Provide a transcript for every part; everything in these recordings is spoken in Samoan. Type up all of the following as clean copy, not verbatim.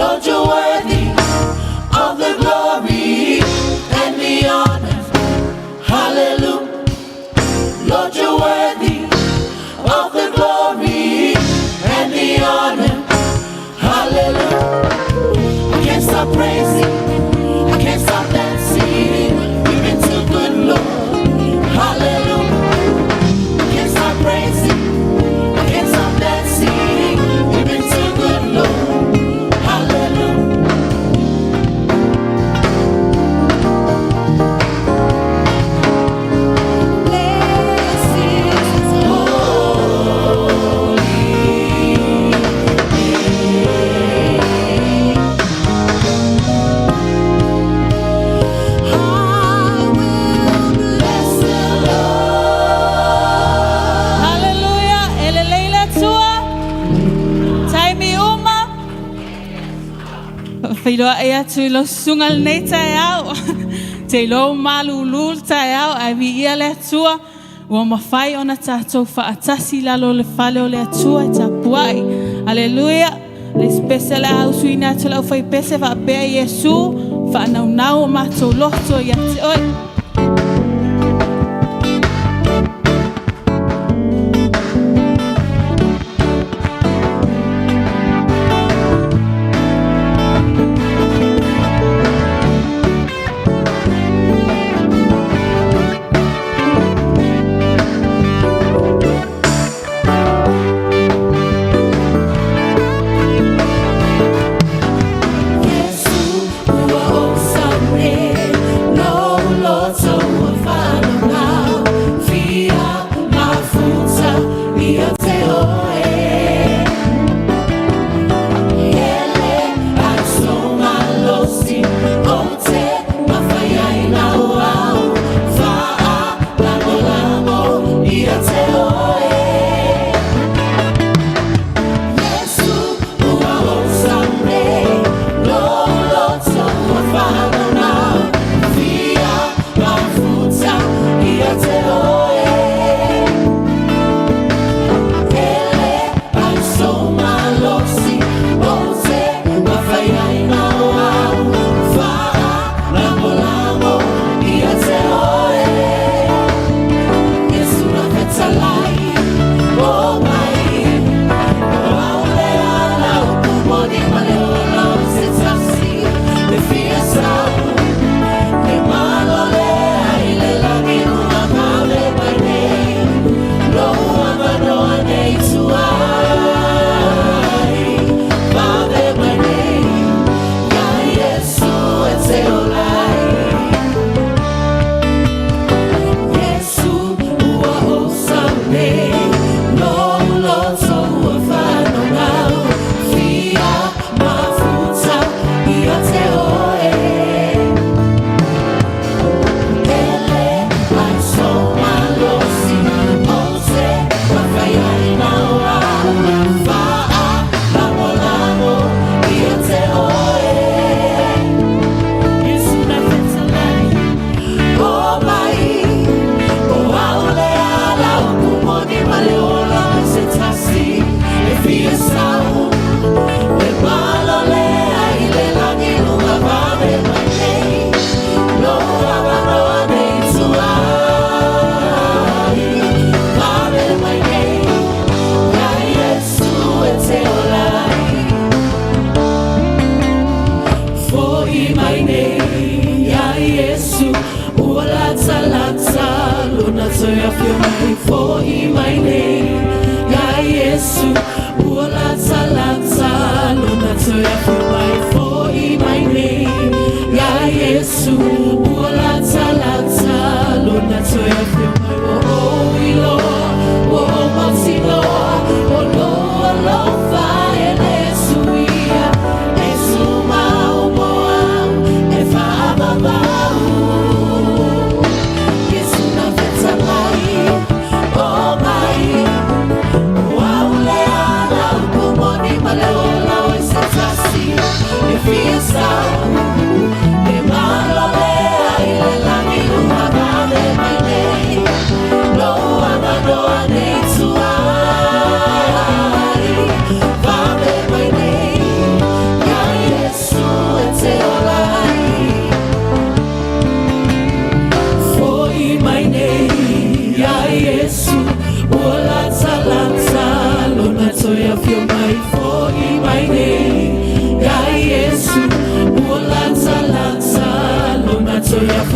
Lord, you're worthy of the glory and the honor. Hallelujah. Lord, you're worthy of the glory and the honor. Hallelujah. I can't stop praising. I can't stop dancing. You've been too good, Lord. Hallelujah. I can't stop praising. I can't stop dancing. You've been too good, Lord. Hallelujah. Bless His holy name. I will bless the Lord. Haleluya, e lelei le Atua. Taimi uma. Feiloai atu i lau susuga lenei taeao. Te iloa ua malūlū le taeao ae viia le Atua. Ua mafai ona tatou faatasi i lalo o le fale o le Atua e tapuai. Aleluia. Le isi pese o le a usuina atu e le aufaipese faapea Iesu, faanaunau o matou loto ia te oe. Iesu ua ou sau nei, lou loto ua faanaunau, fia mafuta ia te oe. Ele ai sou malosi, ou te mafaiaina o au, faalagolago ia te oe. Iesu ua ou sau nei, lou loto ua faanaunau, fia mafuta ia te oe. Ele ai sou malosi, ou te mafaiaina o au, faalagolago ia te oe. Iesu na fetalai, o mai, o au le ala upu moni ma le ola o se tasi, e fia sau, le malo lea i le lagi ua vave mai nei, lou avanoa nei tuai, vave mai nei, ia Iesu e te ola ai. Iesu ua ou sau nei, lou loto ua faanaunau, fia mafuta ia te oe. Ele ai sou malosi, ou te mafaiaina o au, faalagolago ia te oe. Iesu na fetalai, o mai, o au le ala upu moni ma le ola o se tasi, e fia sau, le malo lea i le lagi ua vave mai nei, lou avanoa nei tuai, vave mai nei, ia Iesu e te ola ai. Fo'i mai nei, ia Iesu, ua latalata lona toe afio mai. Fo'i mai nei, ia Iesu, ua latalata lona toe afio mai. Fo'i mai nei, ia Iesu, ua latalata lona toe afio mai. Ua ou iloa, ua ou mautinoa, o lou alofa e le suia, e tumau mo au, e faavavau. Iesu na fetalai, o mai, o au le ala upu moni ma le ola o se tasi,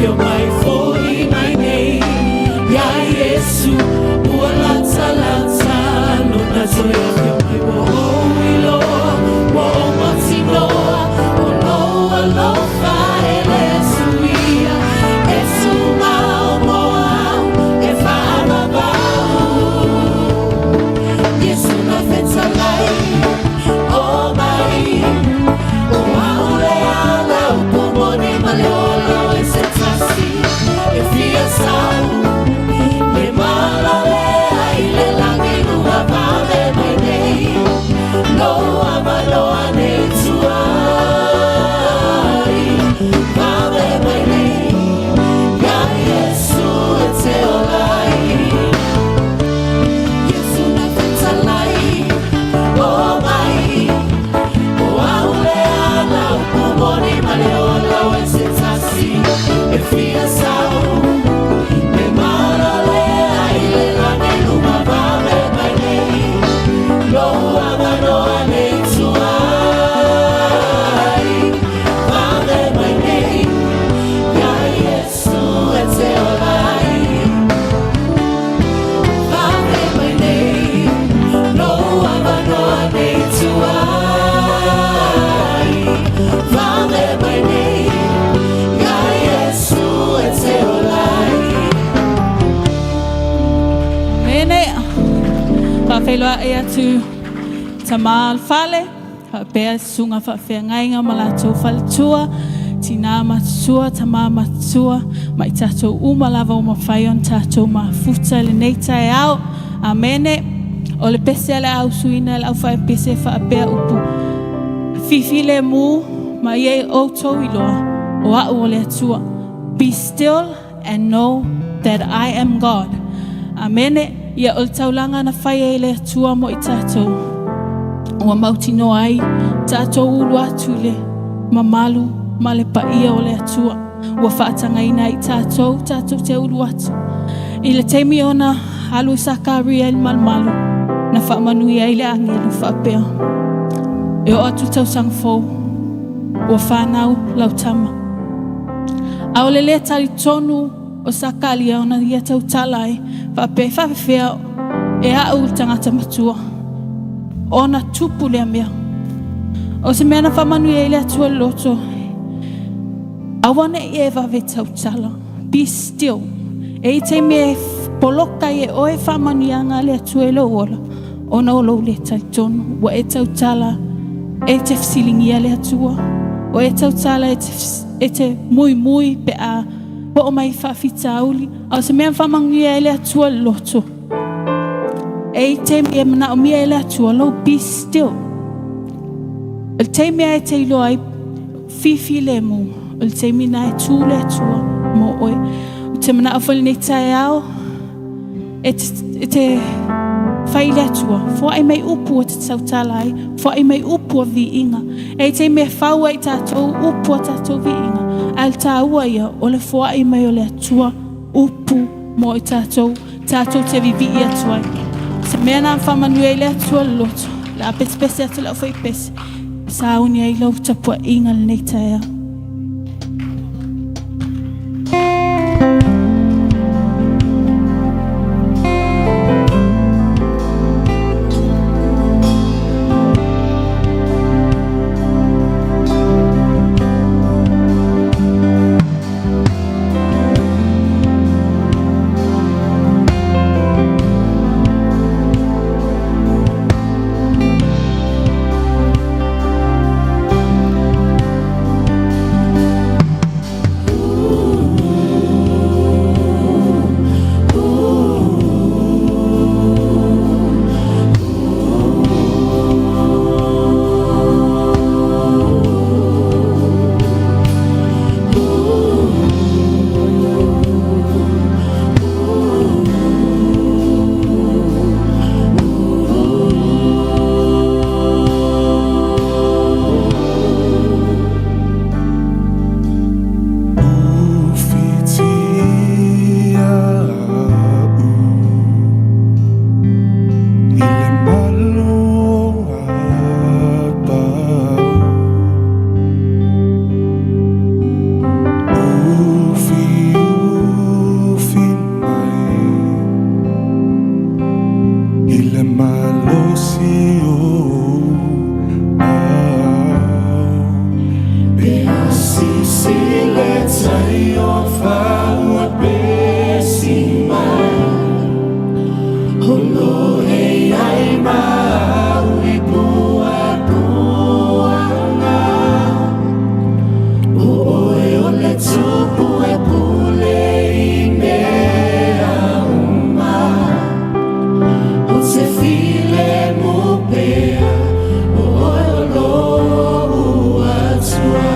afio mai fo'i mai nei Ia Iesu ua latalata Lona toe afio mai. Ua ou iloa, ua ou mautinoa, O lou alofa e le suia, E tumau mo au e faavavau. Iesu na fetalai, o mai, O au le ala, upu moni ma le ola, O e se tasi e fia sau Le malalea i le lagi ua vave mai nei, Lou avanoa nei tuai. Vave mai nei, Ia Iesu e te ola ai. Iesu na fetalai, o mai, O au le ala, upu moni ma le ola, O e se tasi e fia sau Le malalea i le lagi luma vave mai nei, Lou avanoa nei tuai. Vave mai nei, Ia Iesu e te ola ai. Vave mai nei, lou avanoa nei tuai. Vave mai nei, Ia Iesu e te ola ai. Mene, faafeiloai atu tamā o le fale, faapea susuga faafeagaiga ma latou faletua, tinā matutua, tamā matutua, ma i tatou uma lava ua mafai ona tatou mafuta i lenei taeao. Amene. O le pese a le ausuina e le aufaipese e faapea upu, Fifilemu ma ia outou iloa, o a'u o le Atua. Be still and know that I am God. Amene. Ia o le taulaga na faia e le Atua mo i tatou, ua mautinoa ai tatou ulu atu i le mamalu ma le paia o le Atua. Ua faatagaina ai i tatou tatou te ulu atu. I le taimi ona alu ai Sakaria i le malumalu, na faamanuia ai le agelu faapea, E oo atu i le tausaga fou, ua fanau lau tama. A o le lē talitonu o Sakaria ona ia tautala ai faapea, E faafefea e a'u le tagata matua ona tupu lea mea? O se mea na faamanuia ai le Atua i le loto, Aua ne i e vave tautala. Be still. E i taimi e poloka ai e oe faamanuiaga a le Atua i lou ola, ona o lou le talitonu. Ua e tautala e te fesiligia le Atua. Ua e tautala e te, e te muimui pe a oo mai faafitauli. A o se mea na faamanuia ai le Atua i le loto, e i taimi e manaomia e le Atua lou be still. O le taimi lava e te iloa ai fifilemu, o le taimi lena e tū le Atua mō oe. Ou te manao foi i lenei taeao, e te, e te whai i le Atua, foai mai upu o te tautala ai, foai mai upu o viiga. E i taimi e fau ai tātou upu o tātou viiga, a le tāua ia o le foai mai o le Atua upu mō i tātou, tātou te vivii atu ai. Se mea nā whamanuia i le Atua le loto, le a pesepese atu le au whaipese, sauni ai lau tapuaiga lenei taeao. Mai o fa ua pesi mai O lo e ai mau i pua puanga O oe o le tupu e pule i mea uma O te file mu pea O oe o lo ua tua.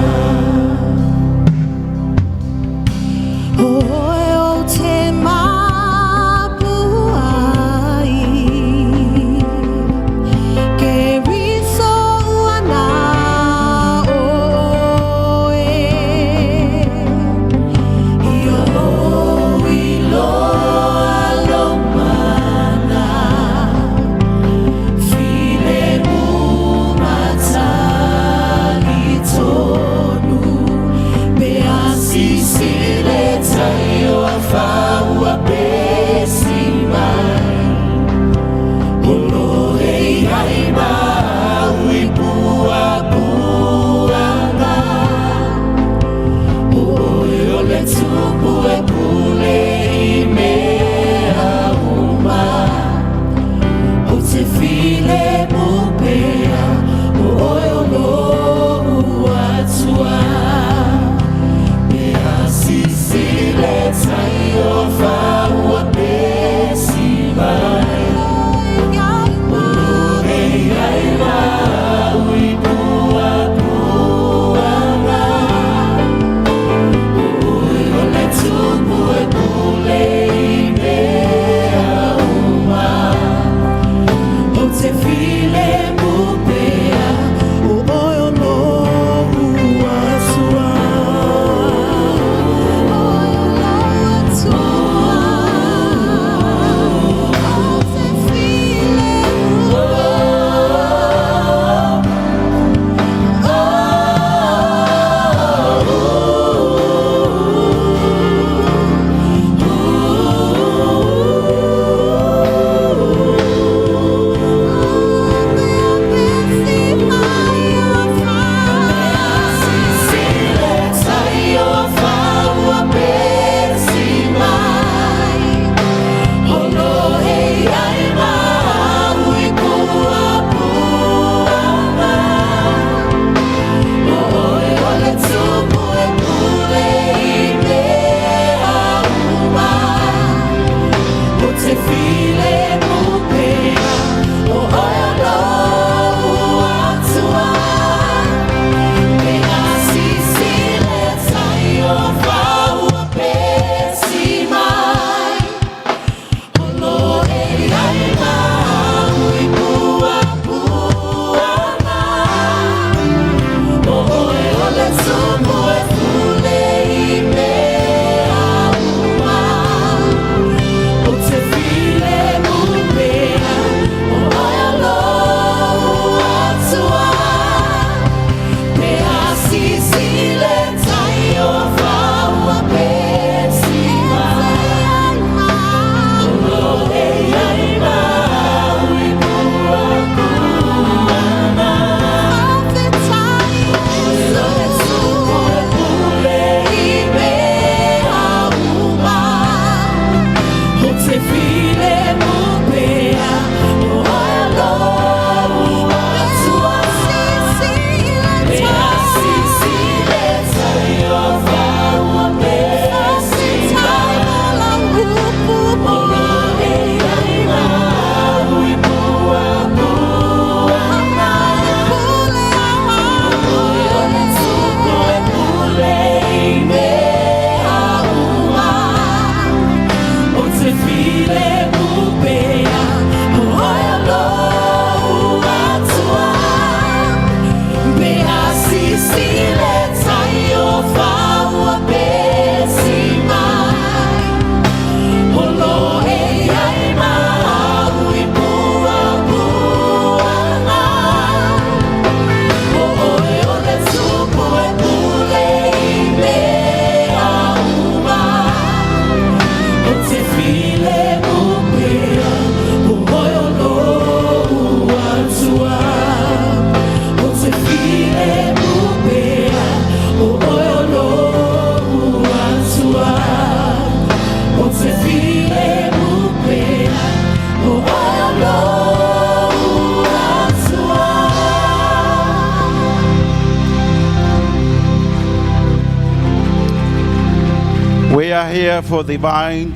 We are here for divine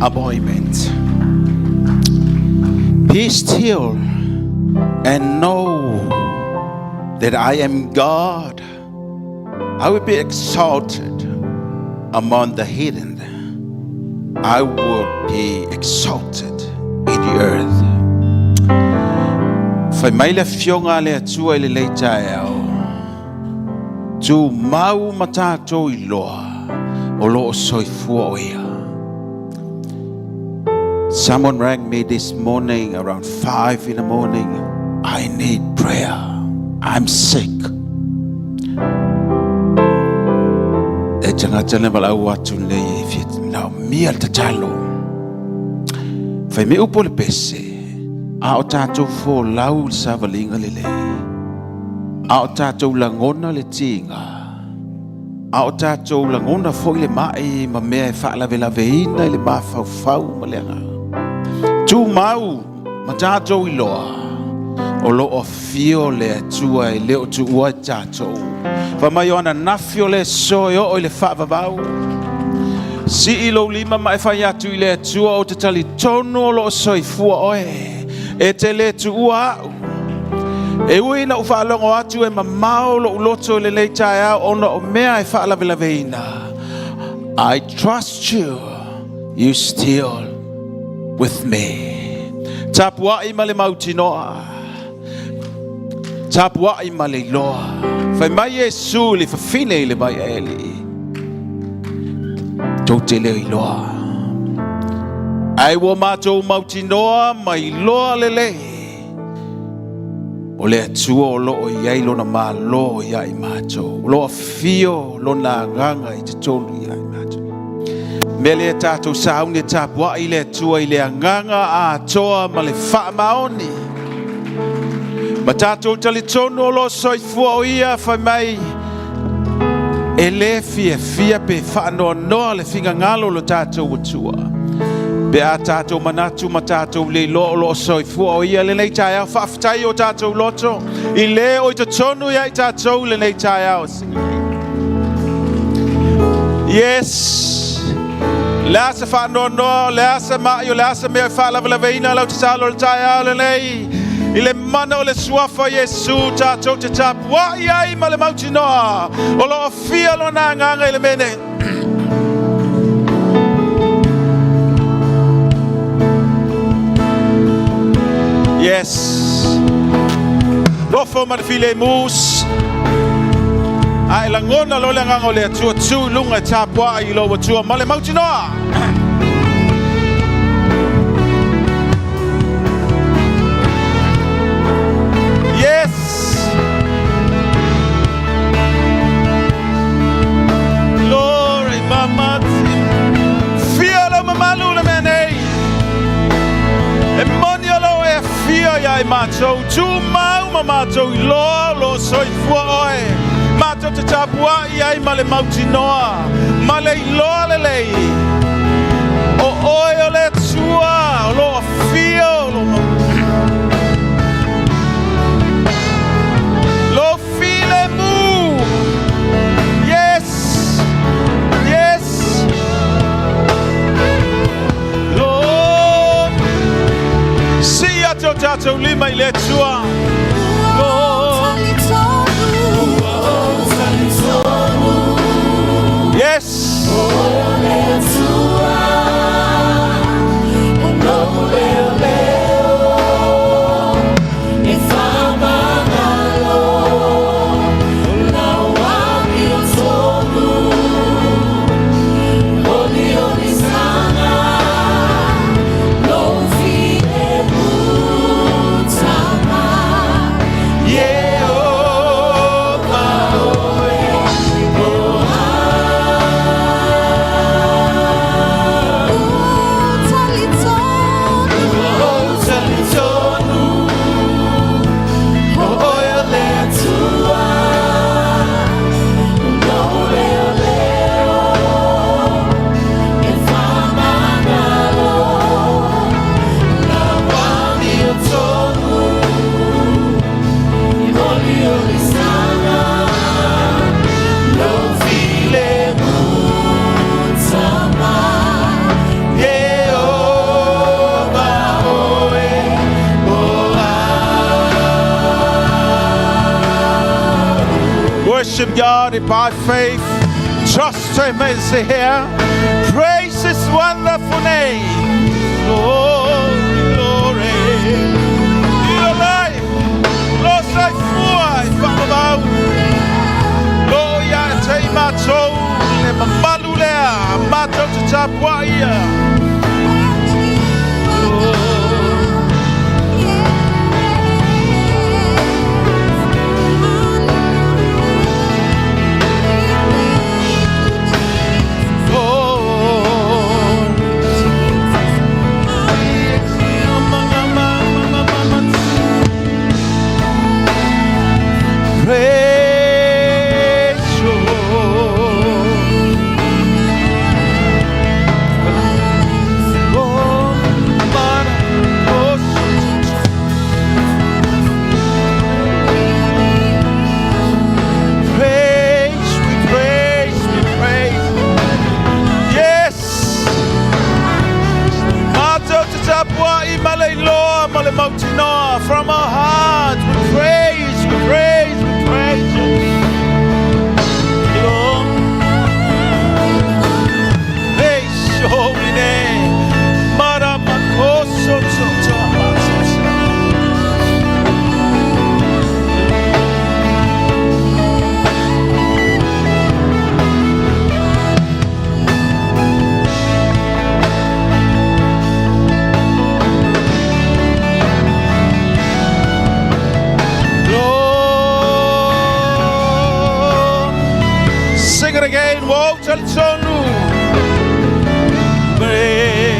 appointment. Be still and know that I am God. I will be exalted among the heathen. I will be exalted in the earth. Fai mai le afioga a le Atua i lenei taeao. Tumau ma tatou iloa o lo o soifua o ia. Someone rang me this morning around 5 in the morning. I need prayer. I'm sick. E tagata le valaau atu nei e fia manaomia le tatalo. Fai mai upu o le pese, a o tatou folau i le savaliga lelei, a o tatou lagona le tiga, a o tatou lagona foi le mai ma mea e faalavelaveina i le mafaufau ma le agaga. Tumau ma tatou iloa o lo o afio le Atua e le o tuua i tatou. Fai mai o ananafi o le aso e oo i le faavavau. Sii lou lima ma e fai atu i le Atua ou te talitonu o lo o soifua oe. E te le tuua au. E ui ina ou faalogo atu e mamao lou loto i lenei taeao ona o mea e faalavelaveina. I trust you, you still with me. Tapuai ma le mautinoa. Tapuai ma le iloa. Fai mai Iesu i le fafine i le vaiaeli. Tou te le iloa. Ae ua matou mautinoa ma iloa lelei. O le Atua o lo o i ai lona Malo ia i matou. O lo o afio lona agaga i totonu ia i matou. Mea lea tatou sauni e tapuai i le Atua i le agaga atoa ma le faamaoni. Ma tatou talitonu o lo o soifua o ia fai mai e le fiafia pe faanoanoa le finagalo o lo tatou Atua. Pe a tatou manatu ma tatou le iloa o lo o soifua o ia lenei taeao, faafetai o tatou loto i le o i totonu ia i tatou lenei taeao. Yes. Le a se faanoanoa, o le a se mai, o le a se mea e faalavelaveina lau tatalo i le taeao lenei. I le mana o le suafa o Iesu tatou te tapuai ai ma le mautinoa o lo o afio lona agaga i le mea nei. Yes. Nofo ma le filemu. A e lagona loa le agaga o le Atua, tu i luga e tapuai i lou Atua ma le mautinoa. Yes! Glory, mama. Fia lou mamalu le mea nei. E moni o lo e afio ia i matou. Tumau ma matou iloa o lo o soifua oe. Matou te tapuai ai ma le mautinoa, ma le iloa lelei. O oe o le Atua o lo o afio lo Lo filemu. Yes. Yes. Lo. Sii atu o tatou lima i le Atua. Lo. Yes. Worship God by faith. Trust Him is here. Praise His wonderful name. Glory, glory. Ia lai, lo saifua i faavavau. Lo ia e tei matou le mamalu lea, matou te tapuai ia. Lord. Praise you. Praise, we praise, we praise. Yes. Matou te tapuai ma le iloa ma le mautinoa. From our hearts we praise, we praise, we praise you. Lord, praise your holy name. Maramakoso toto matata. Lord. Sing it again, woe talitonu. Praise.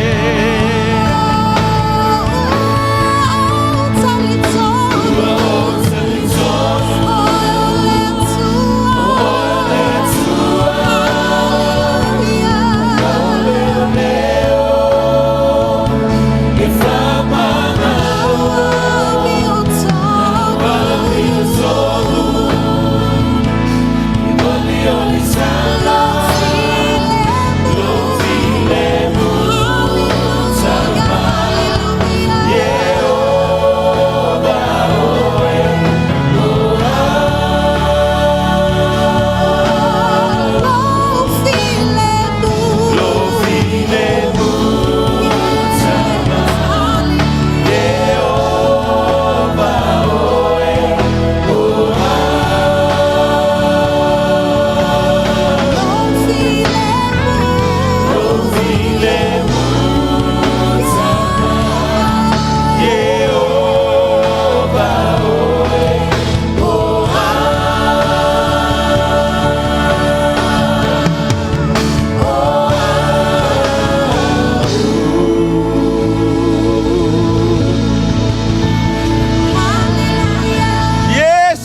Yes!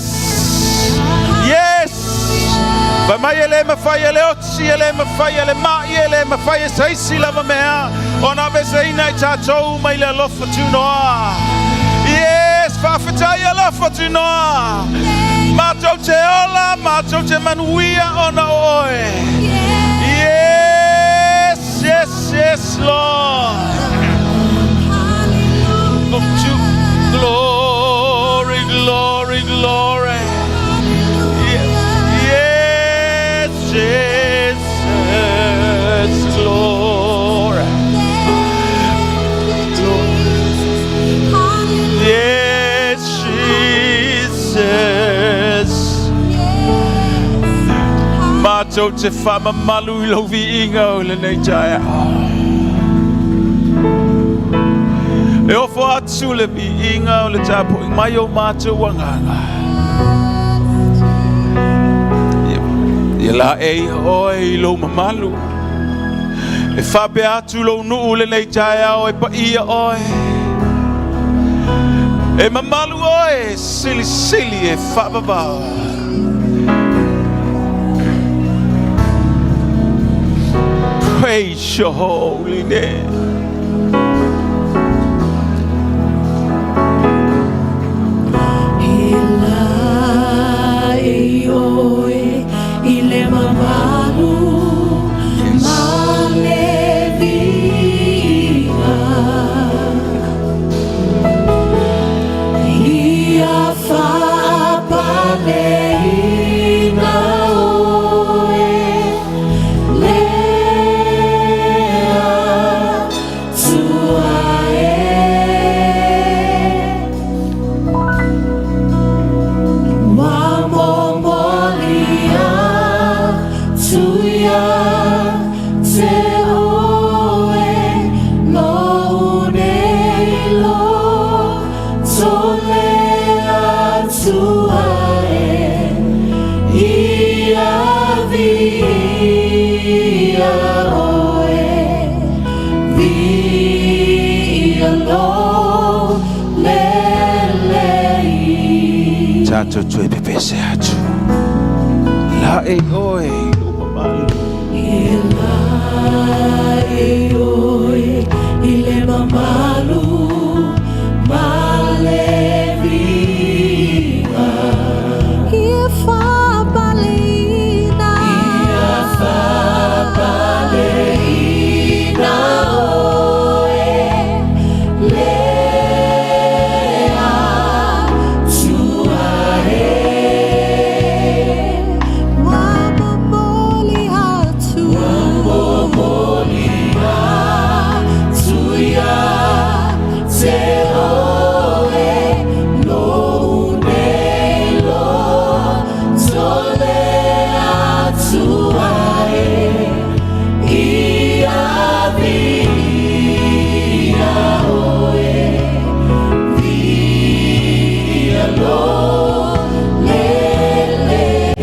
Yes! Vai mai e le mawhai e le oti e le mawhai e le mai e le mawhai e seisi lava mea o na vese ina i tātou mai le alofa tunoa. Yes, whawhitai alofa tunoa. Mātou te ola, mātou te manuia ona oe. Yes, yes, yes, Lord. Of to glory, glory, glory. Yes, Jesus, glory. Yes, Jesus. Mātou te whamamalu i lau viinga o le nei taia. E ofo atu le viinga o le tāpoi mai o mātou anganga. Ia la e oe i lou mamalu. E whapea atu lou nuu le nei taeao e paia oe. E mamalu oe, sili sili e whaavavao. Praise your holy name. E la e oe i le mamalu Yes. ma le viga. Ia faapaleina. tatou toe pepese atu. Laei oe i lou mamalu. E laei oe i le mamalu ma le viiga. Ia faapaleina. Ia faapaleina oe le Atua e. Ua momoli atu. Momoli atu ia te oe lou nei loto le Atua e. Ia viia oe, viia lou lelei.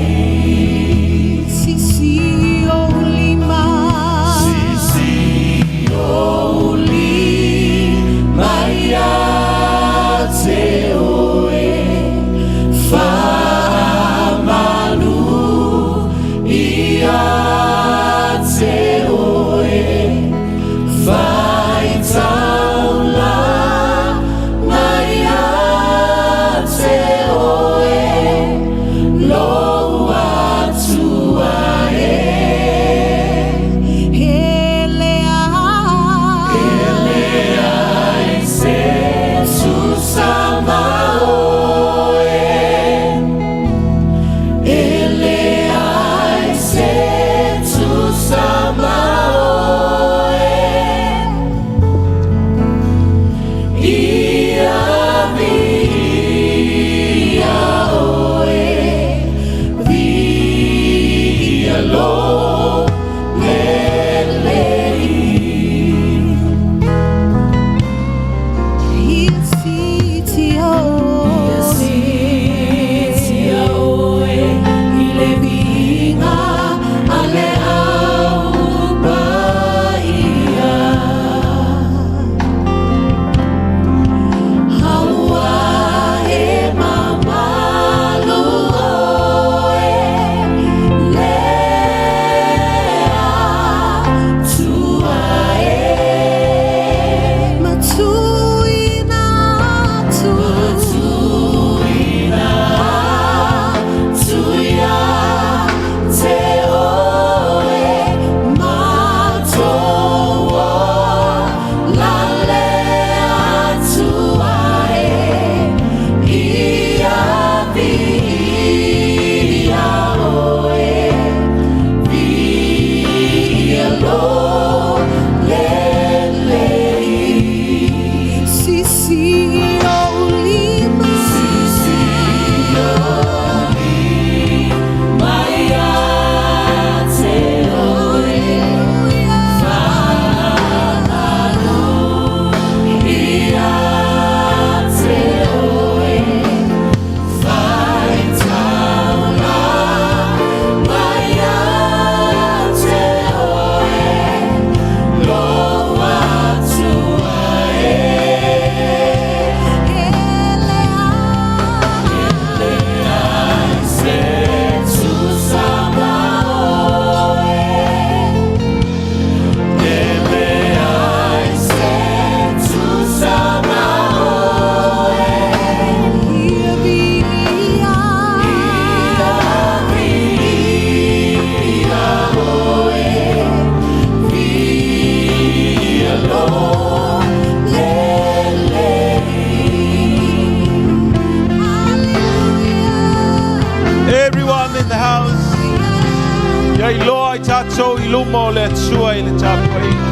Sisi ou lima. Sisi ou lima ia te oe, faamalu ia te oe, faitaulaga ia te oe, lou Atua e. E leai. Leai se tusa ma oe. E leai se tusa ma oe. Ia viia oe, viia lou lelei. Ia siitia Ia oe. siitia oe i le viiga a le Au Paia. Aua e mamalu oe le Atua e. Matuina atu. Matuina atu ia te oe matou ola le Atua e. Ia viia oe, viia lou lelei. Sisi ou lima. Sisi ou lima ia te oe, faamalu ia te oe, faitaulaga ia te oe, lou Atua e. E leai. Se tusa ma oe. E leai se tusa ma oe. Ia viia. Ia viia oe, viia lou lelei. Hallelujah. Everyone in the house. Ia iloa i tatou i luma o le Atua i le tapuaiga.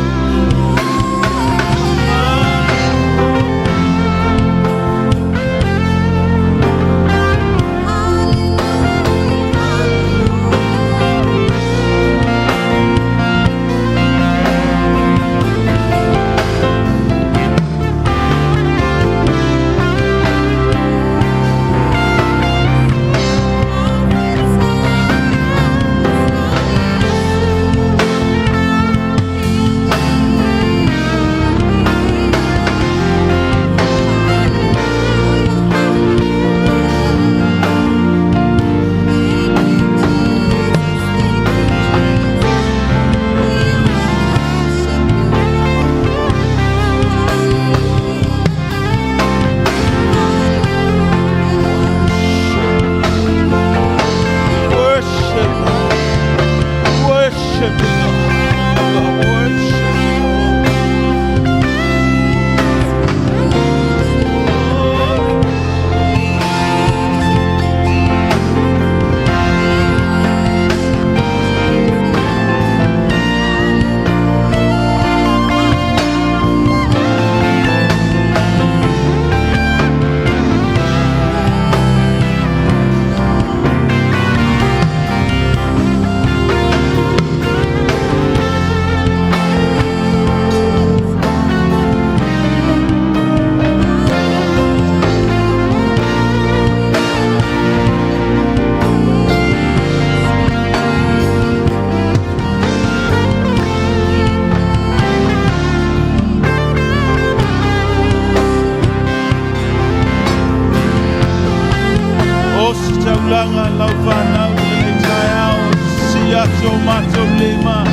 so matou lima,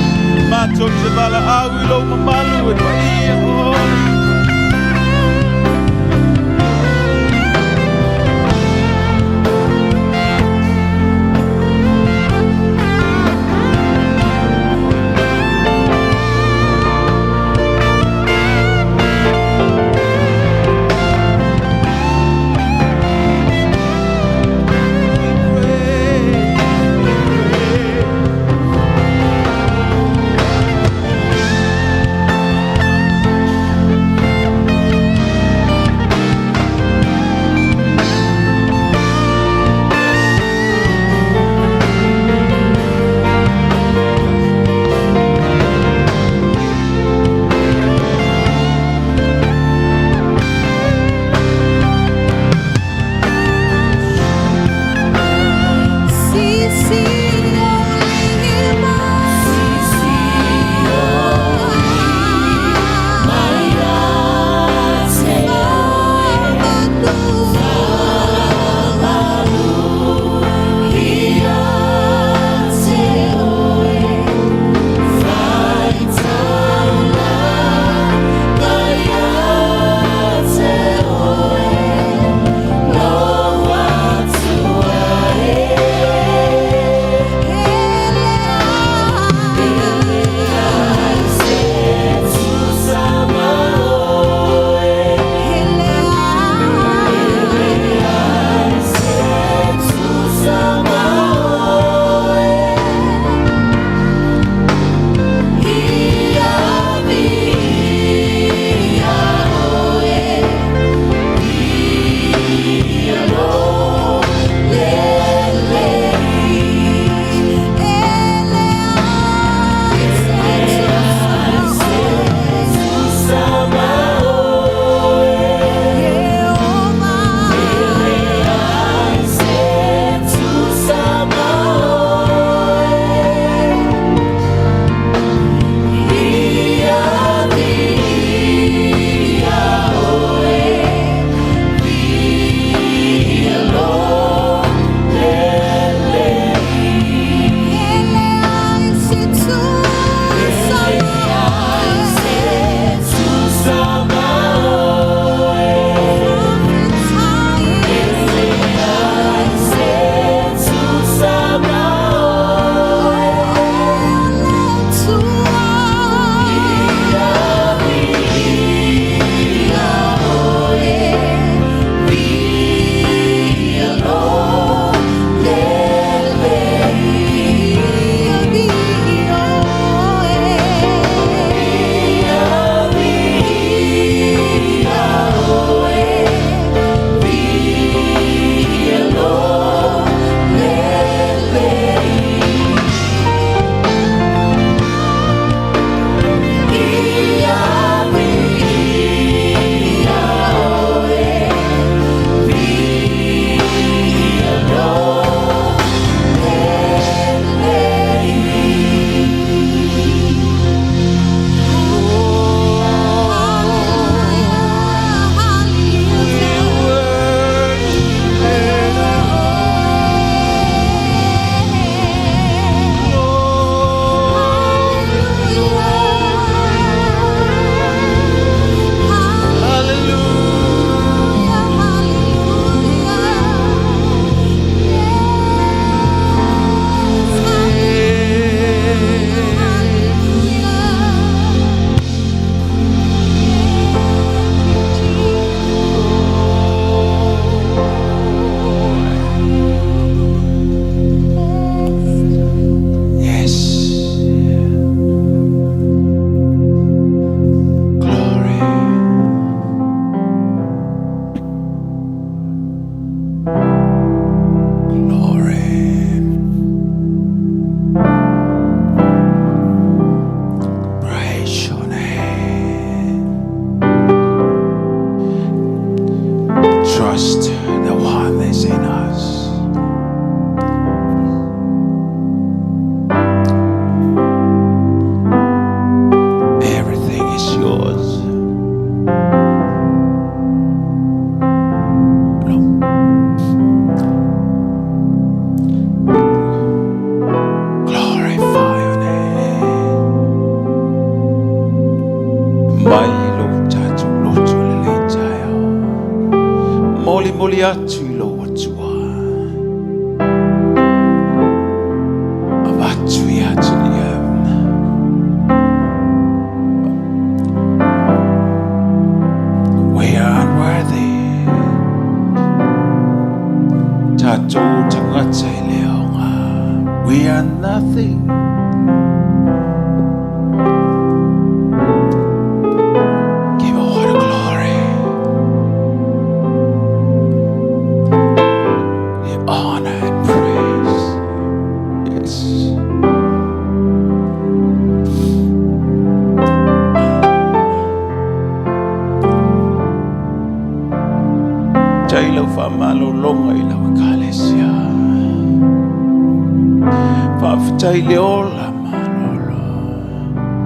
matou te valaau i lou mamalu e paia oe. Momoli atu i lou Atua. Avatu ia te ia. We are unworthy. Tātou tangata i le aoga. We are nothing. Give all the glory, the honor and praise. Yes. Tai lau faamalologa i lau ekalesia. Faafetai le ola malolo.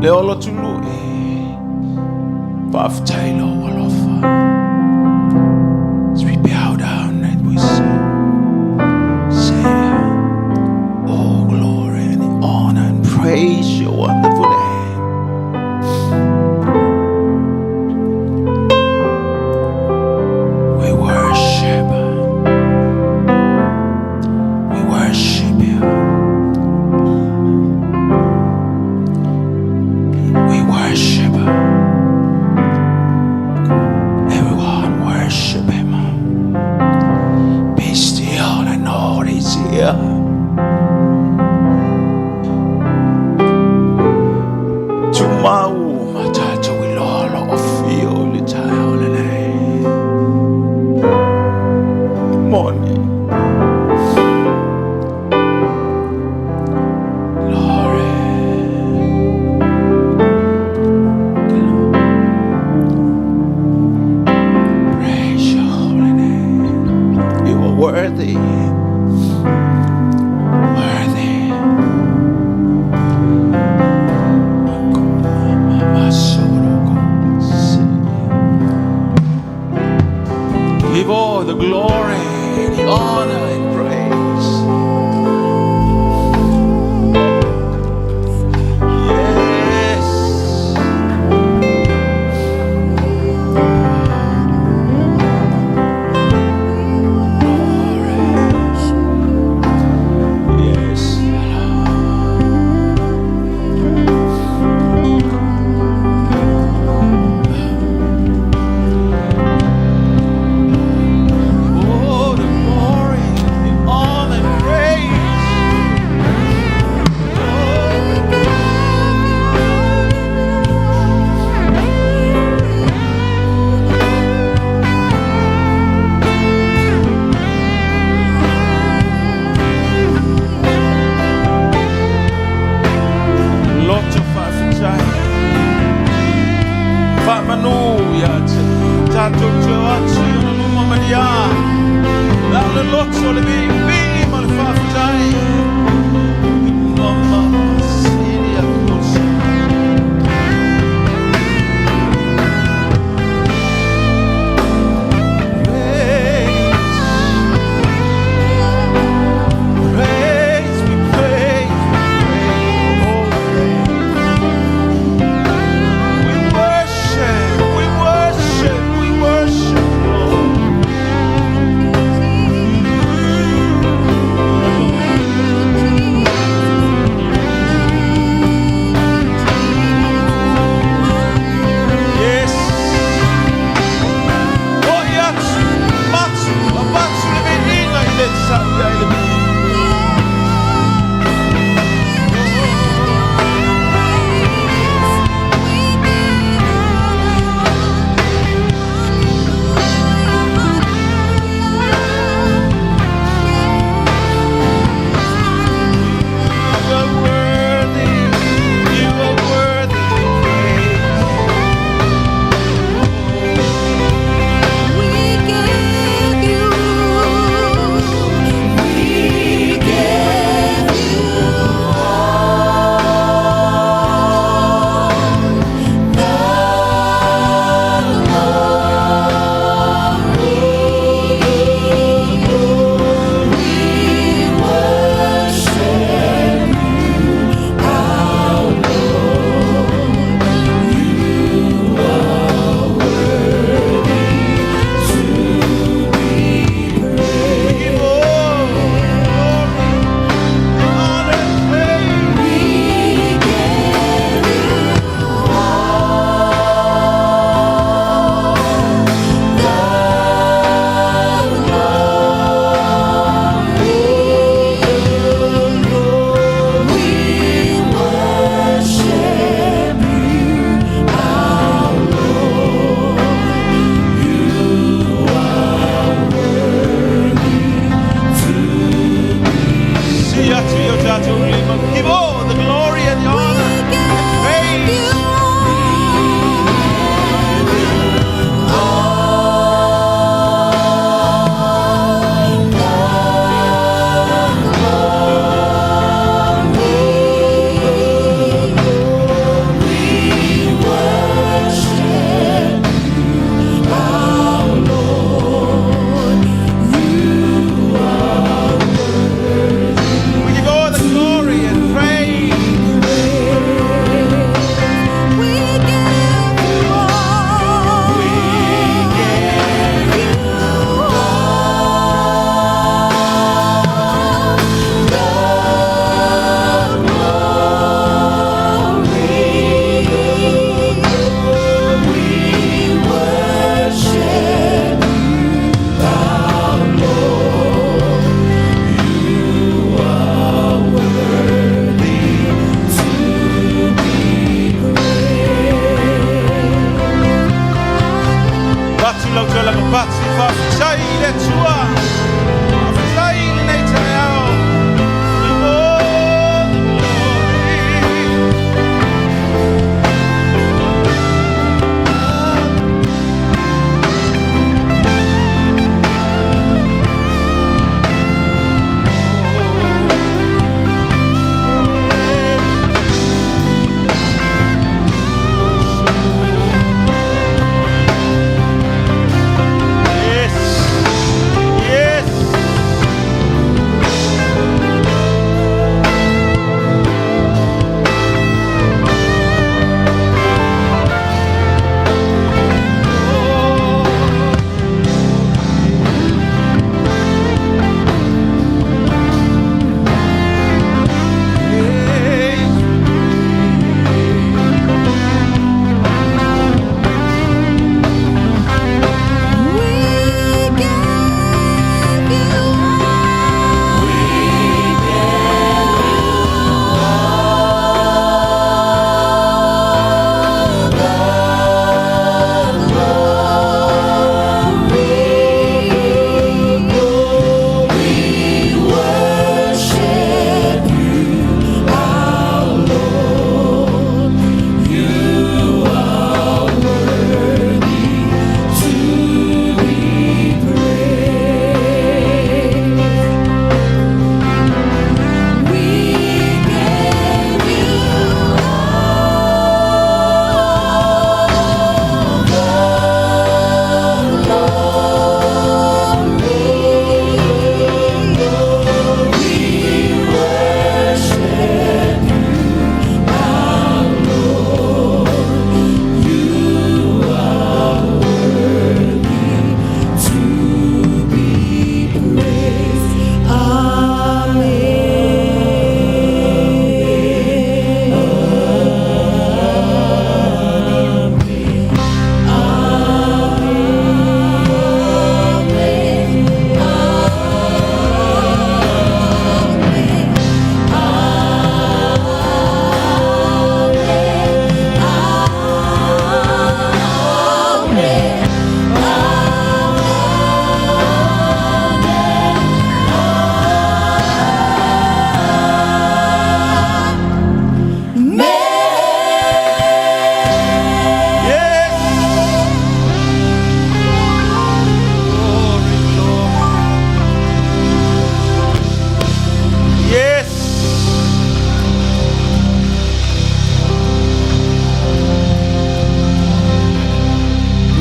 Le ola tului. Faafetai lou alofa. As we bow down and we say, all glory and honor and praise your wonderful name. We worship. We worship you. We worship. Everyone worship him. Be still and know that he's here. Tumau ma tatou iloa lo afio i le taeao lenei. Moni. Glory. Praise your holy name. You are worthy. Worthy. Give all the glory, the honor, and praise. Yes. Glory. Yes. Oh, the glory, the honor, and praise. Loto faafetai. Faamanu ia te tatou te atu i ona luma ma ia. La o le loto le viivii ma le faafetai. Mama sili a kusa. Praise, praise, we praise, we praise, oh praise. We worship, we worship, we worship, Lord.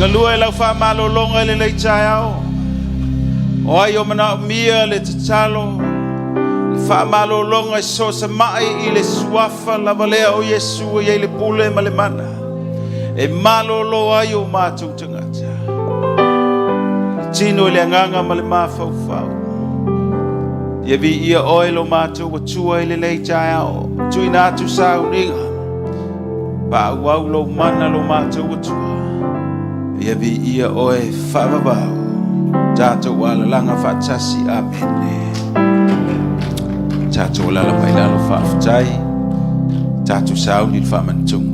Galue lau faamalologa i lenei taeao. O ai o manaomia le tatalo, le faamalologa i so o se mai i le suafa lava lea o Iesu e i ai le pule ma le mana e malolo ai o matou tagata. Le tino i le agaga ma le mafaufau. Ia viia oe lo matou Atua i lenei taeao. Tuuina atu sauniga. Faaauau lou mana lo matou Atua. Ia viia oe faavavau. Tatou alalaga faatasi. Amene. Tatou alala mai lalo faafetai. Tatou sauni le faamanatuga.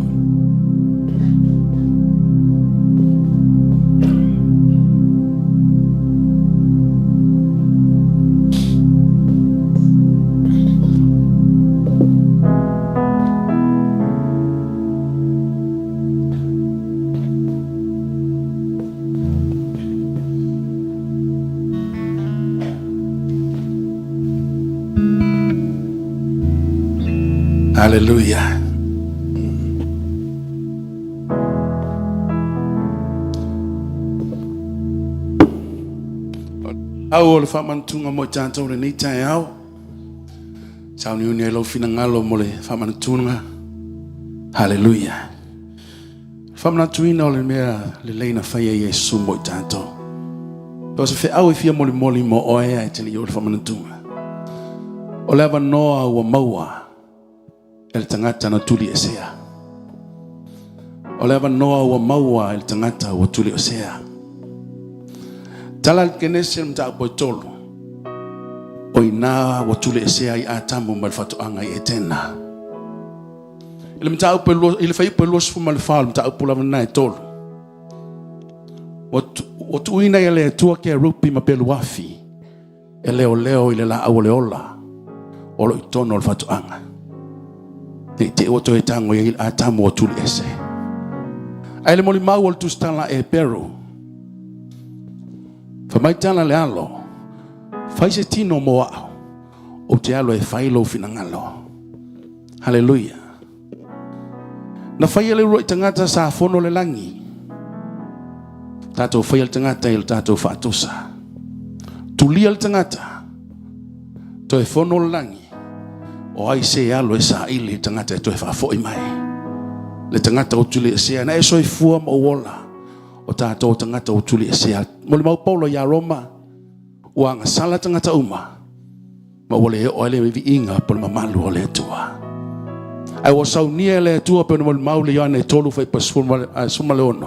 Hallelujah. Au o le faamanatuga mo i tatou lenei taeao. Sauniuni ai lou finagalo mo le faamanatuga. Hallelujah. Faamanatuina o le mea lelei na faia e Iesu mo i tatou. O se feau e fia molimoli mo oe ae te le i oo i le faamanatuga. O le avanoa ua maua e le tagata na tuliesea. O le avanoa ua maua e le tagata ua tuliesea. Tala le Kenese le mataupu e tolu. O i ina ua tuliesea ai Atamu mai le faatoaga i Etena. I le mataupu i le fuaiupu e 24 o le mataupu lava lena e tolu. Ua tuuina e le Atua kerupi ma peluafi e leoleo i le laau o le ola o lo o i totonu o le faatoaga. Ne i te i ua toe tago i ai Atamu ua tuli ese. Ae le molimau o le tusitala e Peru, fai mai tala le alo, fai se tino mo au, ou te alo e fai lou finagalo. Haleluia. Na faia le uluai tagata sa fono le lagi. Tatou faia le tagata i le tatou faatosa. Tulia le tagata. Toe fono le lagi. O ai se alo e saili le tagata e toe faafoi mai. Le tagata o tuliesea. Na e soifua ma ou ola. O tatou tagata o tuliesea. Molimau Paulo ia Roma. Ua agasala tagata uma. Ma ua le oo ai le viiga po le mamalu o le Atua. Ae ua saunia e le Atua pe ona molimau le Ioane 3 fuaiupu 16.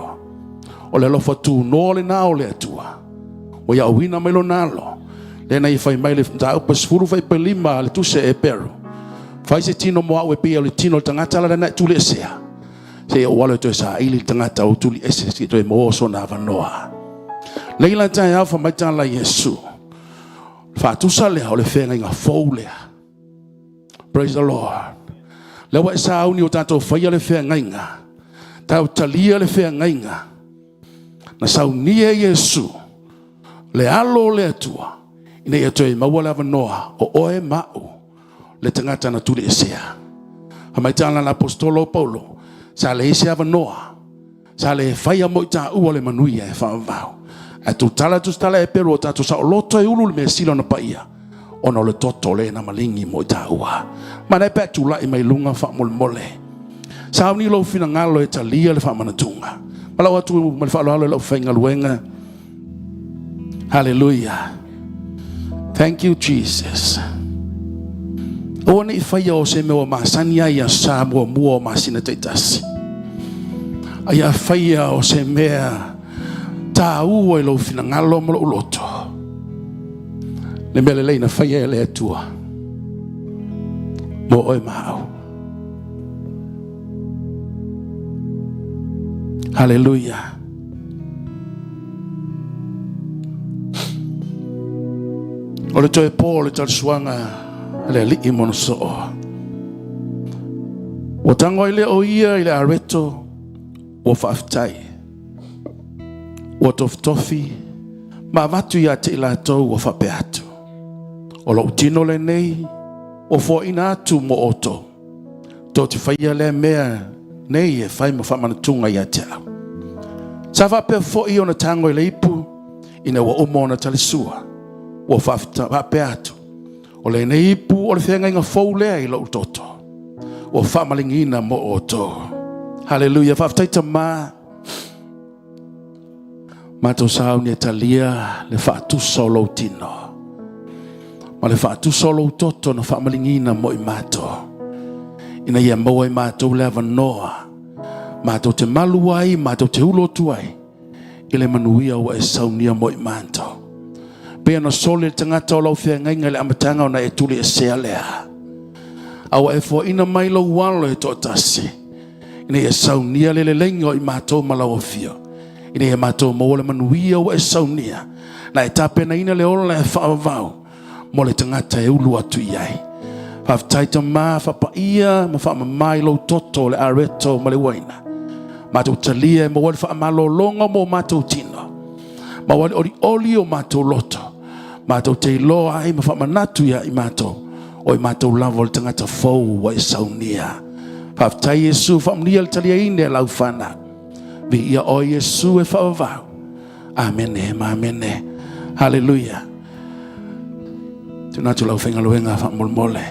O le alofa tunoa lena o le Atua. Ua ia auina mai lona alo. Lea na ia fai mai le mataupu 10 fuaiupu 5 a le tusi a Eperu. Fai se tino mo au e pei o le tino o le tagata la na e tuliesea. Seia ou alo e toe saili le tagata o tuliese se i toe maua sona avanoa. Leila taeao fai mai tala Iesu. Faatusa lea o le feagaiga fou lea. Praise the Lord. Lea ua e sauni o tatou faia le feagaiga. Tau talia le feagaiga. Na saunia e Iesu le alo o le Atua ina ia toe maua le avanoa o oe ma au le tagata na tuliesea. Fai mai tala le Aposetolo o Paulo, sa leai se avanoa Sa le faia mo i taua le manuia e faavavau. Ae tutala tusitala e pelu o tatou saoloto e ulu le measili ona paia, ona o le toto le na maligi mo i taua. Manaia pe a tulai mai luga faamolemole. Sauni lou finagalo e talia le faamanatuga. Ma lau atu ma le faaaloalo i lau faigaluega. Hallelujah. Thank you Jesus. Aua ne i faia o se mea ua masani ai ia sa muamua o masina taitasi. A ia faia o se mea tāua i lou finagalo ma lou loto. Le mea lelei na faia e le Atua mo oe ma au. Hallelujah. O le toe pō o le talisuaga a le alii ma ona soo. Ua tago ai lea o ia i le areto ua faafetai. Ua tofitofi ma avatu ia te i latou ua faapea atu. O lou tino lenei ua foaina atu mo outou. Tou te faia lea mea nei e fai ma faamanatuga ia te au. Sa faapea foi ona tago i le ipu ina ua uma ona talisua, ua faapea atu, O lenei ipu o le feagaiga fou lea i lou toto, ua faamaligiina mo outou. Haleluia, faafetai Tama. Matou sauni e talia le faatusa o lou tino ma le faatusa o lou toto na faamaligiina mo i matou, ina ia maua i matou le avanoa matou te malu ai, matou te ulo atu ai i le manuia ua e saunia mo i matou. Pei ona soli le tagata o lau feagaiga i le amataga ona e tuli esea lea. A ua e foaina mai lou alo e toatasi, ina ia saunia le leleiga o i matou ma lau afio, ina ia matou maua le manuia ua e saunia, na e tapenaina le ola e faavavau mo le tagata e ulu atu i ai. Faafetai Tama, faapaia ma faamama i lou toto le areto ma le uaina. Matou talia e maua le faamalologa mo matou tino, maua le olioli o matou loto, matou te iloa ai ma faamanatu ia i matou, o i matou lava o le tagata fou ua e saunia. Faafetai Iesu, faamanuia le taliaina e lau fanau. Viia oe Iesu e faavavau. Amene ma amene. Haleluia. Tuna atu lau faigaluega faamolemole.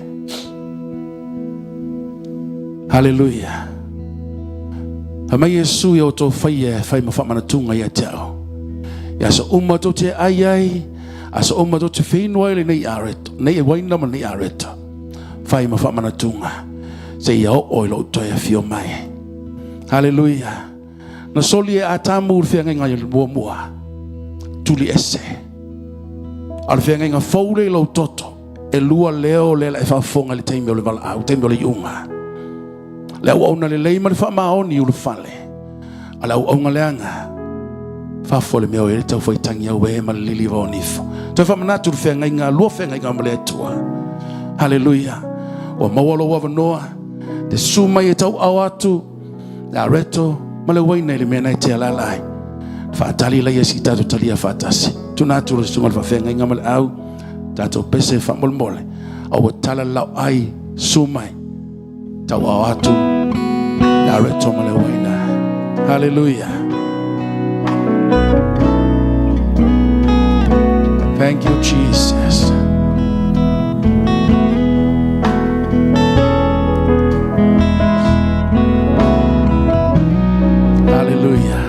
Haleluia. Fai mai Iesu ia outou faia e fai ma faamanatuga ia te au. I aso uma tou te ai ai, aso uma tou te feinu ai lenei areto, nei uaina ma lenei areto. Fai ma faamanatuga, seia oo i lou toe afio mai. Haleluia. Na soli e Atamu le feagaiga i le muamua, tuli ese. A o le feagaiga fou lea i lou toto, e lua leo lea la e faafofoga i le taimi o le valaau, taimi o le iuga. Le auauna lelei ma le faamaoni i ulufale, a le auauna leaga, fafo le mea o i ai le taufaitagi auē ma le liliva o nifo. Toe faamanatu le feagaiga, lua feagaiga ma le Atua. Haleluia. Ua maua lou avanoa, te susu mai e tauao atu, le areto ma le uaina i le mea na e te alaala ai. Faatali laia si tatou talia faatasi. Tuna atu le susuga o le faafeagaiga ma le au, tatou pese faamolemole, a ua tala le laoai, susu mai, tauao atu le areto ma le uaina. Hallelujah. Thank you, Jesus. Hallelujah.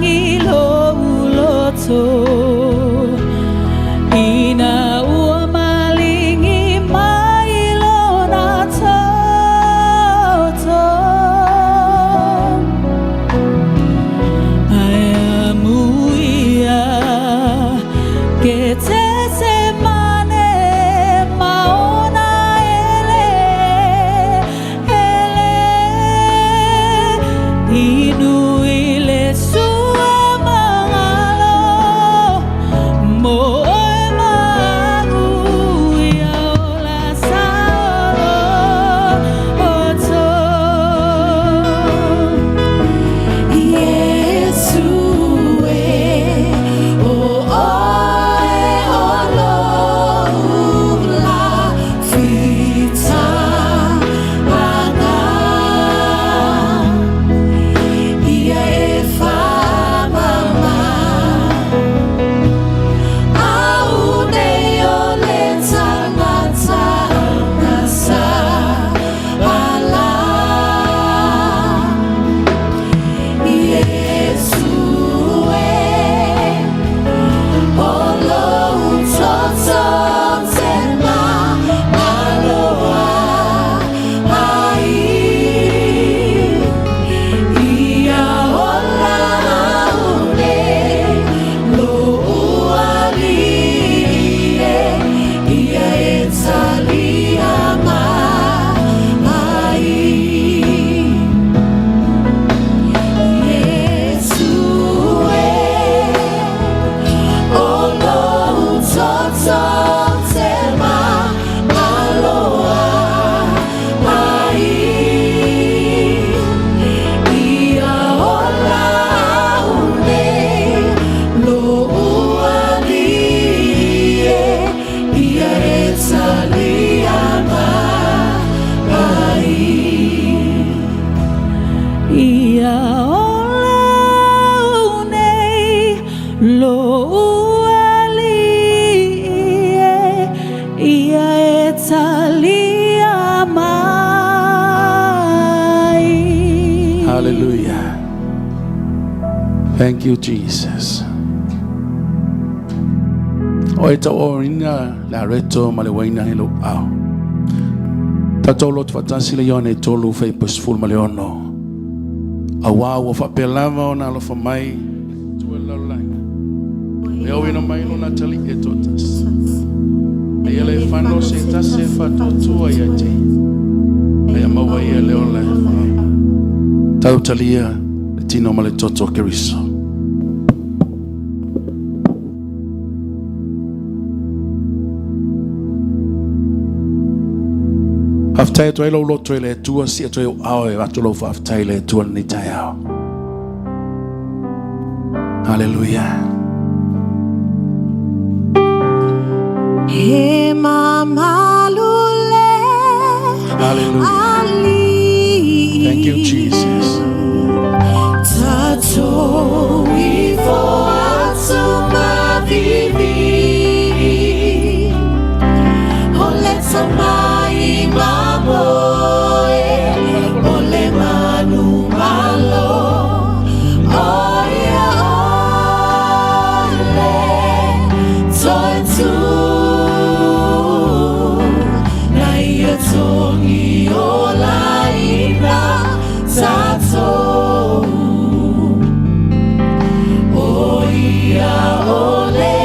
lagi lou loto Ina ua maligi mai lona toto Ae amuia Ketesemane ma ona ele ele Inu i le sua magalo Mo oe ma a'u ia ola saoloto Iesu e o oe o lou lafita'aga Ia e faamama A'u nei o le tagata agasala Iesu e o lou toto ou te magaloa ai Ia ola a'u nei lo'u Alii e Ia e talia mai Iesu e o lou toto ou te magaloa ai Ia ola a'u nei lo'u Alii e Ia e talia mai Ia ola a'u nei lo'u Alii e Ia e talia mai Hallelujah. Thank you, Jesus. O e tauoina le areto ma le uaina i lou aao. Tatou loto faatasi le Ioane 3 fuaiupu 16. Auā ua faapea lava ona alofa mai Atua i le lalolagi. Ua auina mai lona Atalii e toatasi. Ina ia le fano se tasi e faatuatua ia te ia. A ia maua ia le ola e faavae. Tau talia le tino ma le toto o Keriso. Faafetai atu ai lou loto i le Atua, sii atu ai ou aao e avatu lau faafetai i le Atua i lenei taeao. Haleluia. He mamalu le Hallelujah. Alii Thank you, Jesus. Tatou ifo atu ma viivii O le Tama i Mamoe O le manumalo O ia ole Toetū Na ia togi olaina tatou O ia o le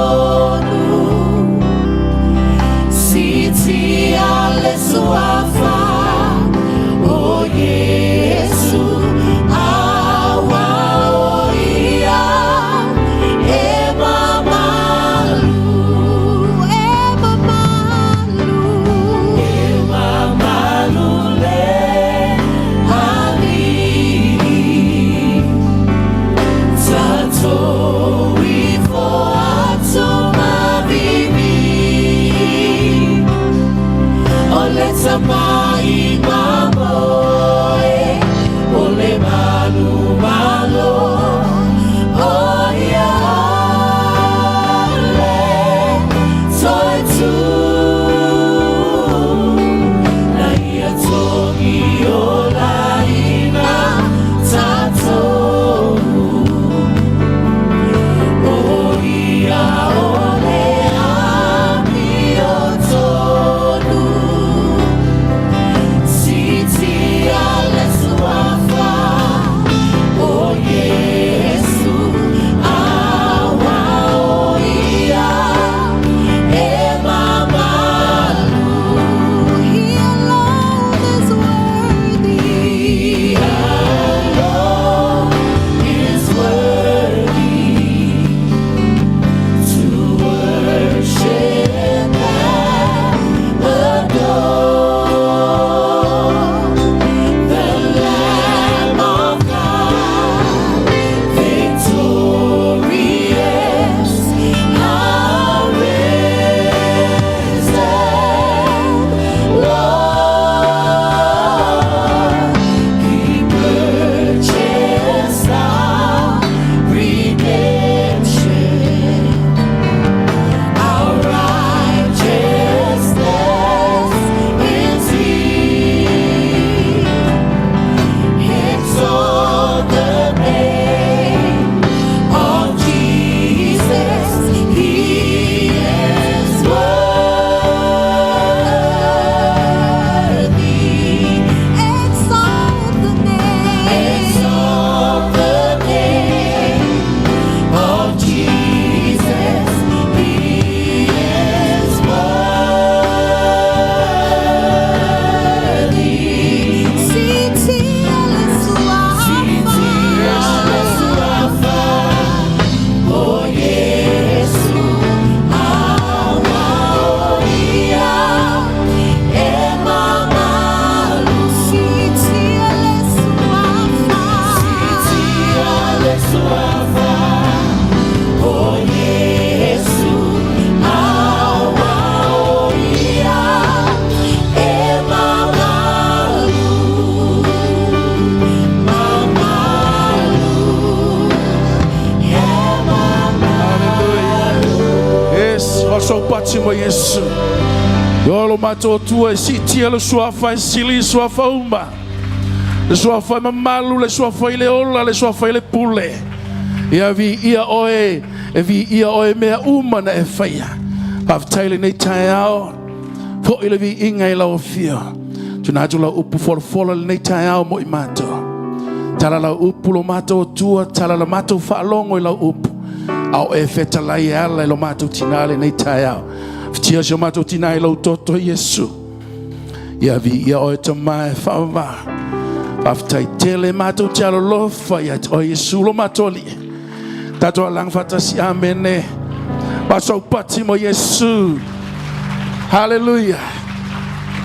amiotonu Siitia le Suafa o Iesu Auā o ia e mamalu E mamalu E mamalu le Alii Tatou ifo atu ma viivii O le Tama i Mamoe O le manumalo O ia le Toetū Na ia togi olaina tatou Pati mo Iesu. Ia lo matou Atua e siitia le Suafa e sili i suafa uma, le Suafa e mamalu, le Suafa i le ola, le Suafa i le pule. Ia viia oe, e viia oe mea uma na e faia. Faafetai lenei taeao, foi le viiga i lau afio. Tuna atu lau upu folafola lenei taeao mo i matou. Tala lau upu lo matou Atua, tala la matou faalogo i lau upu. A o e fetalai e ala i lo matou tinā lenei taeao. Fitia si o matou tinā i lou toto Iesu. Ia viia oe Tama e faavavā. Faafetai tele matou te alolofa ia te oe Iesu lo matou Alii. Tatou alaga faatasi. Amene. Pasoupati mo Iesu. Hallelujah.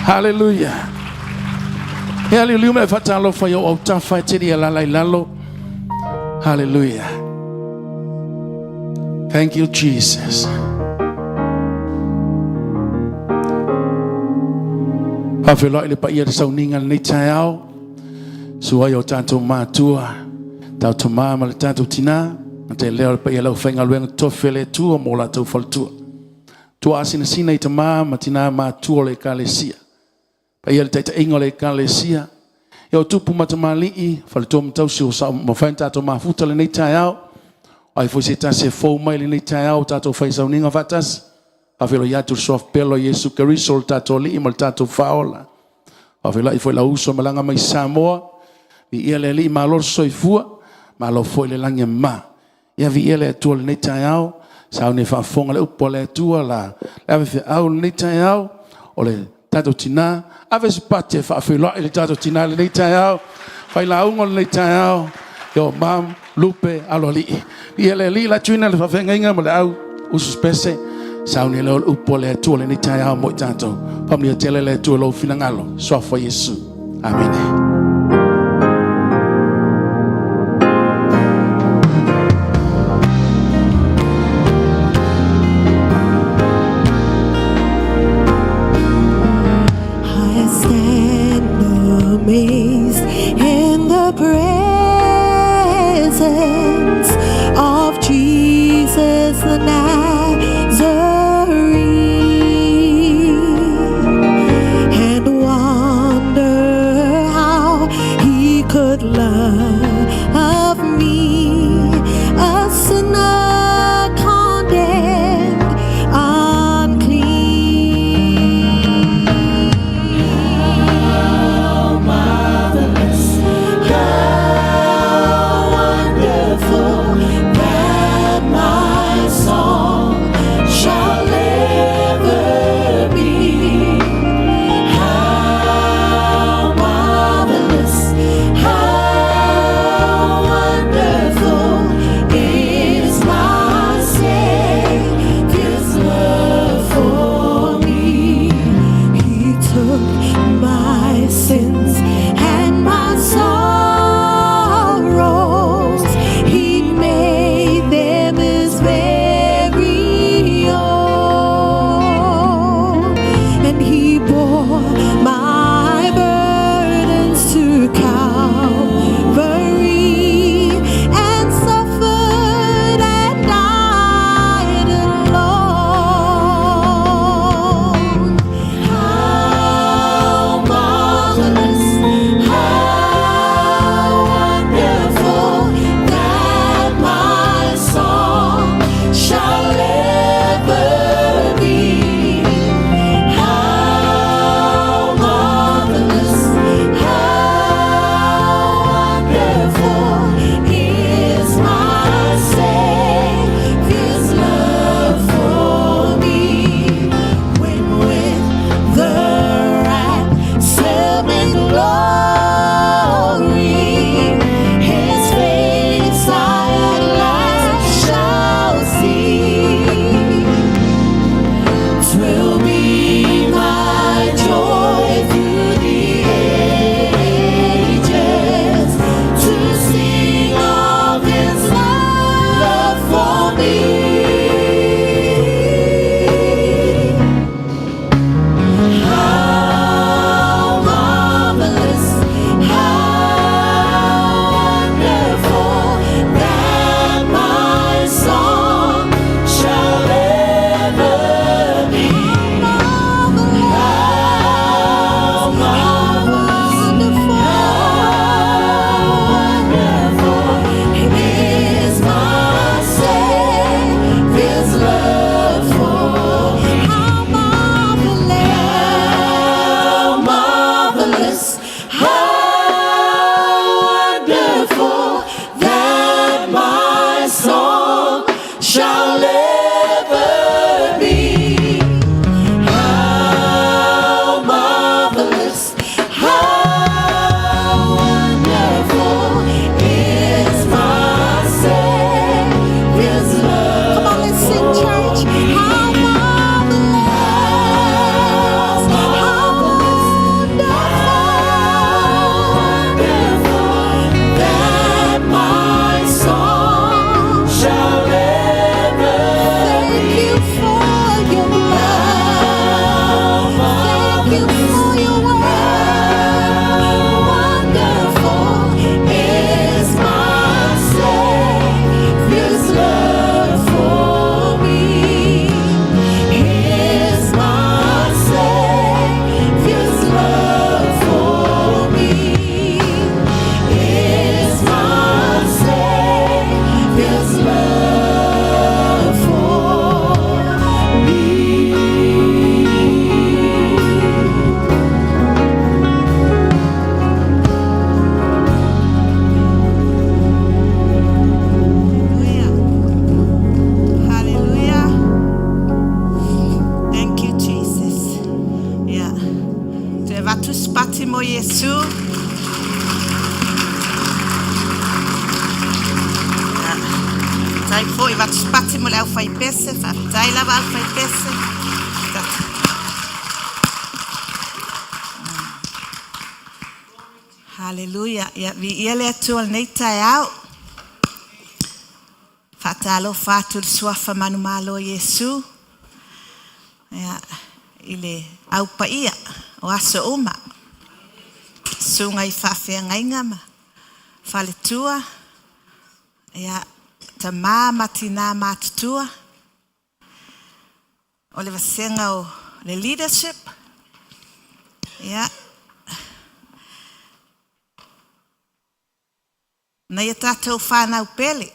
Hallelujah. E aliuliu me faatalofa i ou autafa e tele ia lala i lalo. Hallelujah. Thank you, Jesus. Faafeiloai le paia le sauniga lenei taeao. Sua ai o tatou matua, tatou tama ma le tatou tinā, ma te leo le paia lau faigaluega tofi a le Atua mo latou faletua. Tua asinasina i tama ma tinā matua o le Ekalesia. Paia le taitaiga o le Ekalesia, ia o tupu ma tamalii, faletua ma tausi o sa mafai ona tatou mafuta lenei taeao. Ai foi se tasi e fou mai lenei taeao o tatou fai sauniga faatasi. Faafeiloai atu le suafa pele o Iesu Keriso, le tatou Alii ma le tatou Faaola. Faafeiloai foi lau uso malaga mai Samoa. Viia le Alii, malo le soifua, malo foi le lagi e mama. Ia viia le Atua lenei taeao, sauni e faafofoga le upu a le Atua la le ave feau lenei taeao o le tatou tinā. Ave se pati e faafeiloai le tatou tinā lenei taeao, failauga lenei taeao, yo mam Lupe Aloalii. Viia le Alii la tuina le faafeagaiga ma le au usu spese. Sauni leo le upu a le Atua lenei taeao mo i tatou. Faamanuia tele le Atua i lou finagalo. Suafa Iesu. Amene. I stand amazed in the presence of Jesus the Nazarene and wonder how he could love me, a sinner condemned unclean. How marvelous, how wonderful that my song shall ever be. How marvelous, how wonderful. Iesu. Faafetai foi Vatusipati mo le aufaipese, faafetai lava aufaipese. Haleluia. Ia viia le Atua i lenei taeao. Faatalofa atu i le suafa manumalo o Iesu ia, i le au paia o aso uma. Susuga i faafeagaiga ma faletua, ia, tama ma tina matutua, o le vasega o le leadership, ia, nai a tatou whanau pele,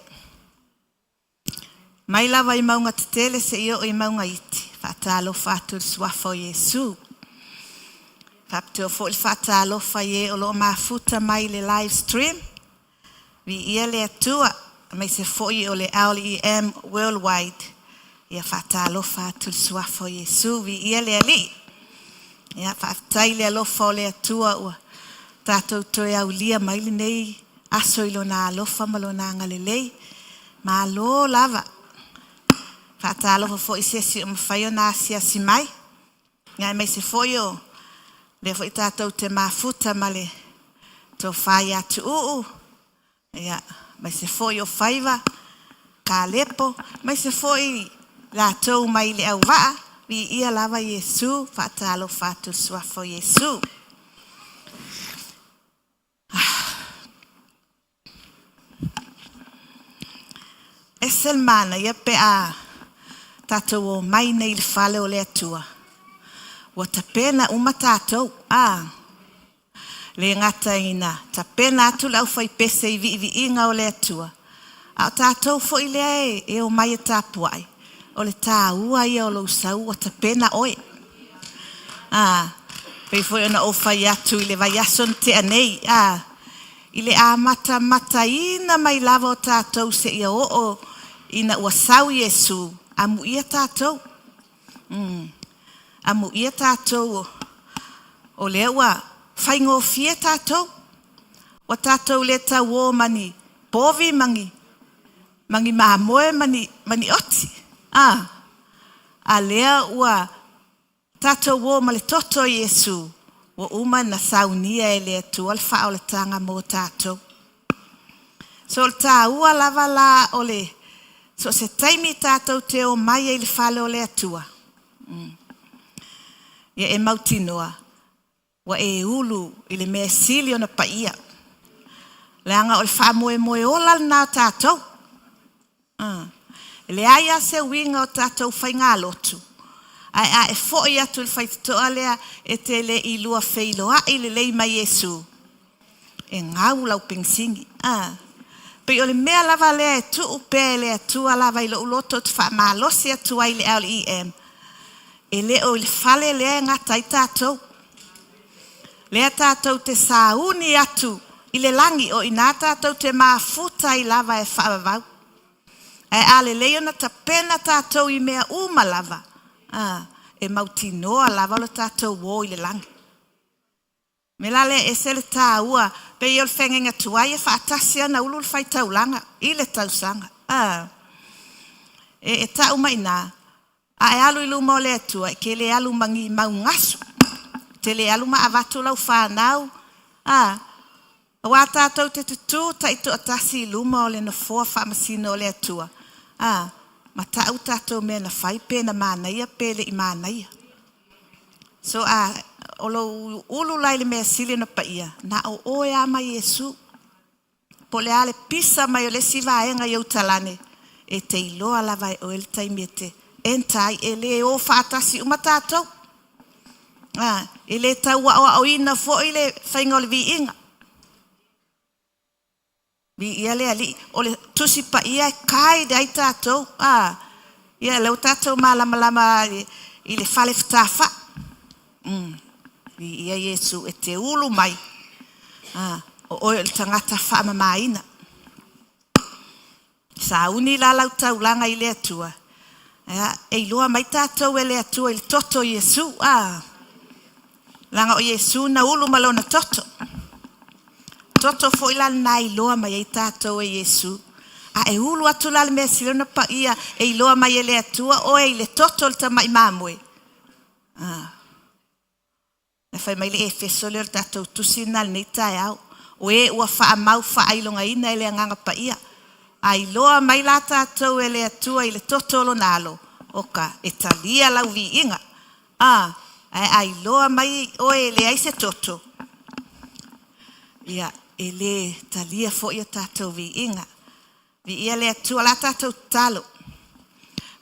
mai lava i maunga tetele seia oo i mauga iti, faatalofa atu i le suafa o Iesu. Faapitoa foi le faatalofa i e o lo o mafuta mai i le live stream. Viia le Atua, aemaise foi o le LEM Worldwide. Ia faatalofa atu i le suafa o Iesu, viia le Alii. Ia faafetai i le alofa o le Atua ua tatou toe aulia mai lenei aso i Lona alofa ma Lona agalelei. Malo lava. Faatalofa foi i se isi o mafai ona asiasi mai. Ia aemaise foi o lea foi tatou te mafuta ma le tofa ia Tuuu, ia, aemaise foi o Faiva, Kalepo, aemaise foi latou mai le auvaa, viia lava Iesu, faatalofa atu i le suafa o Iesu. Ese le manaia pe a tatou omai nei i le fale o le Atua, ua tapena uma tatou, a le gata ina tapena atu le aufaipese i viiviiga o le Atua, a o tatou foi lea e omai e tapuai, o le taua ia o lou sau ua tapena oe. A, pei foi ona ou fai atu i le vaiaso na tea nei, a, i le amatamataina mai lava o tatou seia oo ina ua sau Iesu, amuia tatou. Amuia tatou o lea ua faigofie tatou. Ua tatou le tauo ma ni povi ma ni, ma ni mamoe ma ni, ma ni oti. A, a lea ua tatou o ma le toto o Iesu, ua uma na saunia e le Atua le faaolataga mo tatou. So o le taua lava la o le so se taimi tatou te omai ai i le fale o le Atua, ia e mautinoa ua e ulu i le mea e sili ona paia. Leaga o le faamoemoe ola lena o tatou. E leai lava se uiga o tatou faigalotu, ae a e foi atu i le faitotoa lea e te le i lua feiloai lelei ma Iesu, e gau lau penisini. Pei o le mea lava lea e tuu pea e le Atua lava i lou loto ou te faamalosi atu ai i le LEM, e le o i le fale lea e gata ai tatou. Lea tatou te sauni atu i le lagi, o i ina tatou te mafuta ai lava e faavavau. Ae a lelei ona tapena tatou i mea uma lava, a, e mautinoa lava lo tatou o i le lagi. O le mea la lea e ese le taua, pei o le feagaiga tuai e faatasi lava ona ulu le faitaulaga i le tausaga. A, e tau mai i ina, A e alu i luma o le Atua, e te le alu ma ni mau gasu, e te le alu ma avatu lau fanau, a, aua tatou te tutū taitoatasi i luma o le nofoa faamasino o le Atua, a, ma ta'u tatou mea na fai pe na manaia pe le i manaia. So, a, o lou ulu la i le mea sili ona paia, na o oe lava ma Iesu. Po o le a le pisa mai o le isi vaega i ou talane, e te iloa lava e oe le taimi e te enter ai, e le o faatasi uma tatou. A, e le tau aoaoina foi le faiga o le viiga. Viia le Alii. O le Tusi Paia e guide ai tatou. A, ia lea ua tatou malamalama i le fale fetafa'i. Viia Iesu e te ulu mai, a, o oe o le tagata faamamaina. Sauni la lau taulaga i le Atua, e iloa mai tatou e le Atua i le toto o Iesu. A. Leaga o Iesu na ulu ma lona toto. Toto foi la lena e iloa mai ai tatou e Iesu. A e ulu atu la le mea sili ona paia e iloa mai e le Atua oe i le toto o le tamai mamoe. Ah. Na fai mai le Efeso lea o le tatou tusi lena i lenei taeao, o e ua faamau faailogaina e le Agaga Paia, a iloa mai la tatou e le Atua i le toto o Lona Alo, oka, e talia lau viiga. A, ae a iloa mai oe e leai se toto, ia, e le talia foi a tatou viiga. Viia le Atua, o le a tatou tatalo.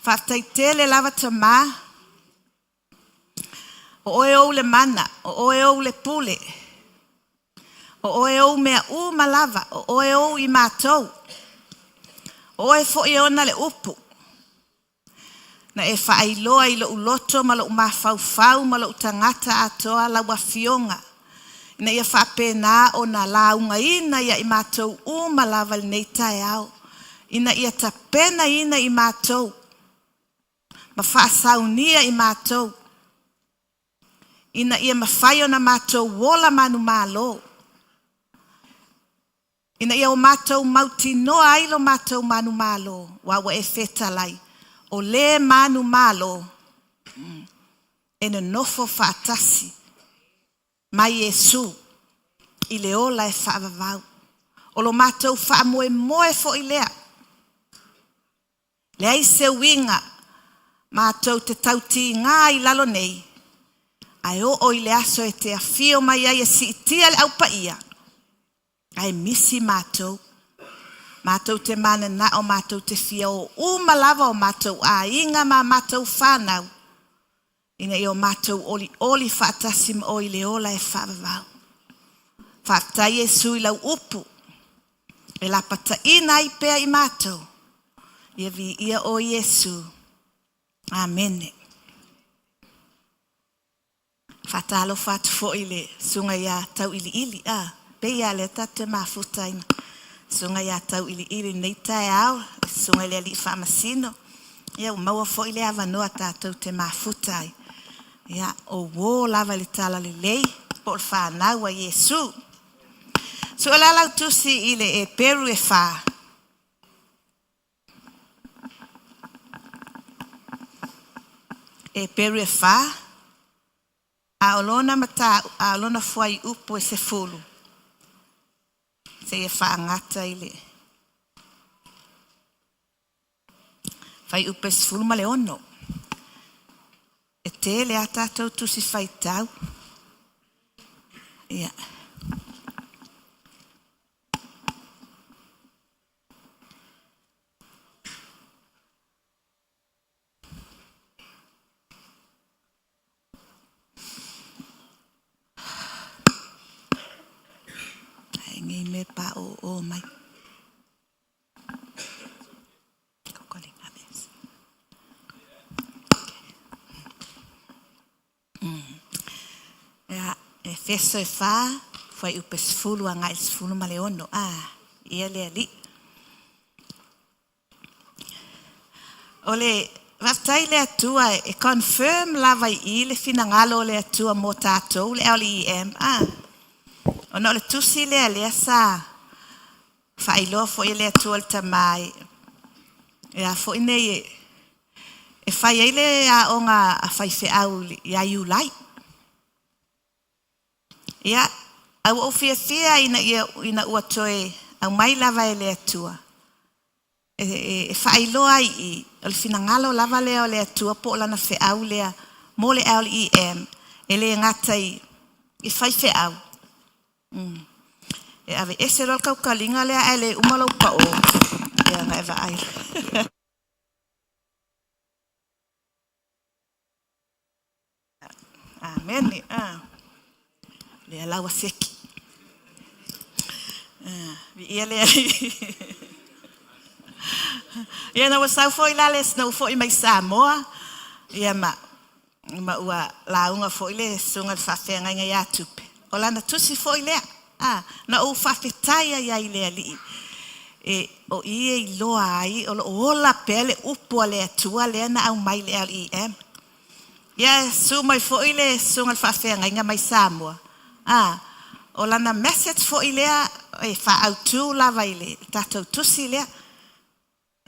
Faafetai tele lava Tama. O oe ou le mana, o oe ou le pule, o oe ou mea uma lava, o oe ou i matou. O oe foi e ona le upu. Na e faailoa i lou loto ma lou mafaufau ma lou tagata atoa lau afioga, ina ia faapena ona laugaina ia i matou uma lava i lenei taeao, ina ia tapenaina i matou ma faasaunia i matou, ina ia mafai ona matou ola manumalo, ina ia o matou mautinoa ai lo matou manumalo, aua ua e fetalai, o le manumalo e nonofo faatasi ma Iesu i le ola e faavavau. O lo matou faamoemoe foi lea. Leai se uiga matou te tautiga i lalo nei, ae oo i le aso e te afio mai ai e siitia le Au Paia, ae misi matou. Matou te mananao matou te fia o uma lava o matou aiga ma matou fanau, ina ia o matou olioli faatasi ma oe i le ola e faavavau. Faafetai Iesu i lau upu e lapataina ai pea i matou. Ia viia oe Iesu. Amene. Faatalofa atu foi i le susuga ia Tauiliili. A, pei lava lea tatou te mafuta ai ma susuga ia Tauiliili i lenei taeao, le susuga i le Alii Faamasino. Ia ua maua foi le avanoa tatou te mafuta ai. Ia, o uō lava i le talalelei po o le fanau a Iesu. Sue la lau tusi i le Eperu e fā. Eperu e fā, a o lona mata, a o lona fuaiupu e sefulu, seia faagata i le Fuaiupu e 16. E tele a tatou tusi faitau. Ia. Ai nei me pa o o mai. Ia, Efeso e fā, fuaiupu e sefulu agai i le sefulu ma le ono. A, ia le Alii. O le faafetai i le Atua e confirm lava i i le finagalo o le Atua mo tatou, le LEM. A, ona o le tusi lea lea sa faailoa foi e le Atua le Tama e, e a foi nei e, e fai ai le aoga a faifeau ia Iulai. Ia, a ua ou fiafia ina, ia, ina ua toe aumai lava e le Atua e, e, e faailoa ai i, o le finagalo lava lea o le Atua po o lana feau lea mo le LEM, e le gata i, i faifeau, E aveese loa le taukaliga lea ae le uma lou pao. Ia na e vaai. Amene. Ah. Lea laua seki. Ah, viia le Ia na ua sau foi la le na ua foi mai Samoa. Ia ma ma ua lauga foi le susuga i le faafeagaiga ia Tupe. O lana tusi foi lea, a, na ou faafetai ai ai i le Alii, e, o i e iloa ai o lo o ola pea le upu a le Atua lea na aumai i le LEM. Ia, susu mai foi le susuga i le faafeagaiga mai Samoa, a, o lana message foi lea e faaautu lava i le tatou tusi lea.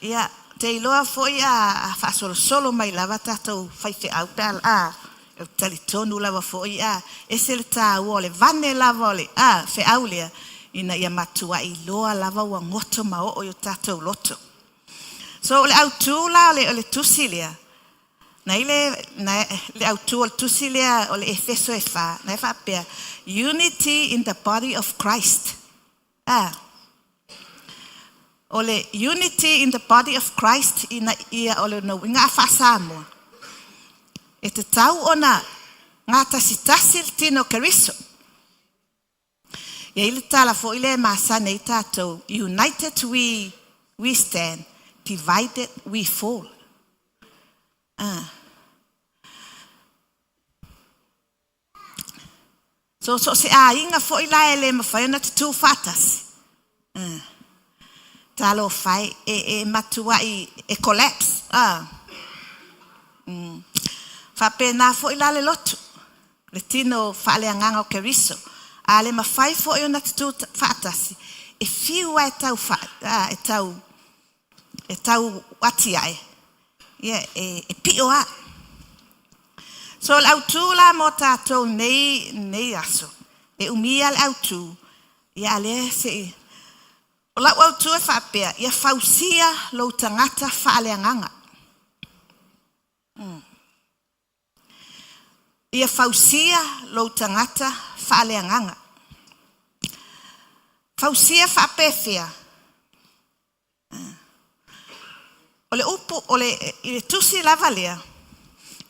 Ia, ou te iloa foi a faasolosolo mai lava tatou faifeau pe a, a, ou te talitonu lava foi a, ese le taua o le vane lava o le, a, feau lea, ina ia matuai iloa lava ua goto ma oo i o tatou loto. So, o le autu la o le, o le tusi lea, na i le, na, le autu o le tusi lea o le Efeso e 4, na e faapea, Unity in the body of Christ. A. O le Unity in the Body of Christ ina ia o le lona uiga a faa-Samoa, e tatau ona gatasitasi le tino o Keriso. E i ai le tala foi lea e masani ai tatou, United we, we stand, divided we fall. A. So, so o se aiga foi la e le mafai ona tutū faatasi. Talofa e, e, e matuai e collapse. Ah. Faapena foi la le lotu, le tino faaleagaga o Keriso. A le mafai foi ona tutū faatasi, e fiu lava e tau, fa, ah, e tau, e tau atiae, ia, e, e pio lava. So, o le autū la mo tātou nei, nei aso, e umi lava le autū, ia a lea se i... O lau autū e faapea, ia fausia lou tagata faaleagaga. Ia fausia lou tagata faaleagaga. Fausia faapefea? O le upu, o le, i le tusi lava lea,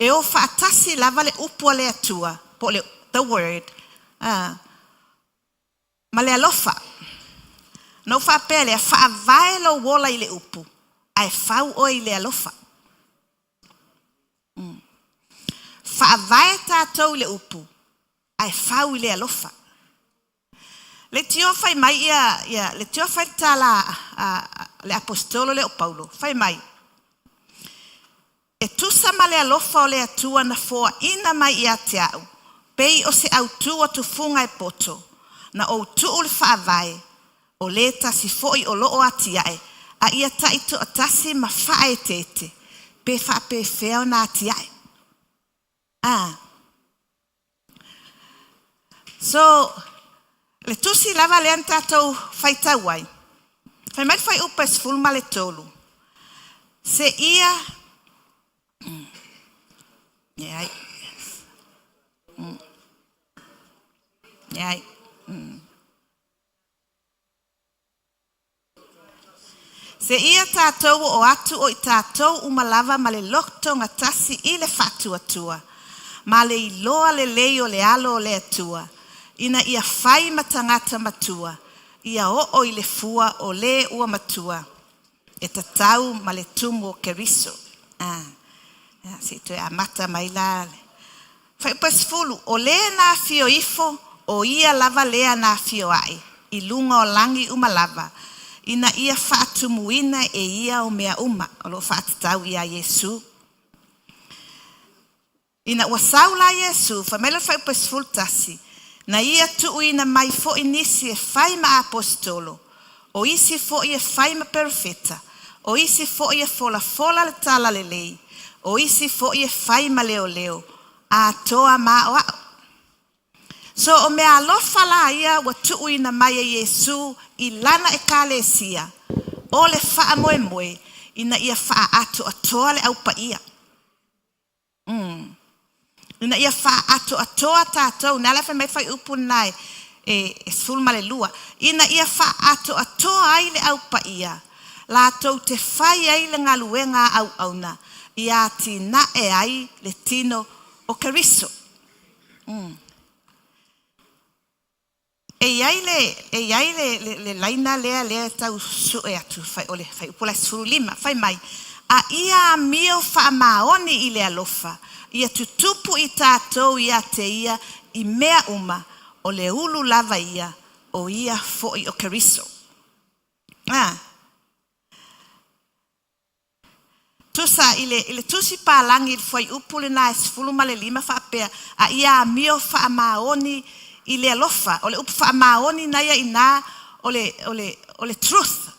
e o faatasi lava le upu a le Atua, po o le, the word, ma le alofa. Na ou faapea lea, faavae lou ola i le upu, ae fau oe i le alofa. Faavae tātou i le upu, ae fau i le alofa. Le tio fai mai ia, ia le tio fai le tala a, a, a le aposetolo lea o Paulo, fai mai, E tusa ma le alofa o le Atua na foaina mai ia te au, pei o se autū o tufuga e poto, na ou tuu le faavae, o lē tasi foi o loo atiae, a ia taitoatasi ma faaeteete, pe faapefea ona atiae. A. So, le tusi lava lea na tatou faitau ai, fai mai le fuaiupu e 13, se ia, leai, leai, Seia tātou oo atu o i tātou uma lava ma le loto gatasi i le faatuatua, ma le iloa lelei o le alo o le Atua, ina ia fai ma tagata matua, ia oo i le fua o le ua matua, e tatau ma le tumu o Keriso. A, se i toe amata mai la le Fuaiupesefulu, o lē na afio ifo, o ia lava lea na afio aʻe i luga o lagi uma lava, ina ia faatumuina e ia o mea uma o lo o faatatau iā Iesū. Ina ua sau la Iesū, fai mai le Fuaiupesefulu tasi, na ia tuuina mai foi nisi e fai ma aposetolo, o isi foi e fai ma perofeta, o isi foi e folafola le tala lelei, o isi foi e fai ma leoleo, atoa ma aoao. So o mea alofa la ia ua tuuina mai e Iesū i lana ekalesia, o le faamoemoe ina ia faaatoatoa le aupaia. Ina ia faaatoatoa tātou, na ala fai mai fuaiupu lena e, e, e 12, ina ia faaatoatoa ai le aupaia, latou te fai ai le galuega a auauna, ia atinae ai le tino o Keriso. E i ai le, e i ai le, le, le laina lea, lea e tau sue atu, fai, o le fuaiupu la e 15, fai mai, A ia amio faamaoni i le alofa, ia tutupu i tātou ia te ia i mea uma, o le ulu lava ia, o ia foi o Keriso. A. Tusa i le, i le tusi palagi i le fuaiupu lena e 15 faapea, a ia amio faamaoni i le alofa. O le upu faamaoni na ia ina o le, o le, o le truth.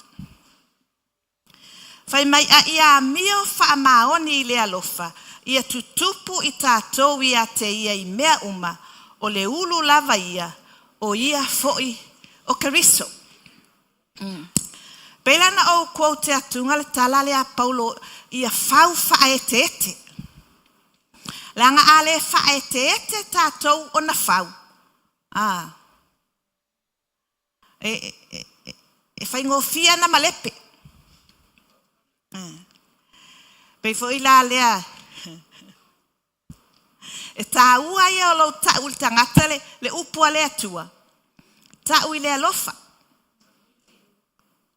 Fai mai a ia amio faamaoni i le alofa, ia tutupu i tatou ia te ia i mea uma, o le ulu lava ia, o ia foi o Keriso. Pei la na ou quote atuga le tala lea a Paulo ia fau faaeteete. Leaga a le faaeteete tatou ona fau, a, e, e, e, e faigofie ana malepe. Pei foi la lea e tāua ia o lou ta'u i le tagata le, le upu a le Atua. Ta'u i le alofa.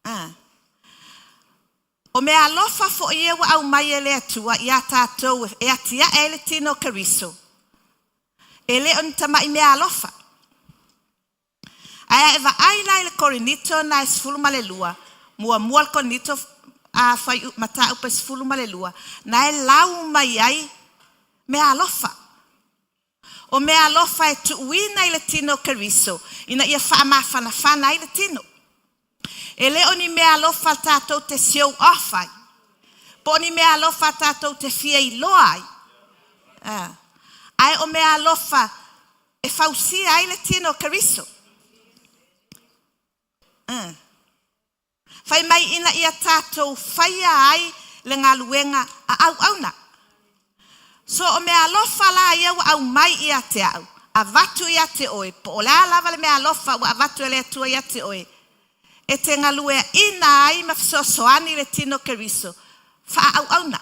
Ah. O mea alofa foi ia ua aumai e le Atua iā tatou e atia'e ai le tino o Keriso. E le o ni tama'i mea alofa. Ae a e vaai la i le Korinito na e 12, muamua le Korinito a fai mataupu e 12, na e lau mai ai mea alofa. O mea alofa e tuuina i le tino o Keriso ina ia faamafanafana ai le tino. E le o ni mea alofa tatou te show off ai. Po o ni mea alofa tatou te fia iloa ai. Ae o mea alofa e fausia ai le tino o Keriso. Fai mai ina ia tatou faia ai le galuega a auauna. So o mea alofa la ia ua aumai ia te au, avatu ia te oe, po o le a lava le mea alofa ua avatu e le Atua ia te oe, e te galueaina ai ma fesoasoani i le tino o Keriso, faaauauna.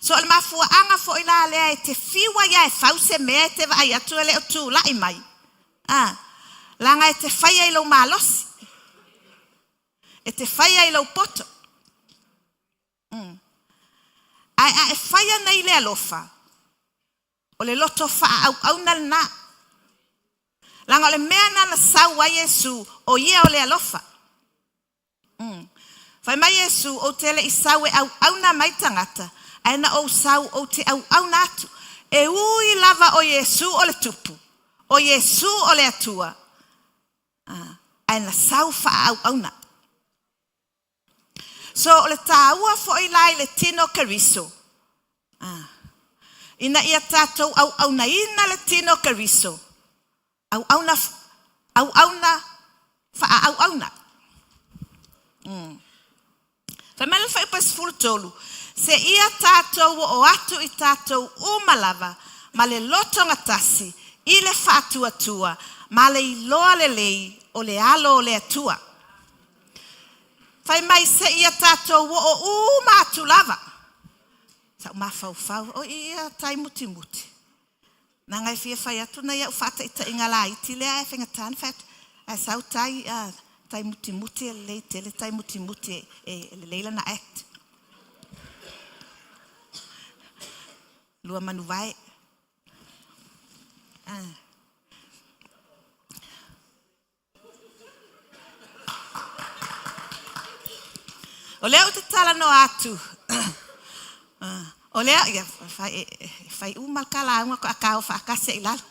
So o le mafuaaga foi la lea e te fiu ai lava e fau se mea e te vaai atu e le o tulai mai. Leaga e te faia i lou malosi. E te faia i lou poto. Ae a e faia nei le alofa, o le loto faaauauna lena. Leaga o le mea lena na sau ai Iesu, o ia o le alofa. Fai mai Iesu, ou te le i sau e auauna mai tagata, ae na ou sau ou te auauna atu. E ui lava o Iesu o le Tupu, o Iesu o le Atua, ae na sau faaauauna. So o le tāua foi la i le tino o Keriso, ina ia tatou auaunaina le tino o Keriso, auauna, auauna, faaauauna. Fai mai le fuaiupu e 13, seia tatou oo atu i tatou uma lava ma le lotogatasi i le faatuatua ma le iloa lelei o le alo o le Atua. Fai mai seia tatou oo uma atu lava. Sa ou mafaufau, o ia tai mutimuti. Leaga e fia fai atu nai au faataitaiga laiti lea ae faigata ona fai atu. Ae sau tai, tai mutimuti e lelei tele tai mutimuti e lelei lana act. Lua manuvae. O lea ou te talanoa atu, o lea, ia, fai, fai uma le talauga ko a o faatasi ai i lalo.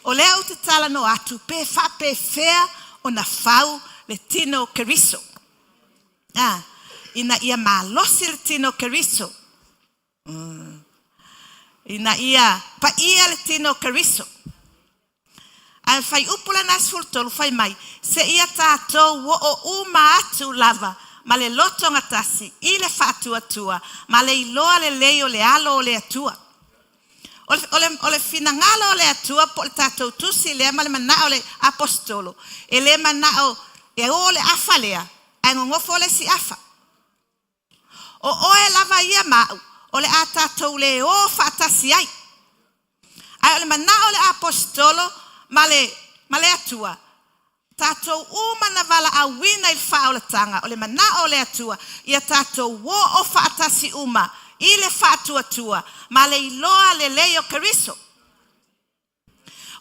O lea ou te talanoa atu pe faapefea ona fau le tino o Keriso. Ina ia malosi le tino o Keriso. Ina ia paia le tino o Keriso. Ae fuaiupu lena 13 fai mai, seia tatou oo uma atu lava ma le lotogatasi i le faatuatua ma le iloa lelei o le alo o le Atua. O le, o le, o le finagalo o le Atua po o le tatou tusi lea ma le manao o le aposetolo, e le manao e o le afa lea, ae gogofo le isi afa. O oe lava ia ma au, o le a tatou le o faatasi ai. Ae o le manao o le aposetolo ma le, ma le Atua, tatou uma na valaauina i le faaolataga, o le manao o le Atua, ia tatou oo faatasi uma i le faatuatua ma le iloa lelei o Keriso.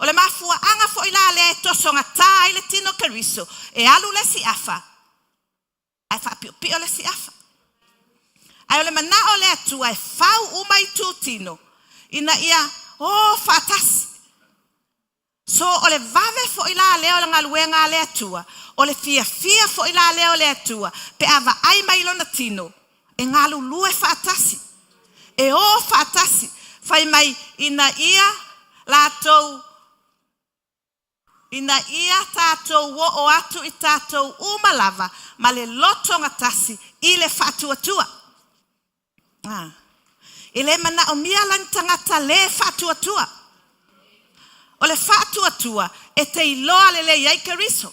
O le mafuaaga foi la lea e tosogatā ai le tino Keriso, e alu le isi afa. Ae faapiopio le isi afa. Ae o le manao o le Atua e fau uma itutino ina ia o faatasi. So o le vave foi la lea o le galuega a le Atua, o le fiafia foi la lea o le Atua pe a vaai mai i lona tino e galulue faatasi, e o faatasi, fai mai ina ia latou ina ia tatou oo atu i tatou uma lava ma le loto gatasi i le faatuatua. Ah. E le manaomia la ni tagata lē faatuatua. O le faatuatua e te iloa lelei ai Keriso.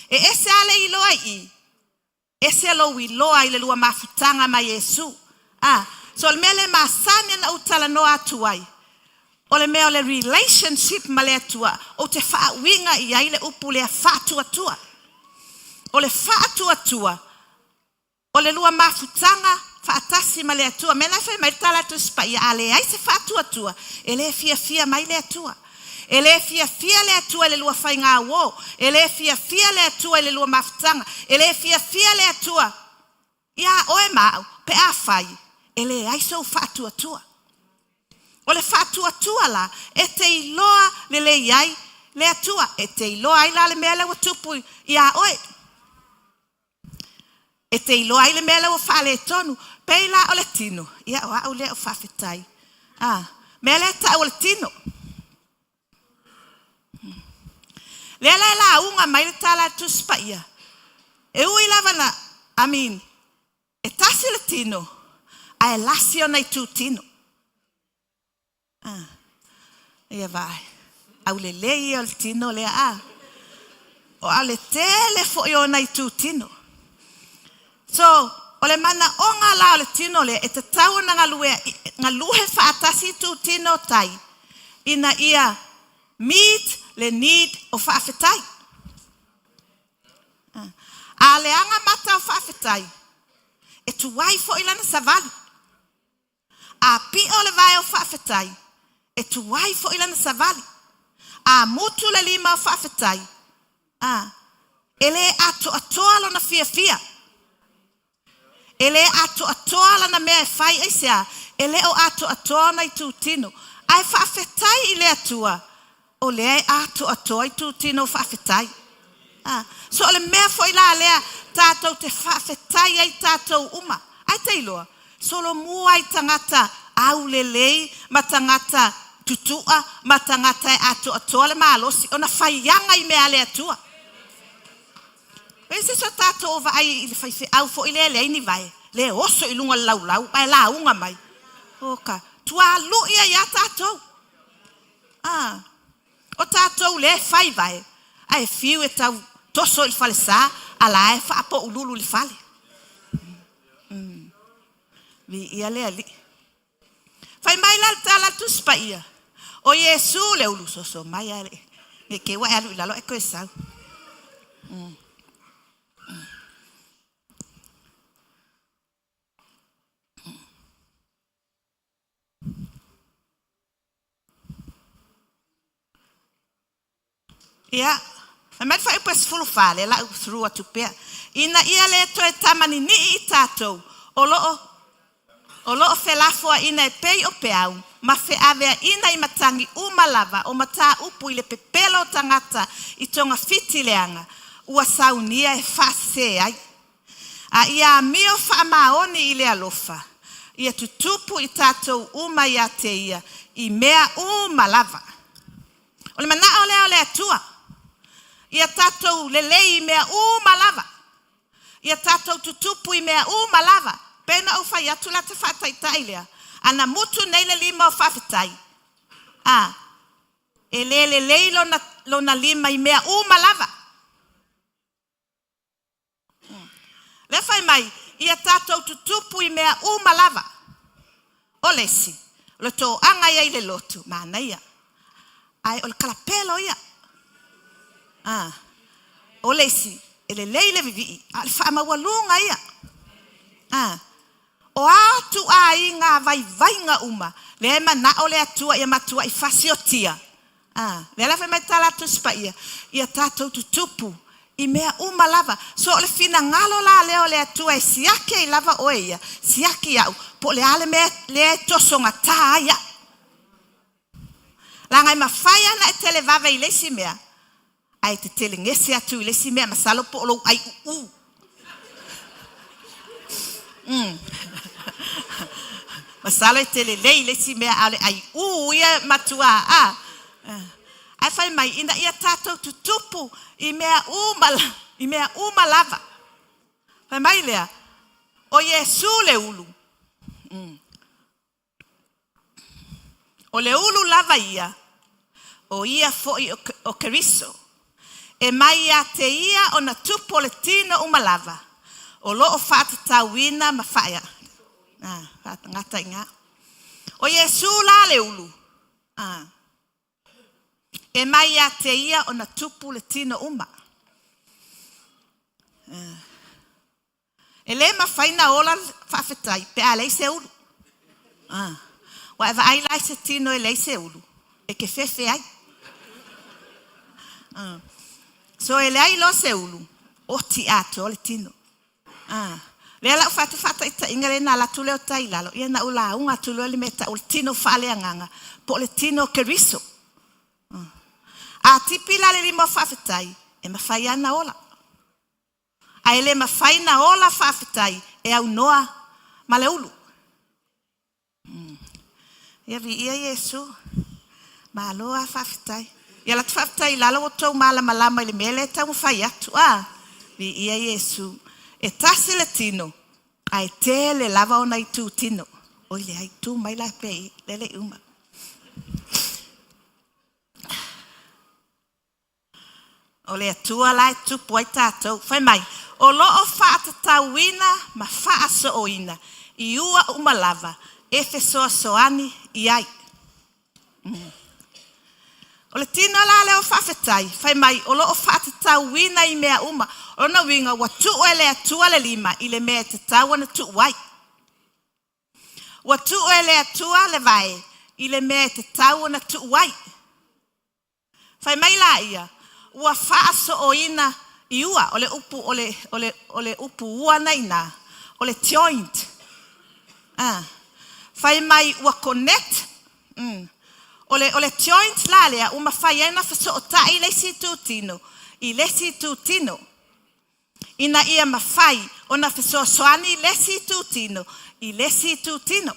E ese lava le iloa i i, ese lou iloa i le lua mafutaga ma Iesu. Ah, so o le mea lea e masani ona ou talanoa atu ai, o le mea o le relationship ma le Atua, ou te faauiga i ai le upu lea faatuatua. O le faatuatua, O le lua mafutaga faatasi ma le Atua. Mea la e fai mai le tala a Tusi Paia, a leai se faatuatua, e le fiafia mai le Atua. E le fiafia le Atua i le lua faigauo. E le fiafia le Atua i le lua mafutaga. E le fiafia le Atua iā oe ma au pe afai e leai sou faatuatua. O le faatuatua la, e te iloa lelei ai le Atua. E te iloa ai la le mea lea ua tupu iā oe. E te iloa ai le mea lea ua faaletonu. Pei la o le tino, ia o au lea o faafetai. A, mea lea e tau o le tino. Lea la e lauga mai le tala a le Tusi Paia. E ui lava na, I mean, e tasi le tino, ae lasi ona itu tino. Ah, ia vaai. Aulelei ia o le tino lea, a. O a le tele foi o ona itutino. So, o le manaoga la o le tino lea, e tatau ona galue, galue faatasi itutino tai, ina ia meet le need o faafetai. Ah. A leaga mata o faafetai, e tuai foi lana savali. A pio le vae o faafetai, e tuai foi lana savali. A mutu le lima o faafetai, a, e lē atoatoa lona fiafia. E lē atoatoa lana mea e fai, aisea? E le o atoatoa ona itutino. Ae faafetai i le Atua, o lea e atoatoa itutino o faafetai. A, so o le mea foi la lea tatou te faafetai ai tatou uma. Ae te iloa, solomua i tagata aulelei ma tagata tutu'a ma tagata e atoatoa le malosi ona faiaga i mea a le Atua. Pei se isi o tatou o vaai i le faifeau foi lea e leai ni vae, lea e oso i luga o le laulau ae lauga mai. Oka, tualu'i ai lava tatou. A, o tatou lea e fai vae, ae fiu e tau toso i le falesa, a la e faapoululu i le fale. Viia le Alii. Fai mai la le tala a le Tusi Paia, o Iesu le ulu soso mai a le, ne i te i ua e alu i lalo ae toe sau. Ia, fai mai le fuaiupu e 14, lea la u through atu pea. Ina ia le toe tamaninii i tatou, o lo o o lo o felafoaiina e pei o peau, ma feaveaiina i matagi uma lava o mataupu i le pepelo o tagata i togafiti leaga, ua saunia e faasese ai. A ia amio faamaoni i le alofa, ia tutupu i tatou uma ia te ia i mea uma lava. O le manao lea o le Atua, ia tatou lelei i mea uma lava, ia tatou tutupu i mea uma lava. Pei ona ou fai atu la ta faataitai lea, ana mutu nei le lima o faafetai, a, e le lelei lona, lona lima i mea uma lava. Lea fai mai, ia tatou tutupu i mea uma lava. O le isi, o le toaga ia i le lotu, manaia. Ae o le kalapelo ia. Ah, o le isi, e lelei le vivii, a o le faamaualuga ia. Ah, o a ituaiga vaivaiga uma, lea e manao le Atua ia matuai fasiotia. Ah, lea la fai mai tala a Tusi Paia, ia tatou tutupu. I mea uma lava. So o le finagalo la lea o le Atua e siaki ai lava oe ia, siaki au, po o le a le mea lea e tosogata ai au. Leaga e mafai lava ona e televave i le isi mea, ae e te telegese atu i le isi mea, masalo po o lou aiuuu. Masalo e te lelei i le isi mea, a o le aiū ia e matua a. Ae fai mai, ina ia tatou tutupu i mea uma, i mea uma lava. Fai mai lea, o Iesu le ulu. O le ulu lava ia, o ia foi o Keriso. E mai ia te ia ona tupu o le tino uma lava, o lo o faatatauina ma faa, faatagata i ina. O Iesu la le ulu, e mai ia te ia ona tupu le tino uma. E le mafai na ola faafetai pe a leai se ulu. Ua e vaai la i se tino e leai se ulu, e te fefe ai. So e leai loa se ulu, oti atoa le tino. Lea la ua fai atu faataitaiga lea na alu atu lea o tai i lalo, ia na ou lauga atu loa i le mea e tau o le tino faaleagaga po o le tino Keriso. A tipi la le lima o faafetai, e mafai lava ona ola. Ae le mafai na ola faafetai e aunoa ma le ulu. Ia viia Iesu. Malo lava faafetai. Ia alu atu faafetai i lalo ua outou malamalama i le mea lea e taumafai atu. A, viia Iesu. E tasi le tino, ae tele lava ona itu tino. Oi leai, tu mai la pea i lea le i uma. O le Atua la e tupu ai tatou. Fai mai, o lo o faatatauina ma faasooina i ua uma lava e fesoasoani i ai. O le tino la lea o faafetai, fai mai, o lo o faatatauina i mea uma. O lona uiga, ua tuu e le Atua le lima i le mea e tatau ona tuu ai. Ua tuu e le Atua le vae i le mea e tatau ona tuu ai. Fai mai laia, ua faasooina i ua, o le upu, o le, o le, o le upu ua na ina, o le joint. Ah. Fai mai ua connect. O le, o le joint la lea ua mafai ai ona fesootai le isi itutino i le isi itutino. Ina ia mafai ona fesoasoani le isi itutino i le isi itutino.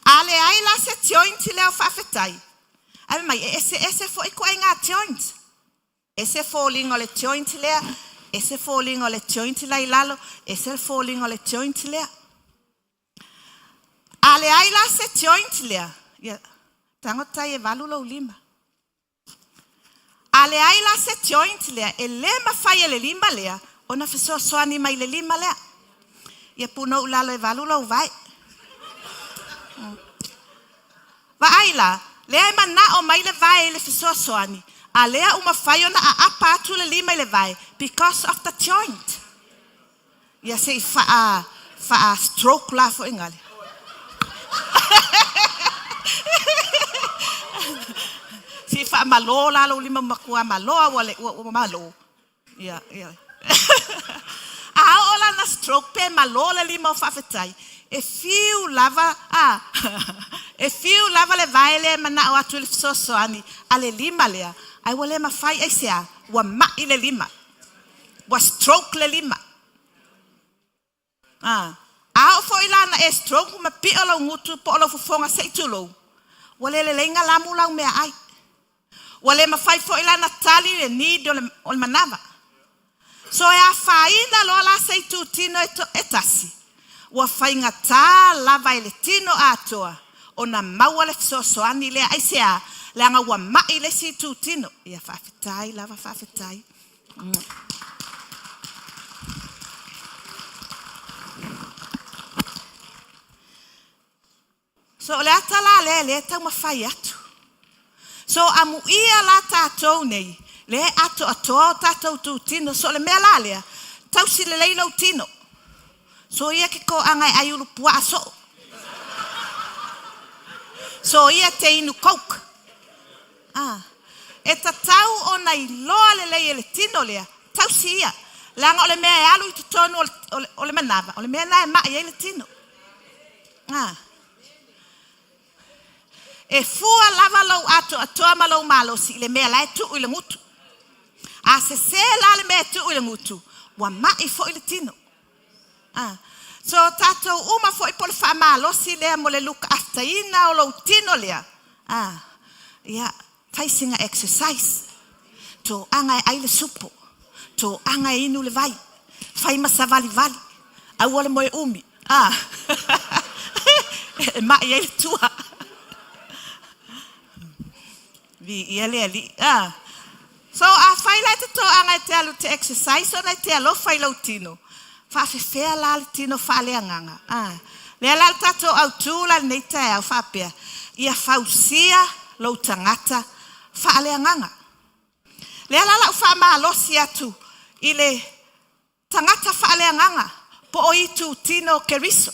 A leai la se joint lea o faafetai, ae fai mai e eseese foi ituaiga joint. Ese foliga o le joint lea, ese foliga o le joint la i lalo, ese le foliga o le joint lea. A leai la se joint lea, ia, tago tai e valu lou lima. A leai la se joint lea, e le mafai e le lima lea ona fesoasoani mai i le lima lea. Ia punou i lalo e valu lou vae. Vaai la, lea e manao mai le vae i le fesoasoani, a lea ua mafai ona aapa atu le lima i le vae because of the joint. Ia se i faa, faa stroke la foi ngale. Se i faamalo la lou lima matua malo a ua le ua, ua malo. Ia, ia. A oo la na stroke pe malo le lima o faafetai, e fiu lava, a, e fiu lava le vae lea e manao atu i le fesoasoani a le lima lea, ae ua le mafai aisea, ua mai le lima. Ua stroke le lima. A, a oo foi la na e stroke ma pio lou gutu po o lou fofoga se i tulou, ua le lelei galamu lau meaai. Ua le mafai foi la na tali le need o le, o le manava. So e afaina loa la se itutino e, to, e tasi, ua faigata lava e le tino atoa ona maua le fesoasoani lea. Aisea? Leaga ua mai le isi itutino. Ia faafetai lava, faafetai. So o le ata la lea lea e taumafai atu. So amuia la tatou nei, lea e atoatoa o tatou tutino. So o le mea la lea, tausi lelei lou tino. So ia ke toaga e ai ulu puaa soo. So ia te inu coke. Ah. E tatau ona iloa lelei e le tino lea, tausi ia, leaga o le mea e alu i totonu o le manava, o le mea lena e mai ai le tino. A. E fua lava lou atoatoa ma lou malosi i le mea la e tuu i le gutu. A sesē la le mea e tuu i le gutu, ua mai foi le tino. A. So tatou uma foi po o le faamalosi lea mo le luka aftaina o lou tino lea. A. Ia, fai sina exercise. Toaga e ai le supo. Toaga e inu le vai. Fai ma savalivali. Aua le moe umi. A. E mai ai le tua. Viia le Alii. A. So afai la e te toaga e te alu te exercise ona e te alofa i lou tino, faafefea la le tino faaleagaga? A. Lea la le tatou autu la lenei taeao faapea, ia fausia lou tagata faaleagaga. Lea la lau faamalosi atu i le tagata faaleagaga po o itu tino o Keriso.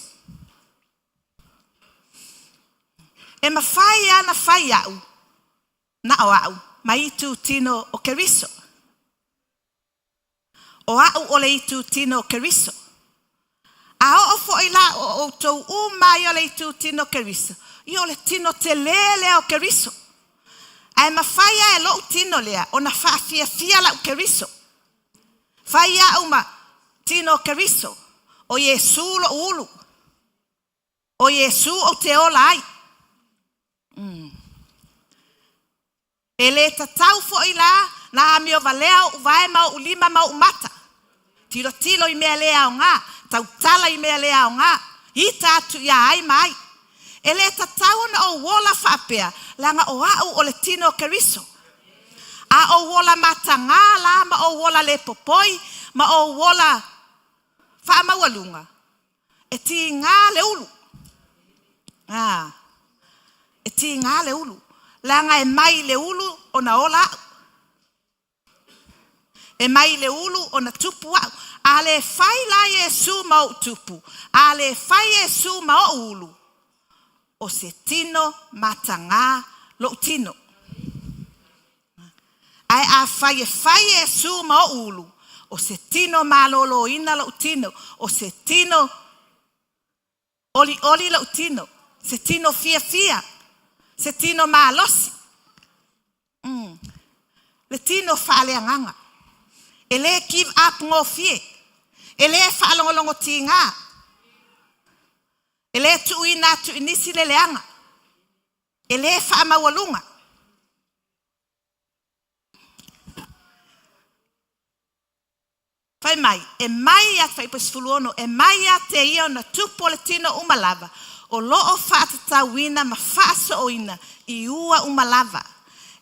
E mafai lava ona fai au, na o au, ma itu tino o Keriso. O au o le itu tino o Keriso. A oo foi la o outou uma ai o le itu tino o Keriso, ia o le tino telē lea o Keriso. Ae mafai lava e lou tino lea ona faafiafia lau Keriso. Fai au ma tino o Keriso, o Iesu lou ulu. O Iesu ou te ola ai. E le tatau foi la na amio valea oʻu vae ma oʻu lima ma oʻu mata. Tilotilo i mea le aoga, tautala i mea le aoga, ita atu ia ai ma ai. E le tatau ona ou ola faapea, leaga o au o le tino o Keriso. A ou ola matagā la ma ou ola le popoi ma ou ola faamaualuga, E tīgā le ulu. Ā, e tīgā le ulu. Leaga e mai le ulu ona ola au. E mai le ulu ona tupu au. A le fai la Iesū ma ou tupu, a le fai Iesū ma ou ulu, o se tino matagā lou tino. Ae afai e fai Iesū ma oʻu ulu, o se tino malōlōina loʻu tino, o se tino olioli loʻu tino, se tino fiafia, se tino malosi, le tino faaleagaga. E le give up gofie, e le faalogologo tigā, e le tuuina atu i nisi le leaga, e le faamaualuga. Fai mai, e mai ia, Fuaiupu 16, e mai ia te ia ona tupu o le tino uma lava, o lo o faatatauina ma faasooina i ua uma lava,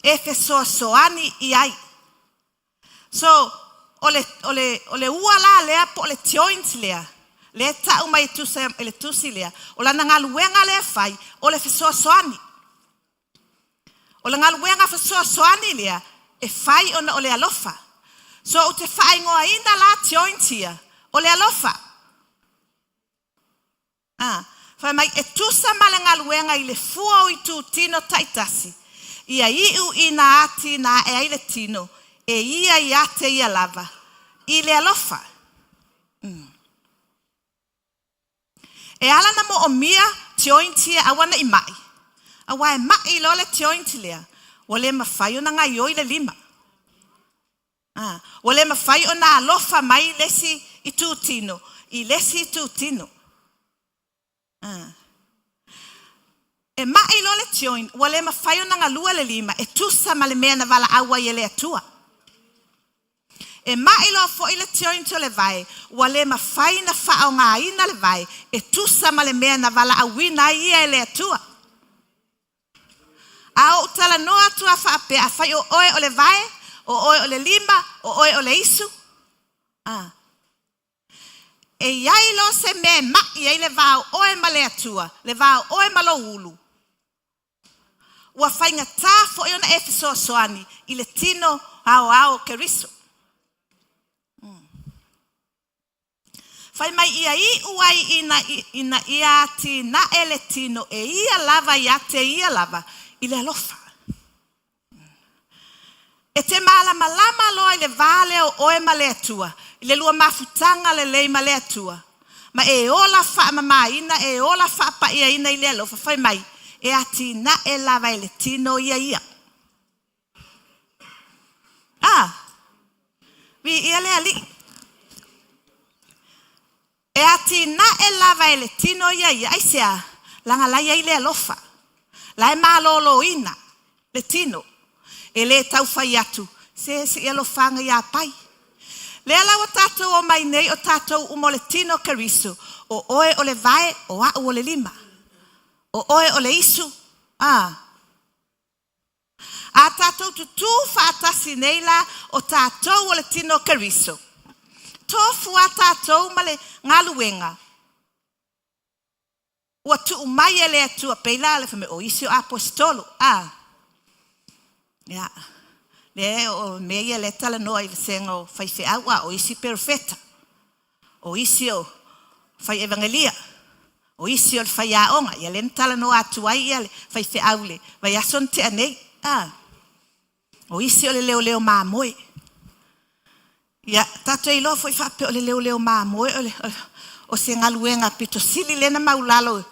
e fesoasoani i ai. So, o le, o le, o le ua la lea po o le joint lea, lea e tau mai e tusa i le tusi lea, o lana galuega lea e fai, o le fesoasoani. O le galuega fesoasoani lea e fai ona o le alofa. So ou te faaigoaina la joint ia, o le alofa. A, fai mai e tusa ma le galuega i le fua o itutino taitasi, ia iu i na ati na ae ai le tino, e ia ia te ia lava, i le alofa. E ala na moomia joint ia aua ne i mai, aua e mai loa le joint lea, ua le mafai ona gaioi le lima. A, ua le mafai ona alofa mai le isi itutino i le isi itutino. A. E mai loa le joint, ua le mafai ona galue le lima e tusa ma le mea na valaau ai e le Atua. E mai loa foi le joint o le vae, ua le mafai na faaaogaina le vae e tusa ma le mea na valaauina ai ia e le Atua. A ou talanoa atu a faapea, afai o oe o le vae, o oe o le lima, o oe o le isu, a. E i ai loa se mea e maʻi ai le va o oe ma le Atua, le va o oe ma lou ulu, ua faigata foi ona e fesoasoani i le tino aoao o Keriso. Fai mai ia iu ai ina, ina ia atinae le tino e ia lava ia te ia lava i le alofa. E te malamalama loa i le va lea o oe ma le Atua, i le lua mafutaga lelei ma le Atua, ma e ola faamamaina, e ola faapaiaina i le alofa, fai mai, e atinae lava e le tino ia ia. A, viia le Alii. E atinae lava e le tino ia ia. Aisea? Leaga la e i ai le alofa. La e maloloina le tino. E le tau fai atu, se se i alofaga ia pai. Lea la ua tatou omai nei o tatou uma o le tino o Keriso, o oe o le vae, o a'u o le lima. O oe o le isu, a. A tatou tutū faatasi nei la o tatou o le tino o Keriso. Tofu a tatou ma le galuega ua tuu mai e le Atua, pei la le fai mai o isi o aposetolo, a. Ia, lea o mea ia lea e talanoa i vasega o faifeau, a o isi perofeta, o isi o fai evangelia, o isi o le faiaoga, ia lea na talanoa atu ai ia le faifeau i le vaiaso na tea nei, a. O isi o le leoleo mamoe. Ia, tatou iloa foi faapea o le leoleo mamoe o, le, o se galuega pito sili lea na maulalo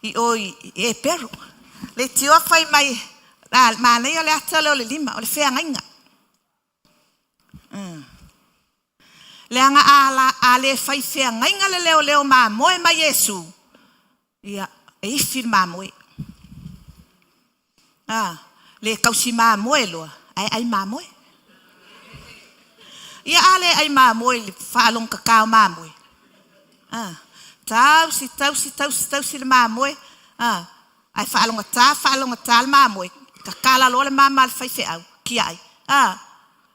i o i Eperu. Le tioa fai mai, a, manaia o le ata lea o le lima, o le feagaiga. Leaga a, la, a le fai feagaiga le leoleo mamoe ma Iesu, ia, e ifi le mamoe. A, le tausi mamoe loa, ae ai mamoe. Ia a le ai mamoe i le faalogotata o mamoe. A, tausi, tausi, tausi, tausi le mamoe. A, ae faalogotata, faalogotata le mamoe. Tatala loa le mama a le faifeau, tiai. A,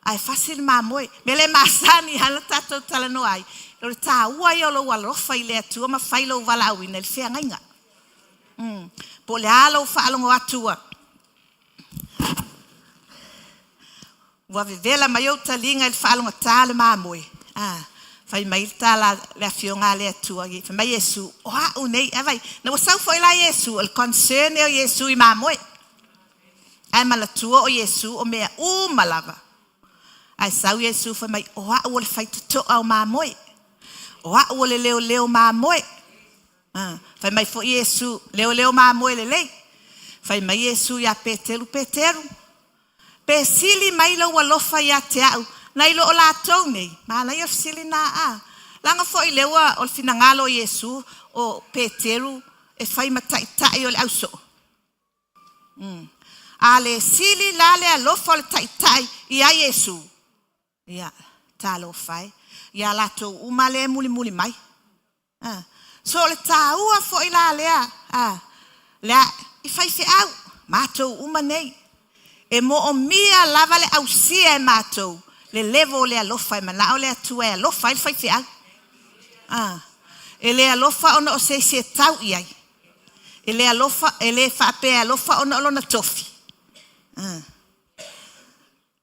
ae fasi le mamoe. Mea le masani lava na tatou talanoa ai, o le taua ia o lou alofa i le Atua ma fai lou valaauina i le feagaiga. Po o le a lou faalogo atu ua ua vevela mai ou taliga i le faalogotata o le mamoe. A, fai mai le tala le afioga a le Atua, fai mai Iesu, o a'u nei, a vai, na ua sau foi la Iesu, o le concern ea o Iesu i mamoe. Ae manatua o Iesu o mea uma lava. Ae sau Iesu fai mai, o a'u o le faitotoa o mamoe. O a'u o le leoleo mamoe. A, fai mai foi Iesu, leoleo mamoe lelei. Fai mai Iesu iā Peteru, Peteru, pe sili mai lou alofa ia te a'u nai lo o latou nei. Manaia fesili na a. Leaga foi lea ua o le finagalo o Iesu o Peteru e fai ma taitai o le ausoo. A le sili la le alofa o le taitai iā Iesu, ia, talofa e, iā latou uma lea e mulimuli mai. A, so o le taua foi la lea, a, lea i faifeau, matou uma nei, e moomia lava le ausia e matou le level o le alofa e manao le Atua e alofa ai le faifeau. A, e le alofa ona o se isi e tau i ai. E le alofa, e le faapea e alofa ona o lona tofi.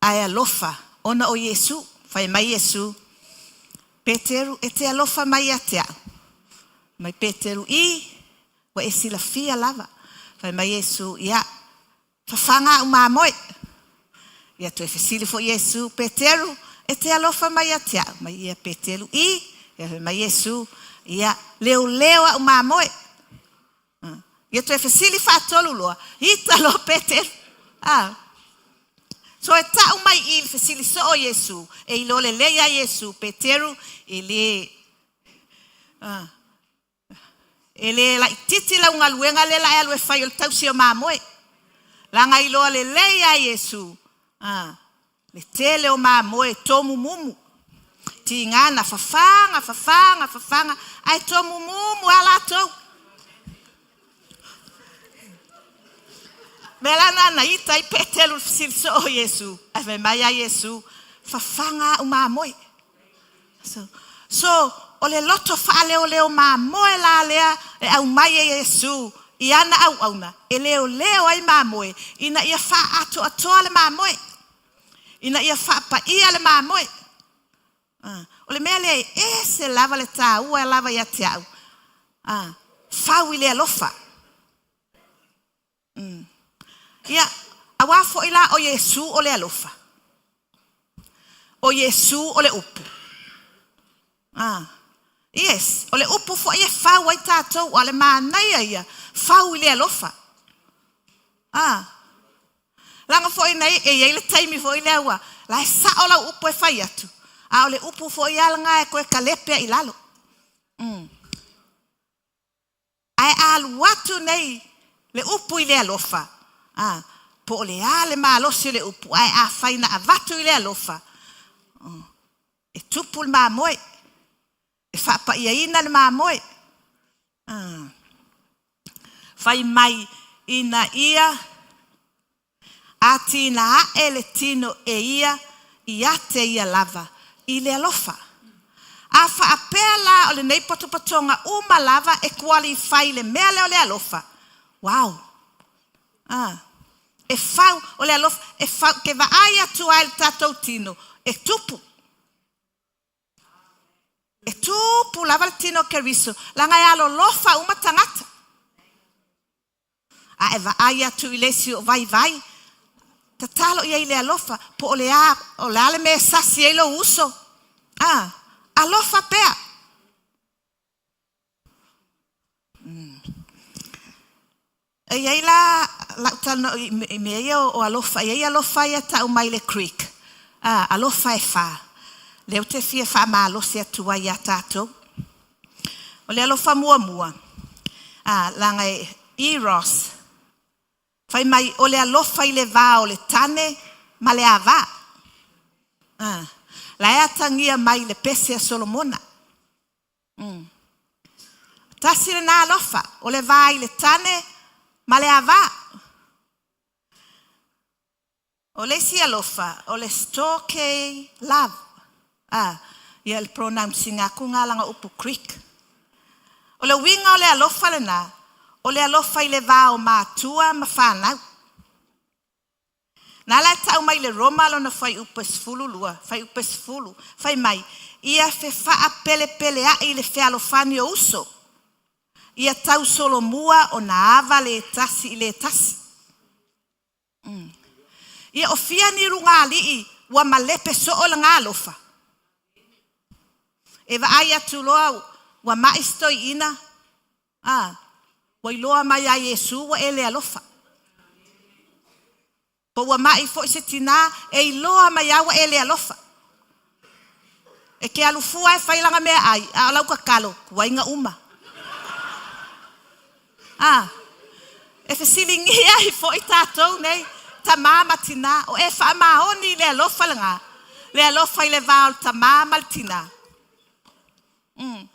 Ae alofa ona o Iesu. Fai mai Iesu, Peteru, e te alofa mai ia te a'u. Mai Peteru, I, ua e silafia lava. Fai mai Iesu, Ia, fafaga a'u mamoe. Ia toe fesili foi Iesu, Peteru, e te alofa mai ia te a'u. Mai ia Peteru, I, ia fai mai Iesu, Ia, leoleo a'u mamoe. Ia toe fesili faatolu loa, ita loa Peteru. A. So e ta'u mai i le fesili soo o Iesu, e iloa lelei a Iesu, Peteru, e le, a, e le laitiiti lau galuega lea la e alu e fai o le tausi o mamoe. Leaga iloa lelei a Iesu, a, le tele o mamoe tomumumu. Tiga na fafaga, fafaga, fafaga, ae tomumumu a latou. Mea la na na ita ai Peteru le fesili soo o Iesu, ae fai mai a Iesu, fafaga a'u mamoe. So, so o le loto faaleoleo mamoe la lea e aumai e Iesu i ana auauna e leoleo ai mamoe ina ia faaatoatoa le mamoe, ina ia faapaia le mamoe. A, o le mea lea e ese lava le taua lava ia te a'u, a, fau i le alofa. Ia, auā foi la o Iesu o le alofa. O Iesu o le upu. Ah. Yes, o le upu foʻi e fau ai tatou, a o le manaia ia, fau i le alofa. Ah. Leaga foi nei, e i ai le taimi foi lea ua, la e sao lau upu e fai atu, a o le upu foi lava lena e toe kalepe ai i lalo. Mm. Ae a alu atu nei le upu i le alofa, a, po o le a le malosi o le upu, ae afai na avatu i le alofa, e tupu le mamoe, e faapaiaina le mamoe. A, fai mai ina ia Atinae le tino e ia ia te ia lava i le alofa. A faapea la o lenei potopotoga uma lava e qualify i le mea lea o le alofa, wow! A, e fau, o le alofa, e fau, ke vaai atu lava i le tatou tino, e tupu. E tupu lava le tino o Keriso, leaga e alolofa uma tagata. A e vaai atu i le isi o vaivai, tatalo i ai i le alofa, po o le a, o le a le mea e sasi ai lou uso. A, alofa pea. Mm. E i ai la lau talanoa i, i mea ia o, o alofa, e i ai alofa ia tau mai le Greek. A, alofa e fa. Lea ou te fia faamalosi atu ai iā tatou. O le alofa muamua, a, leaga e eros, fai mai o le alofa i le va o le tane ma le ava. A, la e atagia mai le pese a Solomona. Mm. Tasi lena alofa, o le va i le tane ma le ava. O le isi alofa, o le storge love. A, ia le pronouncing atu ngā langa upu Greek. O le uiga o le alofa lena, o le alofa i le va o matua ma whanau. Nā la e tau mai le Roma lona fuaiupu e 12, fuaiupu e 10, fai mai, ia fefaapelepealeaʻi le fealofani o uso, ia tausolomua ona ava le tasi i le tasi. Mm. Ia o fia ni lugalii ua malepe soo le galofa. E vaai atu loa ua maʻi se toeaina, a, ua iloa mai ia Iesu ua e le alofa. Po ua maʻi foi se tinā, e iloa mai lava ua e le alofa. E ke alu fua e fai lana meaai, a o lau tatalo, tuaiga uma. A, e fesiligia ai foi tatou nei, tamā ma tinā, o e faamaoni i le alofa lena, le alofa i le va o le tamā ma le tinā. Mm.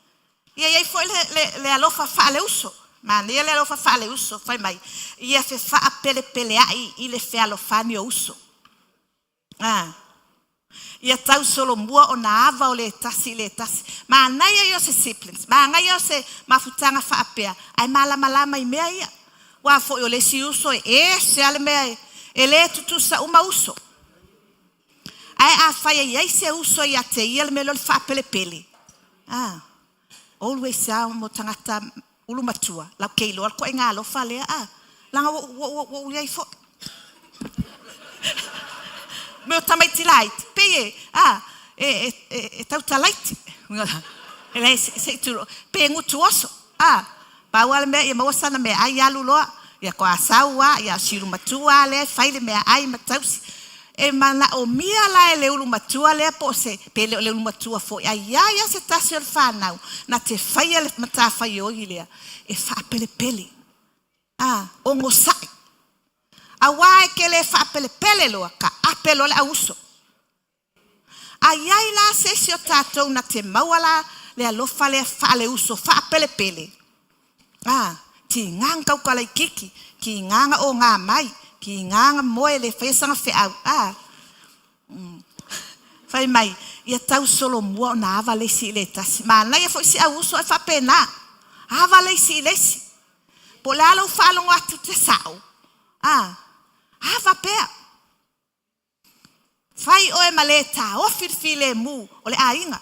Ia i ai foi le, le, le alofa faaleuso. Manaia le alofa faaleuso, fai mai, ia fefaapelepealeaʻi i le fealofani o uso. A, ia tausolomua ona ava o le tasi i le tasi. Manaia ia o se siblings, manaia o se mafutaga faapea, ae malamalama i mea ia. Aua foi o le isi uso e ese lava le mea e, e le tutusa uma uso. Ae afai e i ai se uso ia te ia le mea lea o le faapelepele, a, always lava mo tagata ulu matua, lau ke iloa le ituaiga alofa lea, a, leaga ua, ua, ua, ua ou i ai foi. Mea o tamaiti laiti, pei e, a, e, e, e, e tautalaiti. E leai, se, se i tulou, pei e gutu oso, a, pau lava le mea ia maua sana meaai alu loa, ia toa sau lava, ia o si ulu matua lava lea e fai le meaai ma tausi. E manaomia la e le ulu matua lea po o se, pe le o le ulu matua foi, a i ai lava se tasi o le fanau na te faia le matafaioi lea e faapelepele, a, onosai. Aua e te le faapelepele loa, ka ape loa le auuso. A i ai la se isi o tatou na te maua la le alofa lea faaleuso faapelepele, a, tiga na tautalaititi, tiga na oga mai, tiga na moe le faia sana feau, a, fai mai, ia tausolomua ona ava le isi i le tasi. Manaia foi si auuso ae faapena, ava le isi i le isi. Po o le a lou faalogo atu te sao, a, ava pea. Fai oe ma le taofi le filemu o le aiga.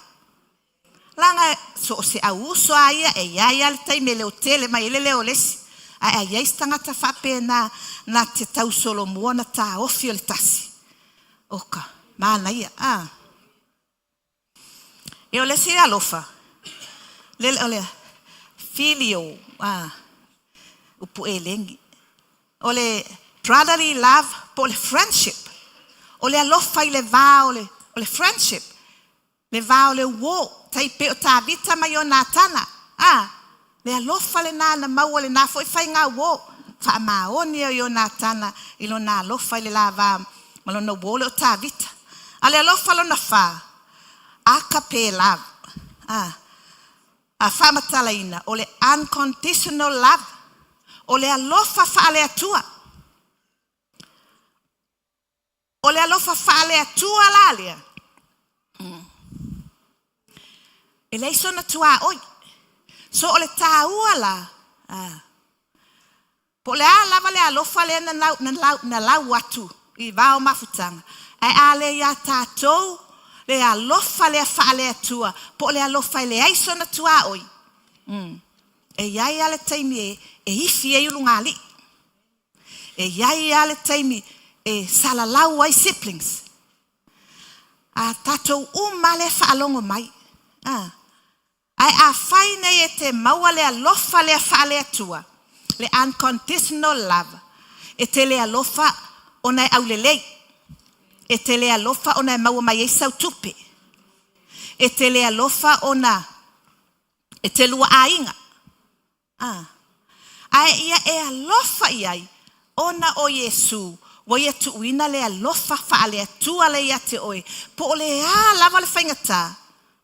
Leaga so o se auuso a ia e i ai lava le taimi e leotele mai ai le leo o le isi. Ae a i ai se tagata faapena na te tausolomua ona taofi o le tasi, oka, manaia, a. E o le isi alofa, le o le filio, a, upu elegi. O le brotherly love po o le friendship. O le alofa i le va o le, o le friendship. Le va o le uō, tai pei o Tavita ma Ionatana. A, le alofa lenā na maua lenā foi faiga uō. Faamaoni o Ionatana i lona alofa i le la va ma lona uō lea o Tavita. A le alofa lona fā, agape love. A, a faamatalaina, o le unconditional love. O le alofa faale-Atua. O le alofa faale-Atua la lea. E leai sona tuaoi. So o le tāua la, a, po o le a lava le alofa lea na lau, na lau, na lau atu i va o mafutaga, ae a le iā tatou le alofa lea faale-Atua, po o le alofa e leai sona tuaoi, e i ai lava le taimi e, e ifi ai ulugalii. E i ai lava le taimi e salalau ai siblings. A tatou uma lea e faalogo mai. A. Ae afai nei e te maua le alofa lea faale-Atua, le unconditional love, e te le alofa ona e aulelei, e te le alofa ona e maua mai ai sau tupe, e te le alofa ona e te lua aiga. A. Ae ia e alofa i ai, ona o Iesū, ua ia tuuina le alofa faale-Atua lea ia te oe, po o le a lava le faigata.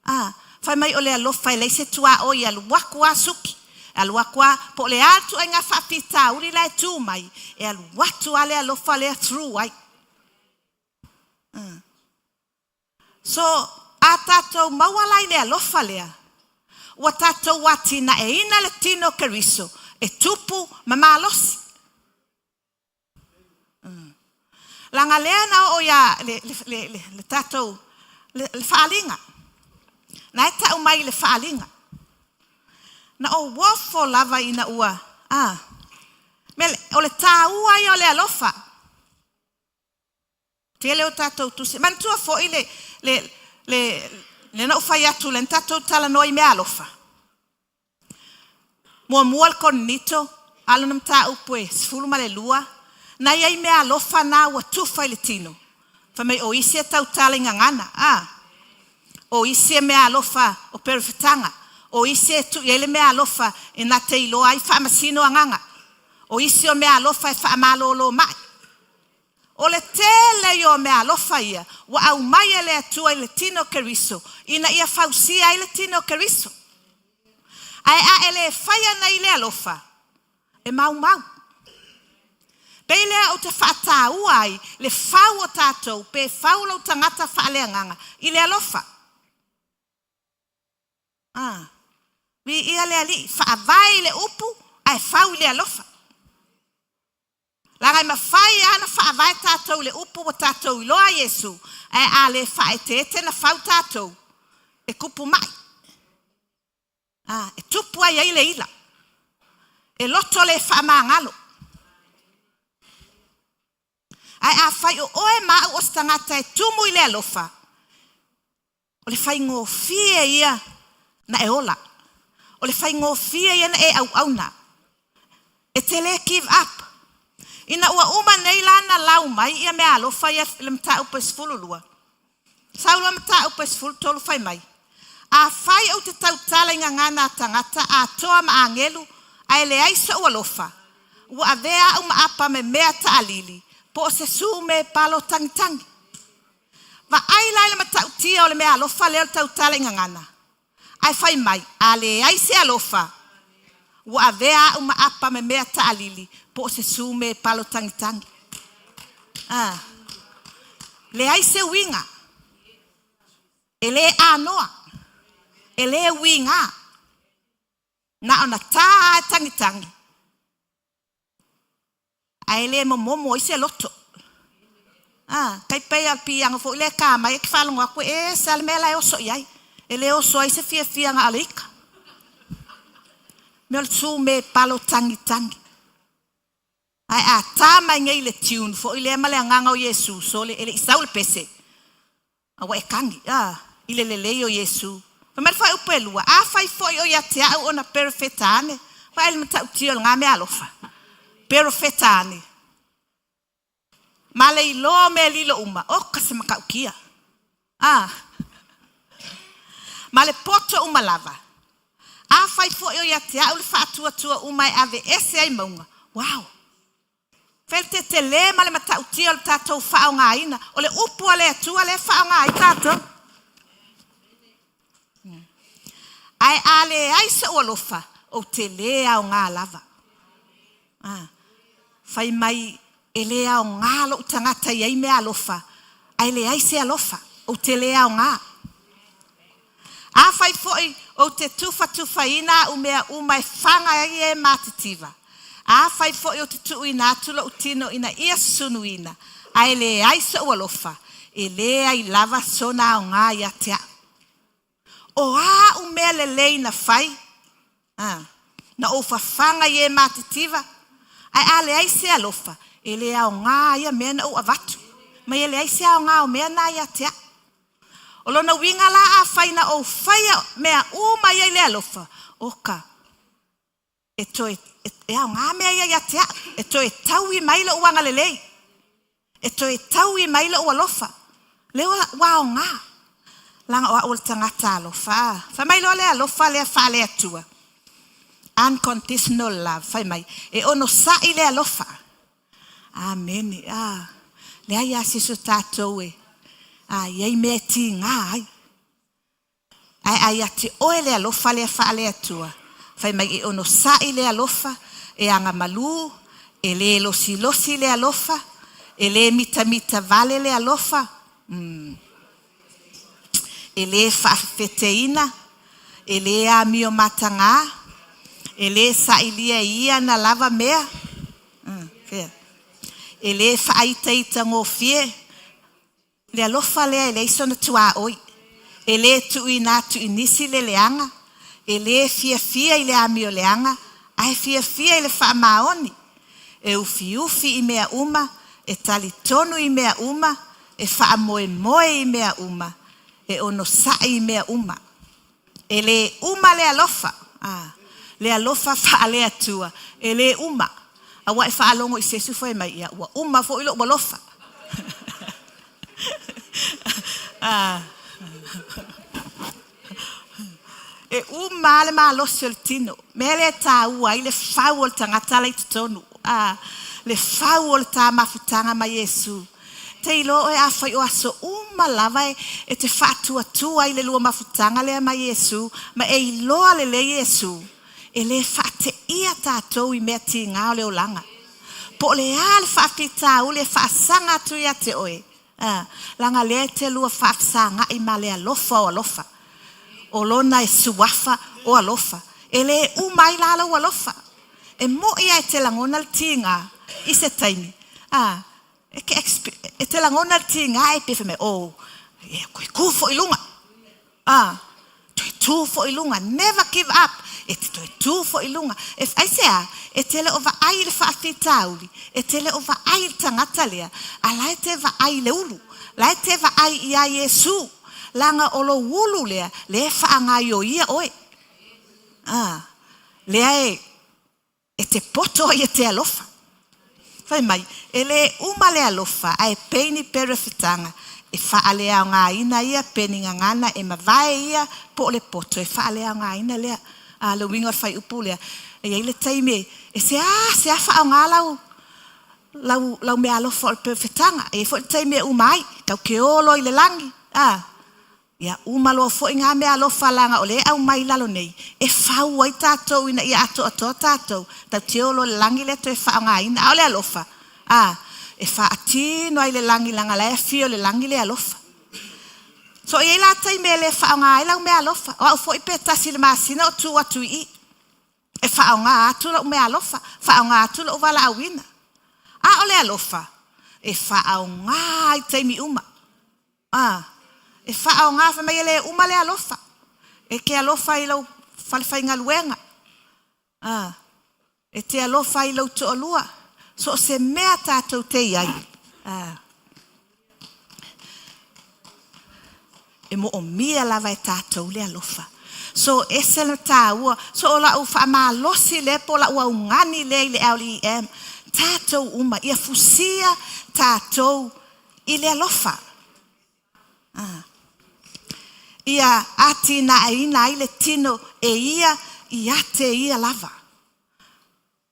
A. Fai mai o le alofa e leai se tuaoi e alu atu lava suki, e alu atu lava, po o le a le ituaiga faafitauli la e tu mai, e alu atu lava le alofa lea through ai. So, a tatou maua la i le alofa lea, ua tatou atinaeina le tino o Keriso e tupu ma malosi. Leaga lea na oo ia le, le, le, le, le tatou le, le faaaliga. Na e tau mai le faaaliga. Na ou ofo lava ina ua, a, me, o le tāua ia o le alofa. Tele o tatou tusi. Manatua foi le, le, le, le na ou fai atu le na tatou talanoa i meaalofa. Muamua le Korinito, a lona mataupu e 12, na i ai meaalofa na ua tufa i le tino. Fai mai o isi e tautala i gagana, a. O isi e meaalofa o perofetaga. O isi e tuu i ai le meaalofa e na te iloa ai faamasino agaga. O isi o meaalofa e faamalōlō mai. O le tele ia o meaalofa ia ua aumai e le Atua i le tino o Keriso, ina ia fausia ai le tino o Keriso. Ae a e le fai ana i le alofa, e maumau. Pei lea ou te faataua ai le fau o tatou pe fau lou tagata faaleagaga i le alofa. A. Viia le Alii, faavae i le upu ae fau i le alofa. Leaga e mafai lava ona faavae tatou i le upu ua tatou iloa a Iesu, ae a le faaeteete na fau tatou, e kupu mai. A, e tupu ai ai le ila. E loto le faamagalo. Ae afai o oe ma au o se tagata e tumu i le alofa, o le faigofie ia na e ola. O le faigofie ia na e auauna. E te le give up. Ina ua uma nei la na lau mai ia meaalofa ia le mataupu e 12. Sau loa mataupu e 13 fai mai, Afai ou te tautala i gagana a tagata atoa ma agelu ae leai so'u alofa, ua avea a'u ma apa me mea ta'alili, po o se su me palo tagitagi. Vaai la i le matautia o le meaalofa lea o le tautala i gagana. Ae fai mai, a leai se alofa, ua avea a'u ma apa me mea ta'alili, po o se su me palo tagitagi. A, leai se uiga. E le anoa. E le uiga. Na ona tā lava e tagitagi, ae le momomo ai se loto. A, tai pei a piaga foi lea e tā mai e te faalogo atu e ese lava le mea la e oso i ai. E le oso ai se fiafiaga a le ika. Mea o le su me palo tagitagi. Ae a tā mai nei le tune foi lea ma le agaga o Iesu, sole, e le i sau le pese, a ua e tagi, a, i le lelei o Iesu. Fai mai le fuaiupu e lua, Afai foi o ia te a'u ona perofeta ane, vaai le matautia o lena meaalofa, perofeta ane, ma le iloa o mea lilo uma, oka se matautia, a, ma le poto uma lava. Afai foi o ia te a'u le faatuatua uma e aveese ai mauga, wow! Fai le tetele ma le matautia o le tatou faaaogaina o le upu a le Atua lea e faaaoga ai tatou. Ae a leai sou alofa, ou te lē aoga lava. A, fai mai e lē aoga lou tagata i ai meaalofa, ae leai se alofa, ou te lē aoga. Afai foi ou te tufatufaina a'u mea uma e faga ai e matitiva, afai foi ou te tuuina atu lo'u tino ina ia susunuina, ae leai so'u alofa, e leai lava sona aoga ia te a'u. O a a'u mea lelei na fai? A, na ou fafaga i e matitiva, ae a leai se alofa, e le aoga ia mea na ou avatu, ma e leai se aoga o mea na ia te a'u. O lona uiga la afai na ou faia mea uma ia i le alofa, oka, e toe, e aoga mea ia ia te a'u, e toe taui mai lo'u agalelei, e toe taui mai lo'u alofa, lea ua aoga, leaga o a'u o le tagata alofa. A, fai mai loa le alofa lea faale-Atua, unconditional love, fai mai, e onosa'i le alofa. Amene. A, leai a se isi o tatou e, a, i ai mea e tiga ai. Ae a ia te oe le alofa lea faale-Atua, fai mai e onosa'i le alofa, e agamalu, e lē losilosi le alofa, e lē mitamita vale le alofa, mm, e lē faafefeteina, e lē amio matagā, e lē sailia e ia ana lava mea, mm, e lē faaitaitagofie, le alofa lea e leai sona tuaoi, e lē tuuina atu i nisi le leaga, e lē fiafia i le amioleaga, ae fiafia i le faamaoni, e ufiufi i mea uma, e talitonu i mea uma, e faamoemoe i mea uma, e onosa'i i mea uma. E lē uma le alofa, a, le alofa faale-Atua, e lē uma. Aua e faalogo i se isi fai mai, ia ua uma foi lo'u alofa. A, e uma lava le malosi o le tino. Mea lea e taua ai le fau o le tagata la i totonu. A, le fau o le ta mafutaga ma Iesu. Te iloa oe afai o aso uma lava e, e te faatuatua i le lua mafutaga lea ma Iesu, ma e iloa lelei Iesu, e lē faateia tatou i mea tiga o le olaga. Po o le a le faafitauli e faasaga atu ia te oe, a, leaga lea e te lua faafesaga'i ma le alofa o alofa. O lona e suafa o alofa. E lē uma ai la lou alofa. E mo'i lava e te lagona le tiga i se taimi, a, E te e te lagona le tiga e pe fai mai, oh, e toe tu foi i luga. Ah, toe tu foi i luga. Never give up. E te toe tu foi i luga. E, aisea, e te le o vaai i le faafitauli, e te le o vaai i le tagata lea, a la e te vaai i le ulu. La e te vaai iā Iesu. Leaga o lou ulu lea, lea e faagaioia oe. Ah, lea e, E te poto ai e te alofa. Fai mai, e lē uma le alofa, ae pei ni perofetaga e faaleaogaina ia pe ni gagana e mavae ia po o le poto e faaleaogaina lea. A, le uiga o le faaiupu lea, e i ai le taimi e seasea faaaoga lau, lau, lau meaalofa o le perofetaga. E i ai foi le taimi e uma ai, tau ke o loa i le lagi, a. Ia uma loa foi ngā mea alofa leaga o lea e aumai i lalo nei, e fau ai tatou ina ia atoatoa tatou, tatou te o loa i le lagi lea toe faaaogaina. A o le alofa, a, e faatino ai i le lagi leaga la e afio i le lagi le alofa. So e i ai la taimi e le faaaoga ai lau mea alofa. O au foi pe tasi i le masina o tu atu i i. E faaaoga atu lou meaalofa, faaaoga atu lou valaauina. A o le alofa, e faaaoga i taimi uma. A, e faaaoga, fai mai e le uma le alofa. E te alofa i lou falefaigaluega. A, e te alofa i lou toalua. So o se mea tatou te i ai. A. E moomia lava e tatou le alofa. So ese le tāua. So o lau faamalosi lea po o lau augani lea i le LEM, tatou uma, ia fusia tatou i le alofa. Ah. Ia atinaeina ai le tino e ia ia te ia lava.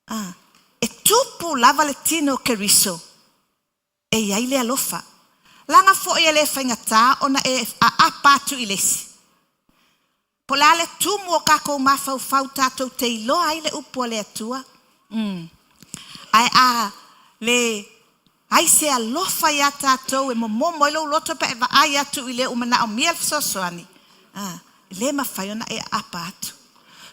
Ah. E tupu lava le tino o Keriso e i ai le alofa. Laga foi e le faigata ona e aapa atu i le isi. Po o le a le tumu o kakou mafaufau tatou te iloa ai le upu a le Atua. Ae a le ai se alofa iā tatou e momomo ai lou loto pe a e vaai atu i le ua manaomia le fesoasoani, a, e le mafai ona e aapa atu.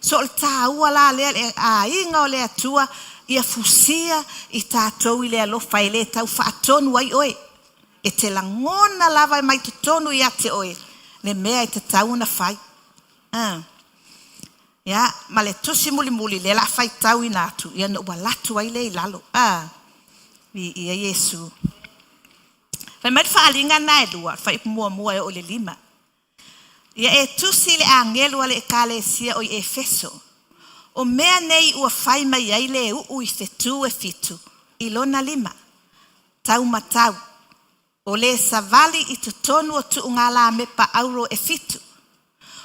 So o le tāua la lea le aiga o le Atua ia fusia i tatou i le alofa e le tau faatonu ai oe. E te lagona lava mai totonu ia te oe le mea e tatau ona fai. A. Ia, ma le tusi mulimuli lea o le a faitauina atu, ia ona ou alu atu ai lea i lalo. A. Viia Iesu. Fai mai le faaaliga lena e lua, fuaiupu 1 e oo i le 5. Ia e tusi i le agelu a le ekalesia o i Efeso, o mea nei ua fai mai ai le uu i fetu e fitu i lona lima, taumatau, o le savali i totonu o tuugalamepa auro e fitu.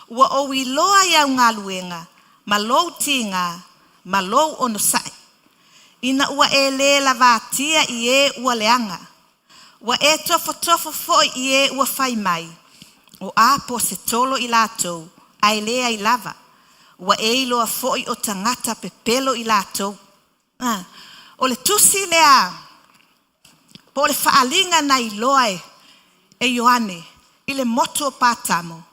Ua ou iloa i au galuega ma lou tiga ma lou onosai, ina ua e le lavatia i e ua leaga, Ua e tofotofo foi i e ua fai mai, o aposetolo i latou, ae leai lava. Ua e iloa foi o tagata pepelo i latou. A, o le tusi lea, po o le faaaliga na iloa e, e Ioane i le motu o Patamo,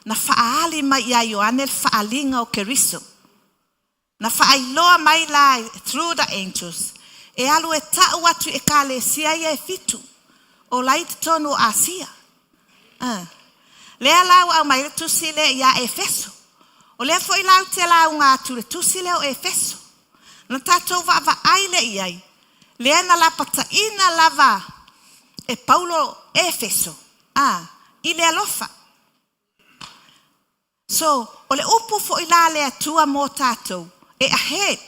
na faaali mai ia Ioane le faaaliga o Keriso. Na faailoa mai la through the angels e alu e tau atu i ekalesia ia e fitu o la i totonu o Asia. A. Lea la ua aumai le tusi lea ia Efeso. O lea foi la ou te lauga atu i le tusi lea o Efeso. Na tatou vaavaai lea i ai, lea na lapataina lava e Paulo Efeso, a, i le alofa. So, o le upu foi la a le Atua mo tatou, e ahead.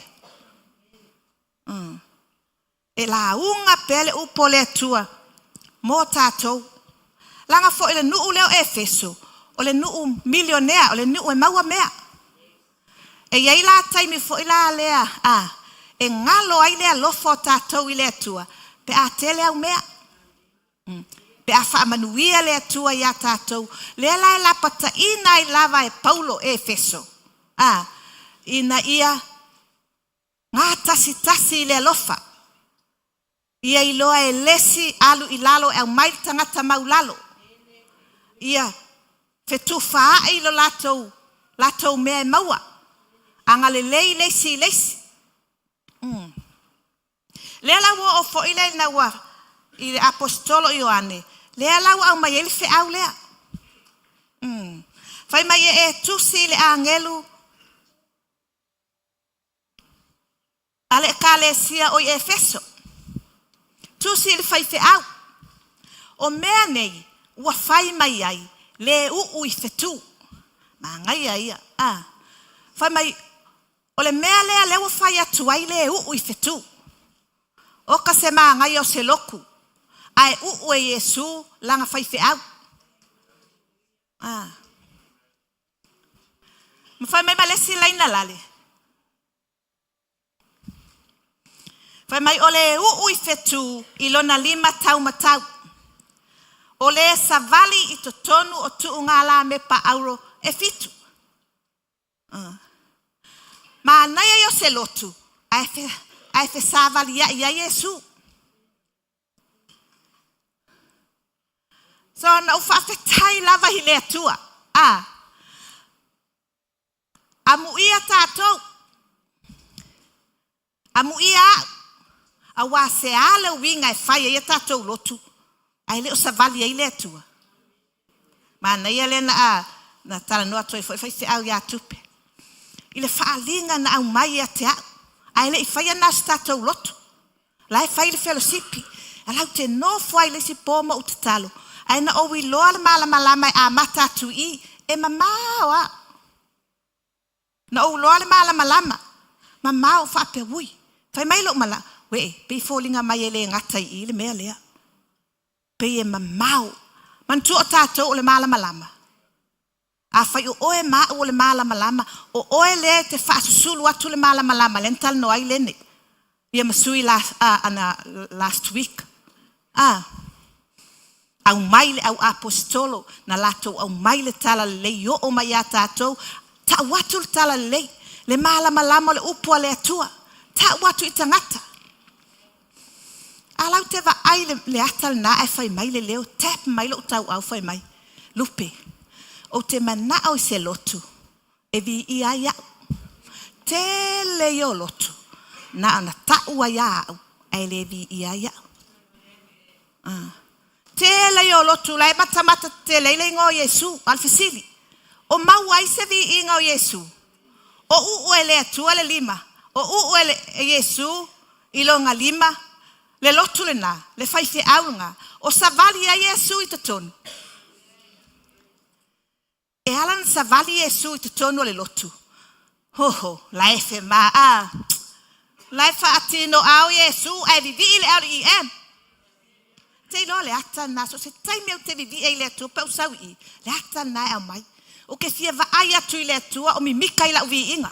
E lauga pea le upu a le Atua mo tatou. Leaga foi le nuu lea o Efeso, o le nuu milionea, o le nuu e maua mea. E i ai la taimi foi la lea a, e galo ai le alofa o tatou i le Atua pe a tele au mea. Pe a faamanuia le Atua iā tatou, lea la e lapataina ai lava e Paulo Efeso, a, ina ia gatasitasi i le alofa, ia iloa e lesi alu i lalo e aumai le tagata maulalo, ia fetufaai lo latou, latou mea e maua, agalelei le isi i le isi. Lea la ua oo foi lea ina ua i le Aposetolo Ioane, lea la ua aumai ai le feau lea. Fai mai e e tusi i le agelu a le ekalesia o i Efeso. Tusi i le faifeau. O mea nei ua fai mai ai le uu i fetu. Manaia ia. A. Fai mai O le mea lea lea ua fai atu ai le uu i fetu. Oka se manaia o se lotu, ae uu e Iesu lana faifeau. A. Ma fai mai ma le isi laina lale. Fai mai o le uu i fetu i lona lima taumatau. O le savali i totonu o tuugalamepa auro e fitu. Manaia ia o se lotu ae, ae fesavaliai ai Iesu. So na ou faafetai lava i le Atua. A. Amuia tatou. Amuia au. Aua se a le uiga e fai ai a tatou lotu ae le o savali ai le Atua. Manaia lea na, a, na talanoa atu ai foi faifeau ia Tupe. I le faaaliga na aumai ia te au, ae le i faia na o se tatou lotu. La e fai le felosipi. A lau te nofo ai le isi po ma ou tatalo. Ae na ou iloa le malamalama e amata atu i i, e mamao lava. Na ou iloa le malamalama, mamao faapea, ui, fai mai lou manao, uee, pei e foliga mai e le gata i i le mea lea. Pei e mamao. Manatua o tatou o le malamalama. Afai o oe ma au o le malamalama, o oe lea e te faasusulu atu le malamalama lea na talanoa ai Lene ia ma sui last, ana, last week. Ah, aumai le au aposetolo na latou aumai le tala lelei oo mai ia tatou, tau atu le tala lelei, le malamalama o le upu a le Atua, tau atu i tagata. A lau te vaai le, le ata lena ae fai mai le leo, tap mai lou tauau fai mai, Lupe, ou te manao i se lotu e viia ai au. Tele ia o lotu, na ona tau ai lava au, ae le viia ai au. Ah. Tele ia o lotu la e matamata tetele ai le igoa o Iesu, a o le fesili, o maua ai se viiga o Iesu? O uu e le Atua le lima, o uu e, le, e Iesu i lona lima le lotu lena, le faifeau lena, o savali ai Iesu i totonu. E ala na savali Iesu i totonu o le lotu. Hoho, la e fe ma a. La e faatino ao Iesu ae vivii le ao le EM. Te iloa le ata lena, so se taimi au te vivii ai i le Atua pe ou sau i i, le ata lena e aumai. Ou te fia vaai atu i le Atua o mimika i lau viiga.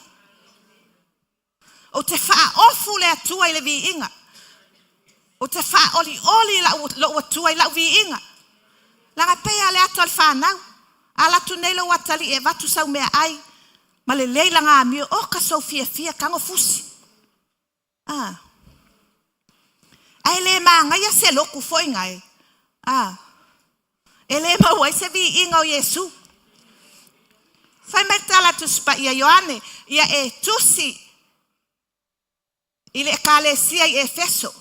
Ou te faaofu le Atua i le viiga. Ou te faaolioli lau, lou Atua i lau viiga. Leaga e pei lava le ata o le fanau. Ala atu nei lou atalii e avatu sau meaai ma lelei lana amio, oka sou fiafia, tago fusi. Ah. Ae le manaia se lotu foi nae. Ah. E le maua ai se viiga o Iesu. Fai mai le tala a Tusi Paia Ioane, ia e tusi i le ekalesia i Efeso,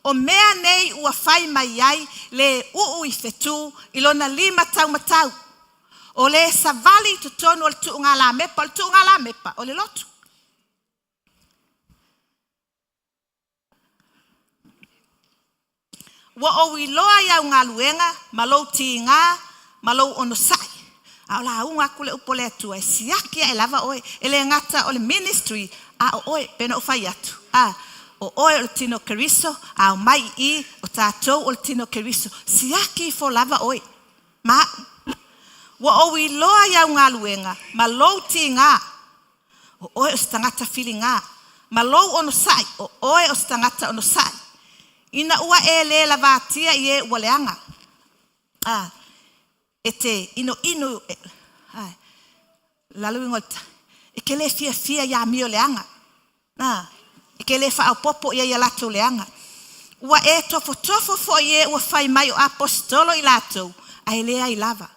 o mea nei ua fai mai ai le uu i fetu i lona lima taumatau, o le savali i totonu o le tuugalamepa, o le tuugalamepa o le lotu. Ua ou iloa i au galuega ma lou tiga ma lou onosai. A o lauga atu le upu a le Atua, e siaki ae lava oe, e le gata o le ministry, a o oe, pei ona ou fai atu, a, o oe o le tino o Keriso, a omai i i, o tatou o le tino o Keriso, siaki ifo lava oe ma au. Ua ou iloa i au galuega ma lou tiga. O oe o se tagata filiga, ma lou onosai, o oe o se tagata onosai. Ina ua e le lavatia i e ua leaga, a, e te inoino, e, a, lalo igoa, e te le fiafia i amio leaga. A, e te le faaopoopo i ai ia latou leaga. Ua e tofotofo foi i e ua fai mai o aposetolo i latou, ae leai lava.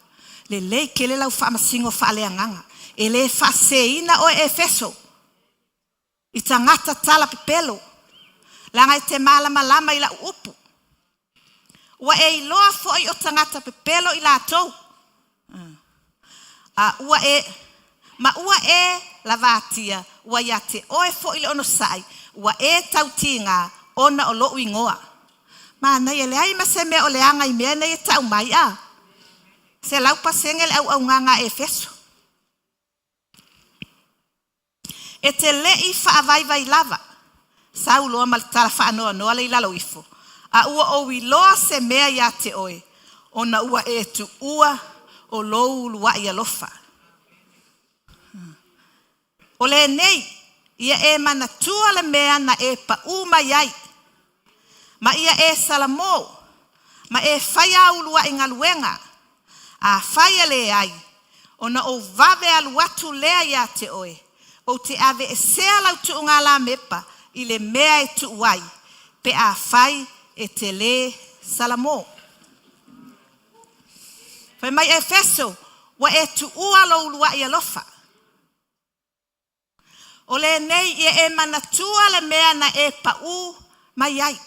Lelei tele lau faamasino faaleagaga. E le faaseseina oe Efeso i tagata tala pepelo, leaga e te malamalama i lau upu. Ua e iloa foi o tagata pepelo i latou. A ua e, ma ua e lavatia, ua ia te oe foi le onosai, ua e tautiga ona o lou igoa. Manaia, leai ma se mea o leaga i mea nei e tau mai, a? 100% le auaunaga a Efeso. E te le i faavaivai lava. Sau loa ma le tala faanoanoa le i lalo ifo, a ua ou iloa se mea iā te oe, ona ua e tuua o lou uluai alofa. O lenei, ia e manatua le mea na e paʻū mai ai, ma ia e salamo, ma e fai āu uluai galuega, afai e leai, ona ou vave alu atu lea iā te oe, ou te aveesea lau tuugalamepa i le mea e tuu ai, pe afai e te lē salamo. Fai mai Efeso, ua e tuua lou uluai alofa. O lenei ia e manatua le mea na e paʻū mai ai.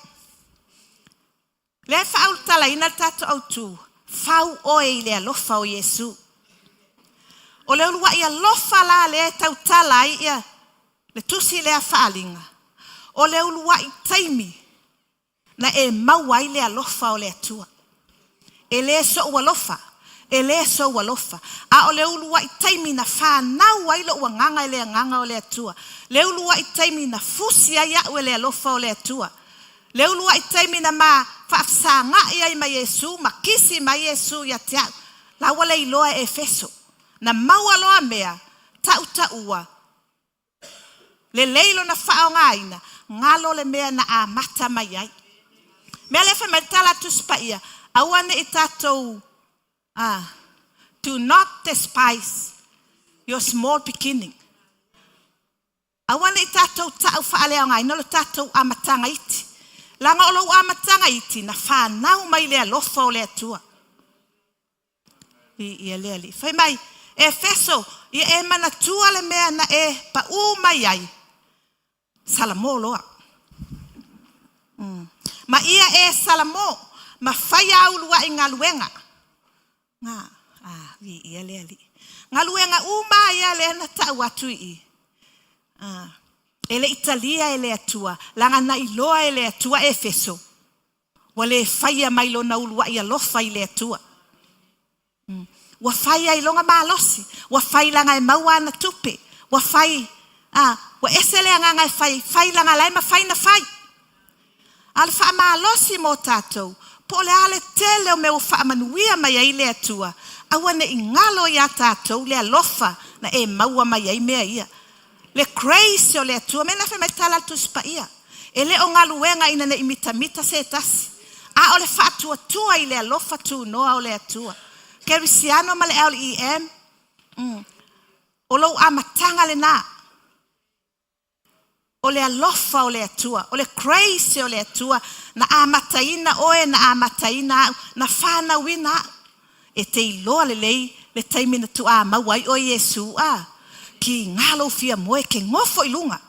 Lea e faaulutalaina le tatou autu, fau oe i le alofa o Iesu. O le uluai alofa la lea e tautala ai ia le tusi lea faaaliga, o le uluai taimi na e maua ai le alofa o le Atua. E lē soʻu alofa, e lē sou alofa, a o le uluaʻi taimi na fanau ai loʻu agaga i le agaga o le Atua, le uluaʻi taimi na fusi ai aʻu e le alofa o le Atua, le uluaʻi taimi na ma faafesagaʻi ai ma Iesū ma kisi mai Iesū ia te aʻu, la ua le iloa e Efeso. Na maua loa mea, taʻutaʻua, Lelei lona faaaogaina, galo le mea na amata mai ai. Mea lea fai mai le tala a Tusi Paia, aua ne i tatou ah, do not despise your small beginning. Aua ne i tatou ta'u faaleaogaina lo tatou amataga iti. Laga o lou amataga iti na fanau mai le alofa o le Atua. Viia le Alii. Fai mai, Efeso, ia e manatua le mea na e paʻū mai ai, Salamo loa. Ma ia e Salamo, ma fai a uluaʻi galuega. Nga, a, viia le Alii. Galuega uma ia lea na taʻu atu i i. A, e le i talia e le Atua, laga na iloa e le Atua Efeso. Ua le faia mai lona uluaʻi alofa i le Atua. Ua fai ai lona malosi, ua fai laga e maua ana tupe, ua fai, a, ua ese le agaga e fai, fai laga la e mafai na fai. A o le faamalosi mo tatou, po o le a le tele o mea ua faamanuia mai ai le Atua, aua ne i galo iā tatou le alofa na e maua mai ai mea ia. Le grace o le Atua, mea na fai mai le tala a le Tusi Paia, e le o galuega ina ne i mitamita se tasi, a o le faatuatua i le alofa tunoa o le Atua. Kerisiano ma le LEM, o lou amataga lena, o le alofa o le Atua, o le grace o le Atua, na amataina oe, na amataina au, na fanauina au. E te iloa lelei le taimi na tuuamau ai oe Iesu a ki ngā lou fia moe ke ngofo i luga.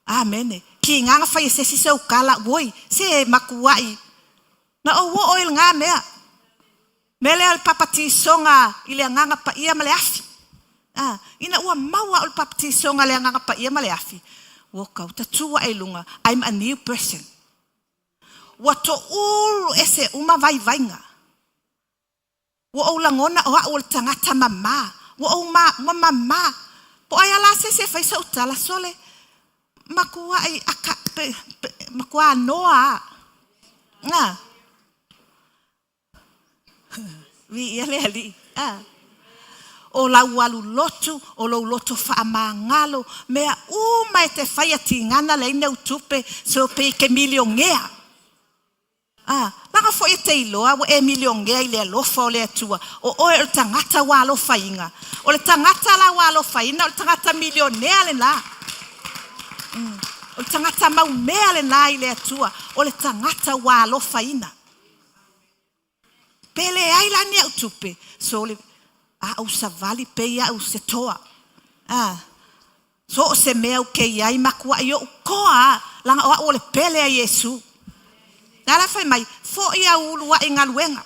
Amene. Ki ngā nga whai e sesi se ukala, woi, se makuai. Na o o il ngā mea. Mea lea o le papatisoga i le Agaga Paia ma le afi. A, ina ua maua au i le papatisoga i le Agaga Paia ma le afi, ua kau tatū aʻe i luga, I'm a new person. Ua toʻulu ese uma vaivaiga. Ua ou lagona o aʻu o le tagata mamā. Ua ou ma, ua mamā. Po o ai a la se isi e fai soʻu tala, sole, makuaʻi aka, pe, pe, makuā noa a. A. Viia le Alii. A. O lau alu lotu, o lou loto faamagalo, mea uma e te faia tigana leai ni au tupe, so pe ke milionea. A, laga foi e te iloa ua e milionea i le alofa o le Atua, o oe o le tagata ua alofaina. O le tagata la ua alofaina, o le tagata milionea lena. O le tagata maumea lena i le Atua, o le tagata ua alofaina. Pe leai la ni au tupe, sole, a ou savali pei au se toa. A, so o se mea u ke iai makuaʻi oʻu koa a, laga o aʻu o le pele a Iesu. La la fai mai, foʻi au uluaʻi galuega.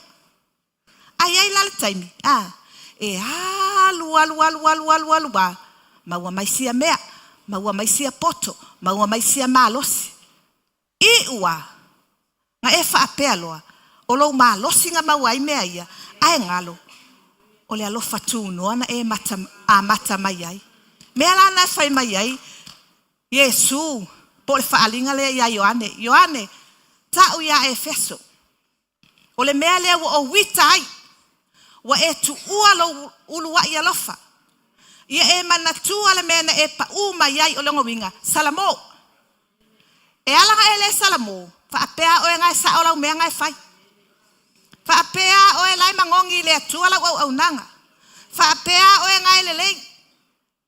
A iai la le taimi, a, e alu, alu, alu, alu, alu, alu a, maua mai sia mea, maua mai sia poto, maua mai sia malosi. Iʻu a, na e faapea loa, o lou malosi na maua ai mea ia, ae galo, o le alofa tunoa na e mata, amata mai ai. Mea la na e fai mai ai Iesu, po o le faaaliga lea iā Ioane, Ioane, taʻu iā Efeso, o le mea lea ua ou ita ai, ua e tuua lou uluaʻi alofa, ia e manatua le mea na e paʻū mai ai o lona uiga, Salamo. E ala na e le Salamo, faapea oe na e saʻo lau mea na e fai. Faapea oe la e magogi i le Atua lau auaunaga. Faapea oe na e lelei.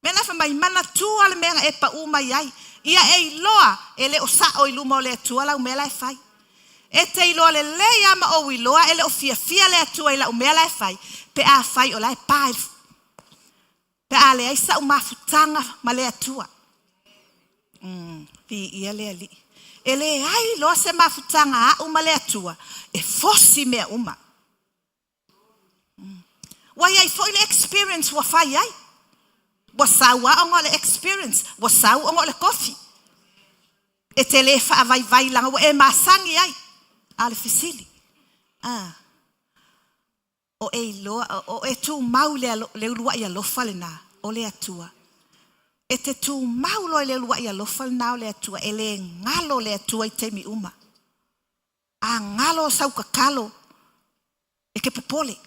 Mea na fai mai, manatua le mea na e paʻū mai ai, ia e iloa e le o saʻo i luma o le Atua lau mea la e fai. E te iloa lelei a ma ou iloa e le o fiafia le Atua i lau mea la e fai, pe afai o la e pa i le, pe a leai saʻu mafutaga ma le Atua. Viia le Alii. E leai loa se mafutaga aʻu ma le Atua, e fosi mea uma. Ua i ai foi le experience ua fai ai. Ua sau a ona o le experience, ua sau ona o le tofi. E te le faavaivai laga ua e masani ai. A o le fesili. A o e iloa, o e tumau i le, le uluai alofa lena o le Atua. E te tumau loa i le uluai alofa lena o le Atua, e le galo le Atua i taimi uma. A galo sau tatalo, e te popole.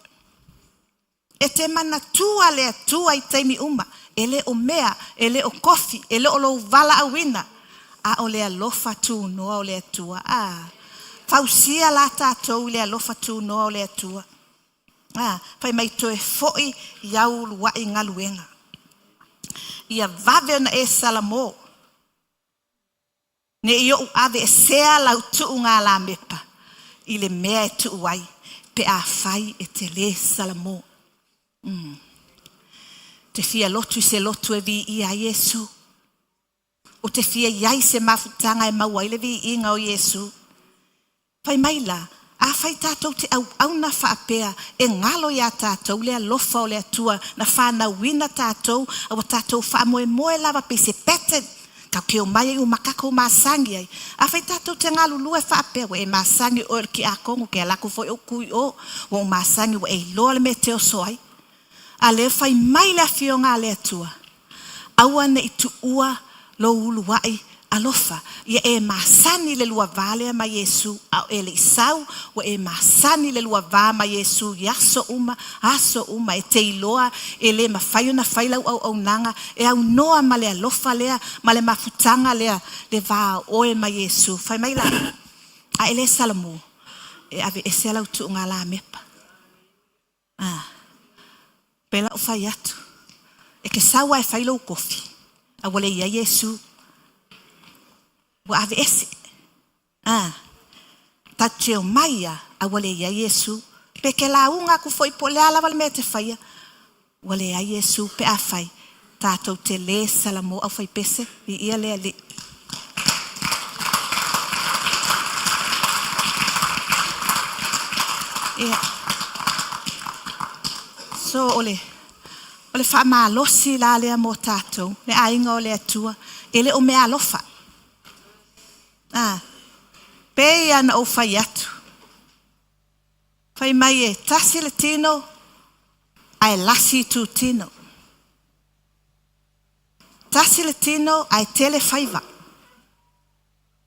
E te manatua le Atua i taimi uma, e le o mea, e le o kofi, e le o lou valaauina, a o le alofa tunoa o le Atua. A, fausia la tatou i le alofa tunoa o le Atua. A, fai mai toe foi i au uluai galuega. Ia vave ona e salamo. Ne i ou aveesea lau tuugalamepa i le mea e tuu ai pe afai e te lē salamo. Te fia lotu i se lotu e viia ai Iesu. Ou te fia i ai i se mafutaga e maua ai le viiga o Iesu. Fai mai la, afai tatou te auauna faapea, e galo iā tatou le alofa o le Atua na fanauina tatou, a ua tatou faamoemoe lava pei se pattern, tatou te omai ai uma tatou masani ai. Afai tatou te galulue faapea, ua e masani oe o le tiakono, te alu atu foi ou tu i o, ua ou masani ua e iloa le mea e te oso ai. A lea fai mai le Afioga a le Atua, Aua ne i tuua lou uluai alofa, ia e masani le lua va lea ma Iesu, a o e le i sau, ua e masani le lua va ma Iesu i aso uma, aso uma, e te iloa e le mafai ona fai lau auaunaga e aunoa ma le alofa lea, ma le mafutaga lea, le va o oe ma Iesu. Fai mai la, a e le Salamo, e aveese lau tuuga lamepa. A, pei la ou fai atu, e te sau lava e fai lou kofi, a ua le i ai Iesu. Ua aveese. A, tatou te omai lava, a ua le i ai Iesu. Pe te lauga atu foi po o le a lava le mea e te faia, ua leai Iesu pe afai tatou te le salamo aufaipese, viia le Alii. Ia. So o le o le faamalosi la lea mo tatou, le aiga o le Atua, e le o meaalofa. A, pei lava ona ou fai atu, fai mai e tasi le tino ae lasi itutino. Tasi le tino ae tele faiva.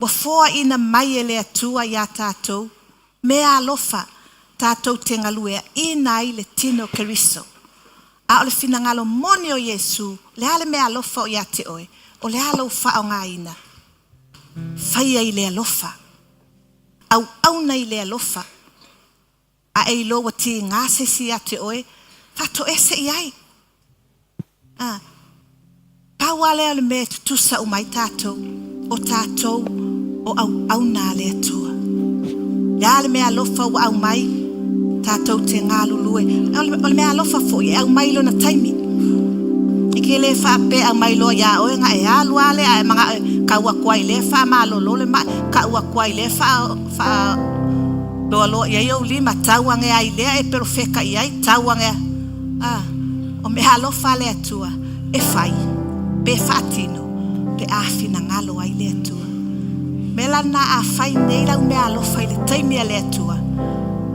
Ua foaina mai e le Atua iā tatou meaalofa tatou te galueaina ai le tino o Keriso. A o le finagalo moni o Iesu, le a le meaalofa o ia te oe? O le a lou faaaogaina? Faia i le alofa. Auauna i le alofa. A e iloa ua tiga se isi ia te oe, faatoese i ai. A, pau lava lea o le mea e tutusa uma ai tatou, o tatou o auauna a le Atua. Le a le mea alofa ua aumai, tatou te galulue. O le mea alofa foi e aumai i lona taimi. E ke le faapea aumai loa iā oe ona e alu lava lea ae manao e kau atu ai lea faamalolo le mai, kau atu ai lea faa, faa loaloa i ai ou lima, tau ane ai lea e perofeta i ai, tau ane ai. A, o mea alofa a le Atua e fai, pe faatino, pe a finagalo ai le Atua. Mea la lena a fai nei lau mea alofa i le taimi a le Atua,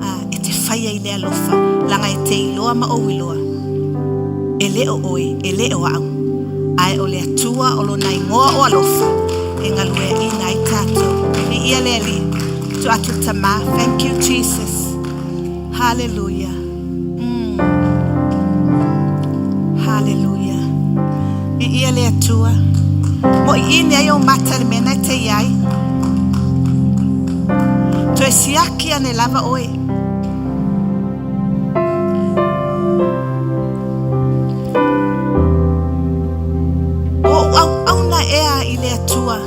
a, e te faia i le alofa, leaga e te iloa ma ou iloa, e le o oe, e le o au, ae o le Atua o lona igoa o alofa e galueaina ai tatou. Viia le Alii. Tuu atu le Tama. Thank you Jesus. Hallelujah. Mm. Hallelujah. Viia le Atua. Mo i ini ai o mata le mea na e te iai. Toe siaki ane lava oe. O ou auauna ea i le Atua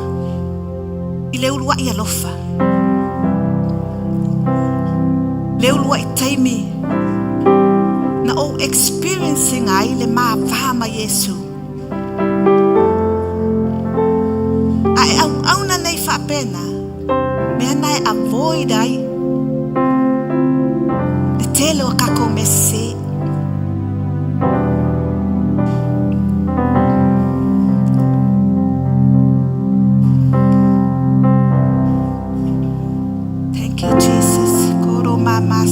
i le uluai alofa. Le uluai taimi na ou experiencing ai le mava ma Iesu. A e auauna nei faapena, mea na e avoid ai le tele o kakou mea sese. Thank you, Jesus. Koro mama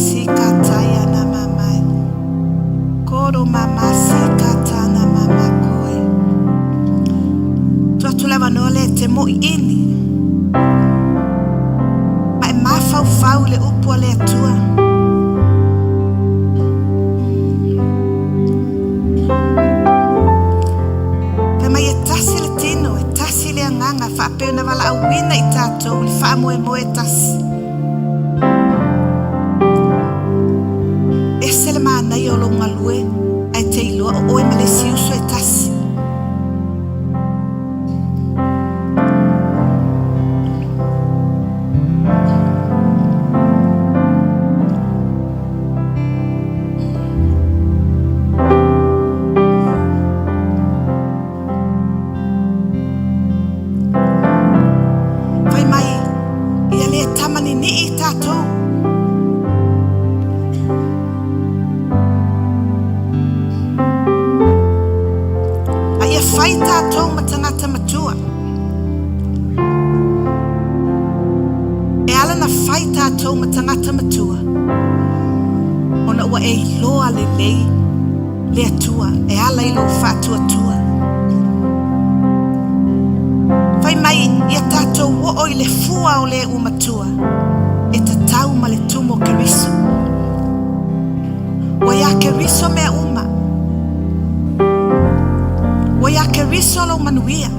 ia o lou galue ae te iloa o oe ma le isi uso e tasi. Fai mai, ia le tamanini'i tatou. A ia fai tatou ma tagata matua. E ala na fai tatou ma tagata matua, ona ua e iloa lelei le Atua e ala i lou faatuatua. Fai mai ia tatou oo i le fua o le ua matua e tatau ma le tumu o Keriso. Ua iā Keriso mea uma. Ua iā Keriso lou manuia.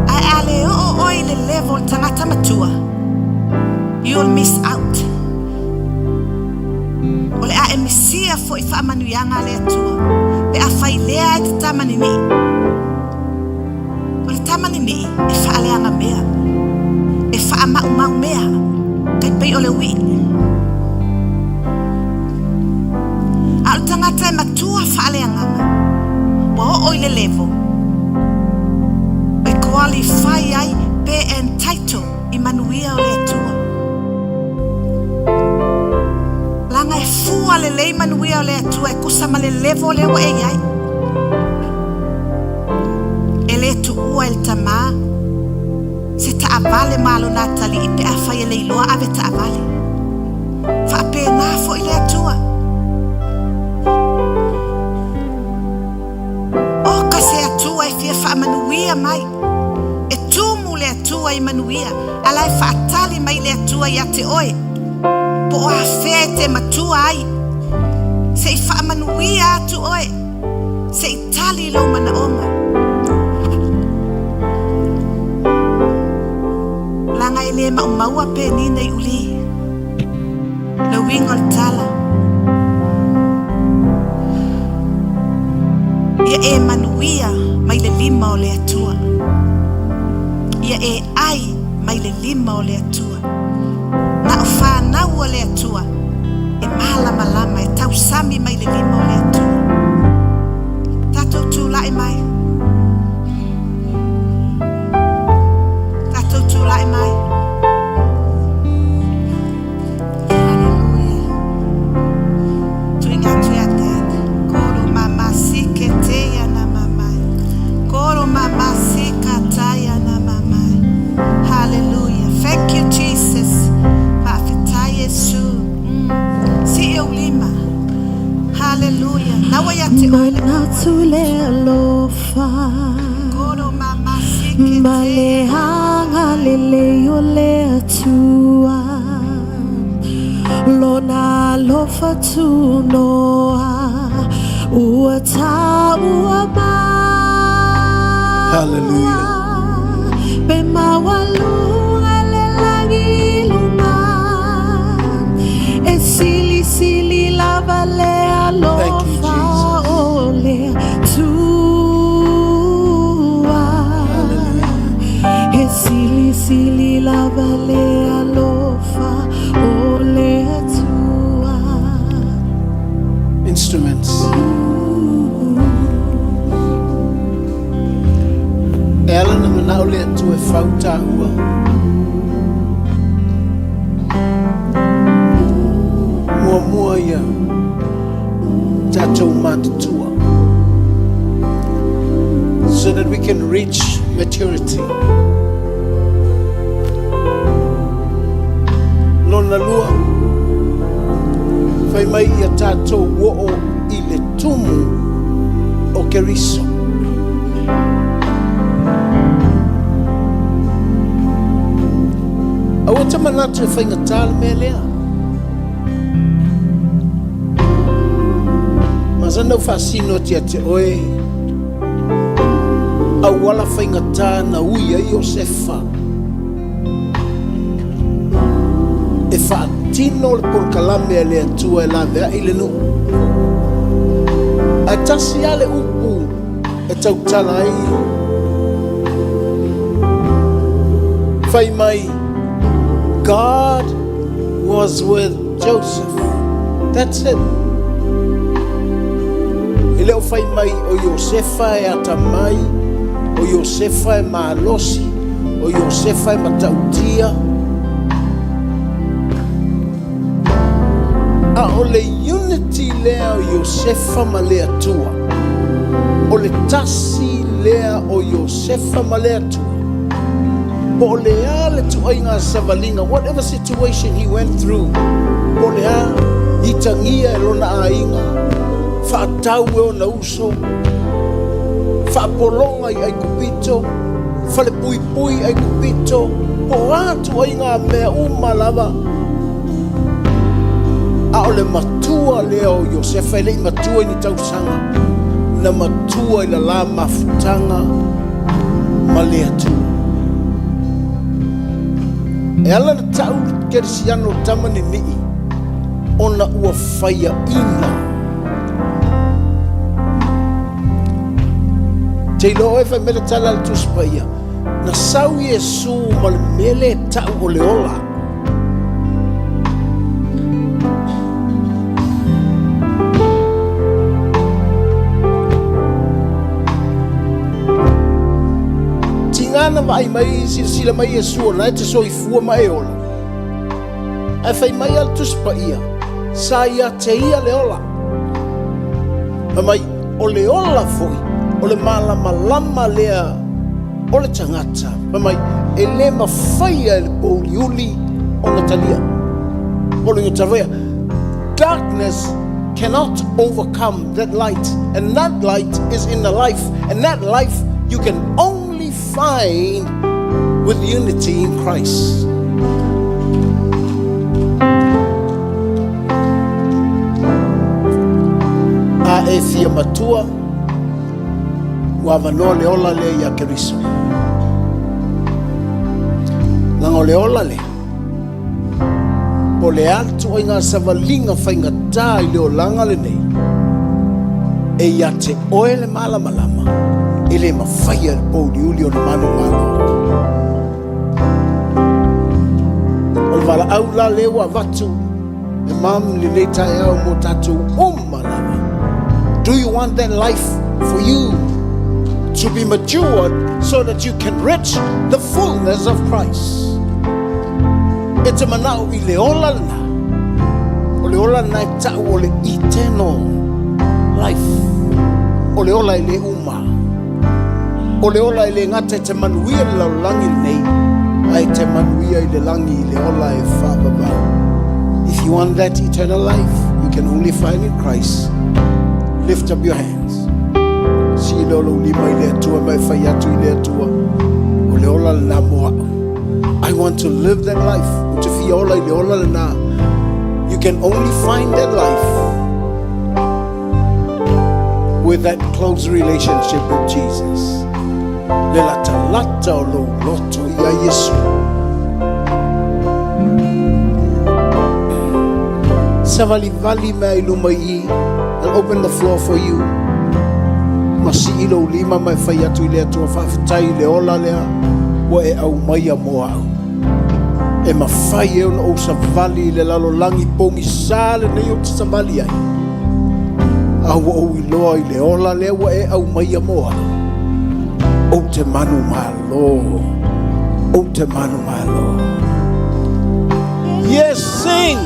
Ae a le oo oe i le level o le tagata matua, you'll miss out. O le a e misia foi faamanuiaga a le Atua pe afai lea e te tamanini'i. O le tamanini'i e faaleaga mea, e faamaumau mea, tai pei o le ui'i. A o le tagata e matua faaleagaga, ua oo i le level e qualify ai pe entitle i manuia o le Atua. Leaga e fua lelei manuia o le Atua e tusa ma le level lea ua e i ai. E le tuua e le tamā se taavale ma lona atalii pe afai e le iloa ave taavale. Faapena foi le Atua. Oka se Atua e fia faamanuia mai. E tumu le Atua i manuia, a la e faatali mai le Atua ia te oe. Po o afea e te matua ai, se i faamanuia atu oe, se i tali lou manaoga. Leaga e le maumaua penina i uli. Le uiga o le tala, ia e manuia mai le lima o le Atua. Ia e ai mai le lima o le Atua. Na o fanau a le Atua e malamalama e tausami mai le lima o le Atua. Tatou tulai mai. Tatou tulai mai. Hallelujah. Tuinga atu ia Dad. Koro mama sike te ia na mamai. Koro mama sika taia na mamai. Hallelujah. Thank you Jesus. Faafetai Iesu. Sii ou lima. Hallelujah. Naua ia te oe le Manatu le alofa Koro mama sike ma te le ia na agalelei o le Atua Lona alofa tunoa ua taua maua Hallelujah. Pe maualuga le lagi i luga e silisili lava le Thank you, alofa Jesus. o le Atua E silisili lava le alofa o le Atua Instruments. E ala na manao le Atua e fau tāua. Muamua ia tatou matutua. So that we can reach maturity. Lona lua, fai mai ia tatou oo i le tumu o Keriso. Aua te manatu e faigata le mea lea. Masani ona ou faasino atu ia te oe, auala faigata na ui ai Iosefa e faatino le polokalame a le Atua e laveai le nuu. Ae tasi lava le upu e tautala ai, fai mai, God was with Joseph. That's it. E le o fai mai o Iosefa e atamai, o Iosefa e malosi, o Iosefa e matautia. A o le unity lea o Iosefa ma le Atua, o le tasi lea o Iosefa ma le Atua. Po o le a le tuaiga savaliga, whatever situation he went through, po o le a itagia e lona aiga, faatau e ona uso, faapologa i Aikupito, falepuipui i Aikupito, po o a tuaiga mea uma lava, a o le matua lea o Iosefa e le i matua i ni tausaga, na matua i lalā mafutaga ma le Atua. E ala na ta'u kerisiano o tama nini'i ona ua faiaina. Te iloa oe fai mai le tala a le Tusi Paia, na sau Iesu ma le mea lea e ta'u o le ola. Tiga na vaai mai, silasila mai Iesu o la e te soifua ma e ola. Ae fai mai a le Tusi Paia, sa ia te ia le ola. Fai mai, o le ola foi, o le malamalama lea o le tagata. Fai mai, e le mafaia e le pouliuli ona talia. O le talia. Darkness cannot overcome that light. And that light is in the life. And that life you can only find with unity in Christ. A e fia matua, ua avanoa le ola lea ia Keriso. Leaga o le ola lea, po o le a le tuaiga savaliga faigata i le olaga lenei, e ia te oe le malamalama, e le mafaia e le pouliuli ona manumalo. O le valaau la lea ua avatu e mam lenei taeao mo tatou uma lava. Do you want that life for you to be matured so that you can reach the fullness of Christ? E te manao i le ola lena. O le ola lena e ta'u o le eternal life. O le ola e le uma. O le ola e le gata e te manuia le lalolagi lenei, ae te manuia i le lagi i le ola e faavavau. If you want that eternal life, you can only find in Christ. Lift up your hands. Sii lea o lou lima i le Atua ma e fai atu i le Atua. O le ola lena mo a'u. I want to live that life. Ou te fia ola i le ola lena. You can only find that life with that close relationship with Jesus. Le latalata o lou loto ia Iesu. Savalivali mea i luma i i. I'll open the floor for you. Ma sii lou lima ma e fai atu i le Atua faafetai i le ola lea ua e aumaia mo a'u. E mafai e ona ou savali i le lalolagi pogisa lenei ou te savali ai. A ua ou iloa i le ola lea ua e aumaia mo a'u. Ou te manumalo. Ou te manumalo. Yes, sing!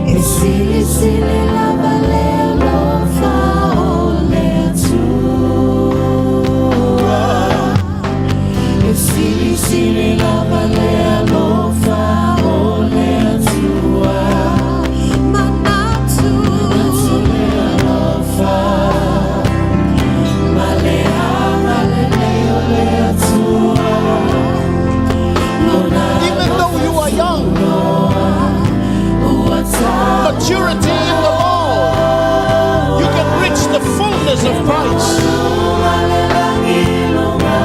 E silisili lava le alofa o le Atua. E silisili lava le alofa o le Atua. Manatu Le alofa, ma le agalelei o le Atua. Lona Even though you are young, ua ta maturity in the Lord, you can reach the fullness of Christ. Lunga le lagi lunga.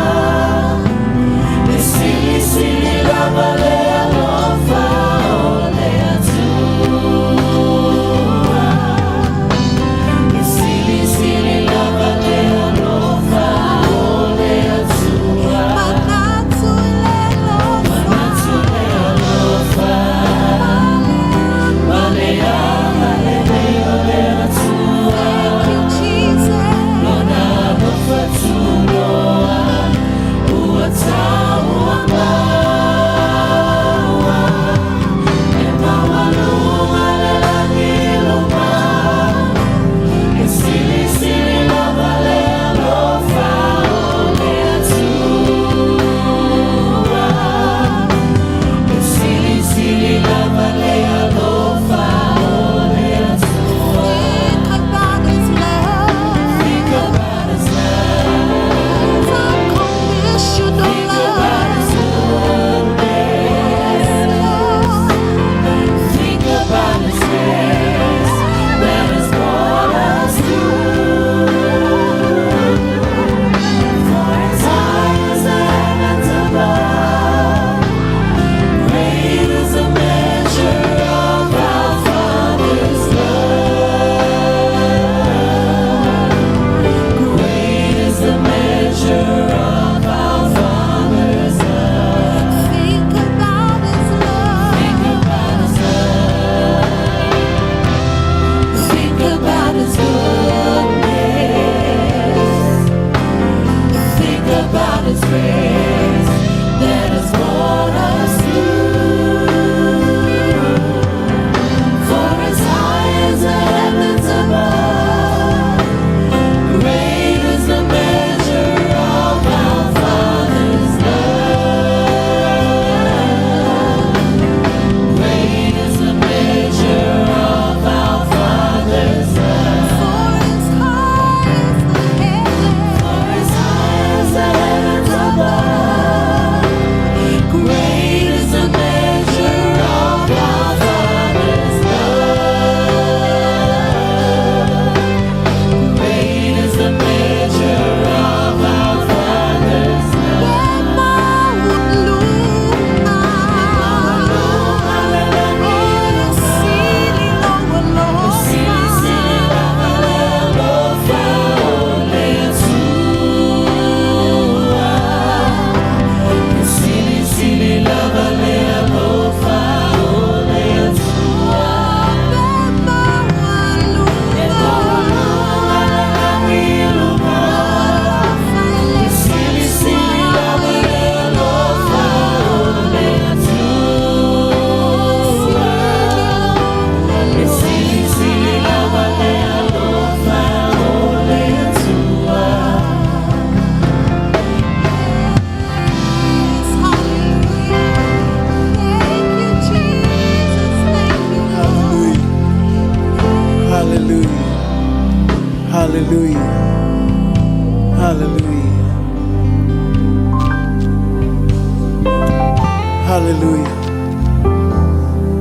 Hallelujah.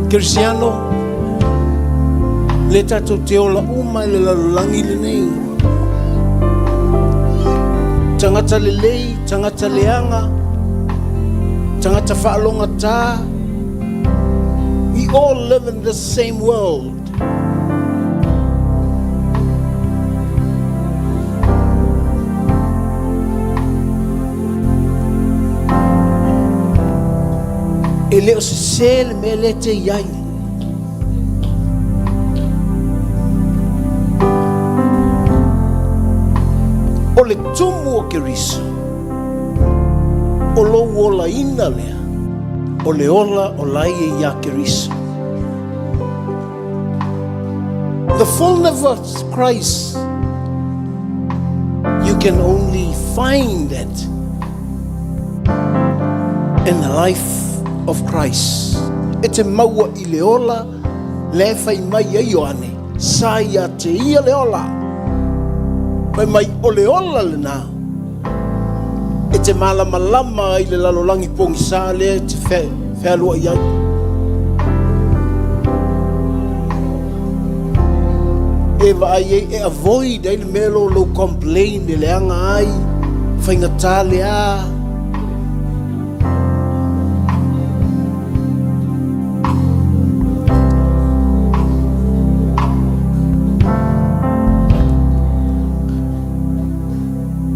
Kerisiano, le tatou te ola uma i le lalolagi lenei. Tagata lelei, tagata leaga, tagata faalogata. We all live in the same world. E le o sesē le mea lea e te i ai. O le tumu o Keriso, o lou olaina lea, o le ola o la e iā Keriso. The fullness of Christ, you can only find it in the life of Christ. E te maua i le ola lea e fai mai ai Ioane, sa ia te ia le ola. Fai mai o le ola lena e te malamalama ai le lalolagi pogisa lea e te fealuai ai. E vaai ai, e avoid ai le mea lea o lou complain e leaga ai, faigata le a.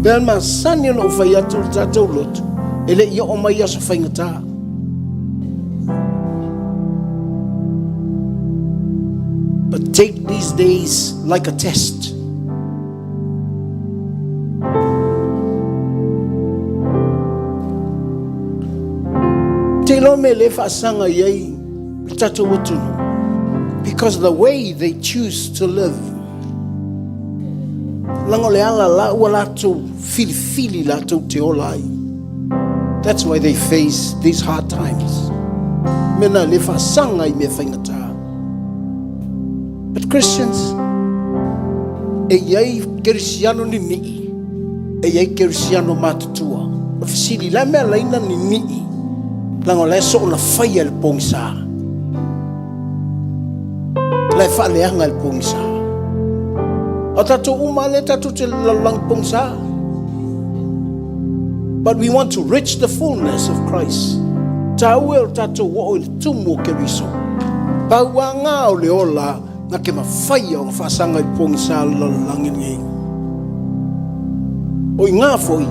Pea masani ona ou fai atu le tatou lotu, e le i oo mai aso faigata. But take these days like a test. Te iloa mea le faasaga i ai le tatou atunuu because the way they choose to live. Leaga o le ala la ua latou filifili latou te ola ai. That's why they face these hard times. Mea na le faasaga i mea faigata. But Christians, e i ai kerisiano nini'i, e i ai kerisiano matutua. O le fesili, le a mea laina nini'i, leaga o la e soona faia e le pogisa. La e faaleaga e le pogisa. O tatou uma lea tatou te lalolagi pogisa. But we want to reach the fullness of Christ. Tāua e o tatou oo i le tumu o Keriso. Pau a ngā o le ola nga ke mawhaia o nga whaasanga i pogisa le lalolagi nei. O i ngā foi,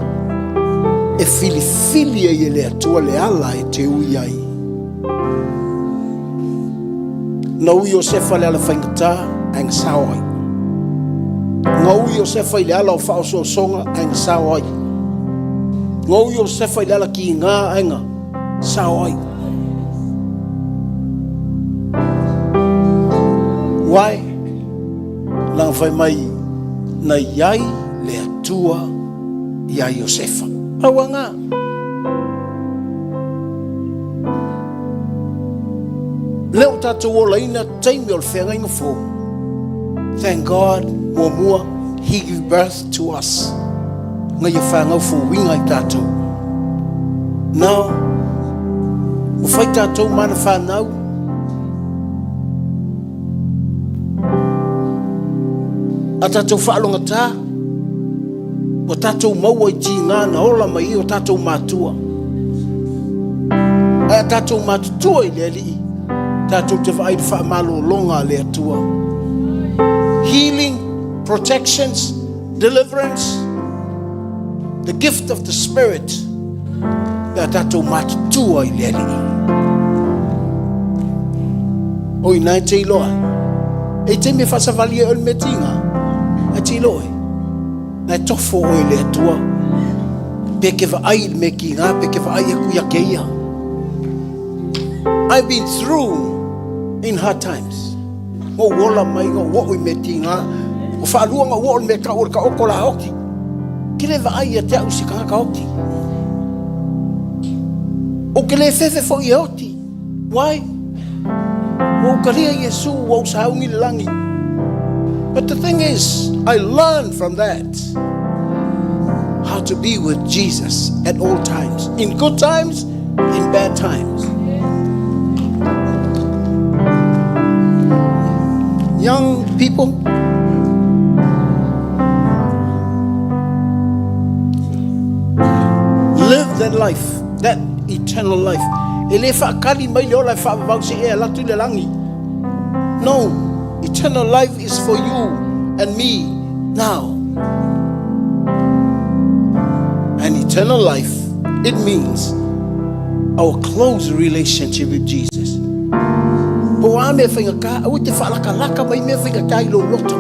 e filifili ai e le Atua le ala e te ui ai. Na ui Iosefa le ala faigata, ae na sao ai. Na ui Iosefa i le ala o faaosoosoga, ae na sao ai. Na ui Iosefa i le ala kiga, ae na sao ai. Why? Leaga fai mai na i ai le Atua iā Iosefa. Pau a ngā. Lea ua tatou olaina taimi o le feagaiga fou. Thank God, muamua, He give birth to us. Nga ia whāngau fouiga i tatou. Now, ua fai tatou mana whānau, a tatou faalogata, Ua tatou maua i tīgā na ola mai ai o tatou matua. Ae a tatou matutua i le Alii, tatou te vaai i le faamalologa a le Atua. Healing, protections, deliverance, the gift of the Spirit, pe a tatou matutua i le Alii. O ina e te iloa ai. E taimi e faasavali ai oe i le mea tīgā, ae te iloa oe. Na e tofo oe i le Atua. Pe ke vaai i le mea kīgā, pe ke vaai aku ia ke ia. I've been through in hard times. Ngou ola mai, ngou oo i mea tīgā. O whaalua ngou oo i mea ka o le ka oko la oti. Ke le vaai ia te au se kangaka oti. O ke le fefe fo i e oti. Why? Ua ou kalia Iesu, ua ou sauni le lagi. But the thing is, I learned from that how to be with Jesus at all times. In good times, in bad times. People. Live that life, that eternal life. E le whaakali mai le ola e whaavavau se e alatu le langi. No, eternal life is for you and me now. And eternal life, it means our close relationship with Jesus. Po a mea whainga aua te whaalakalaka mai mea whainga i lou loto.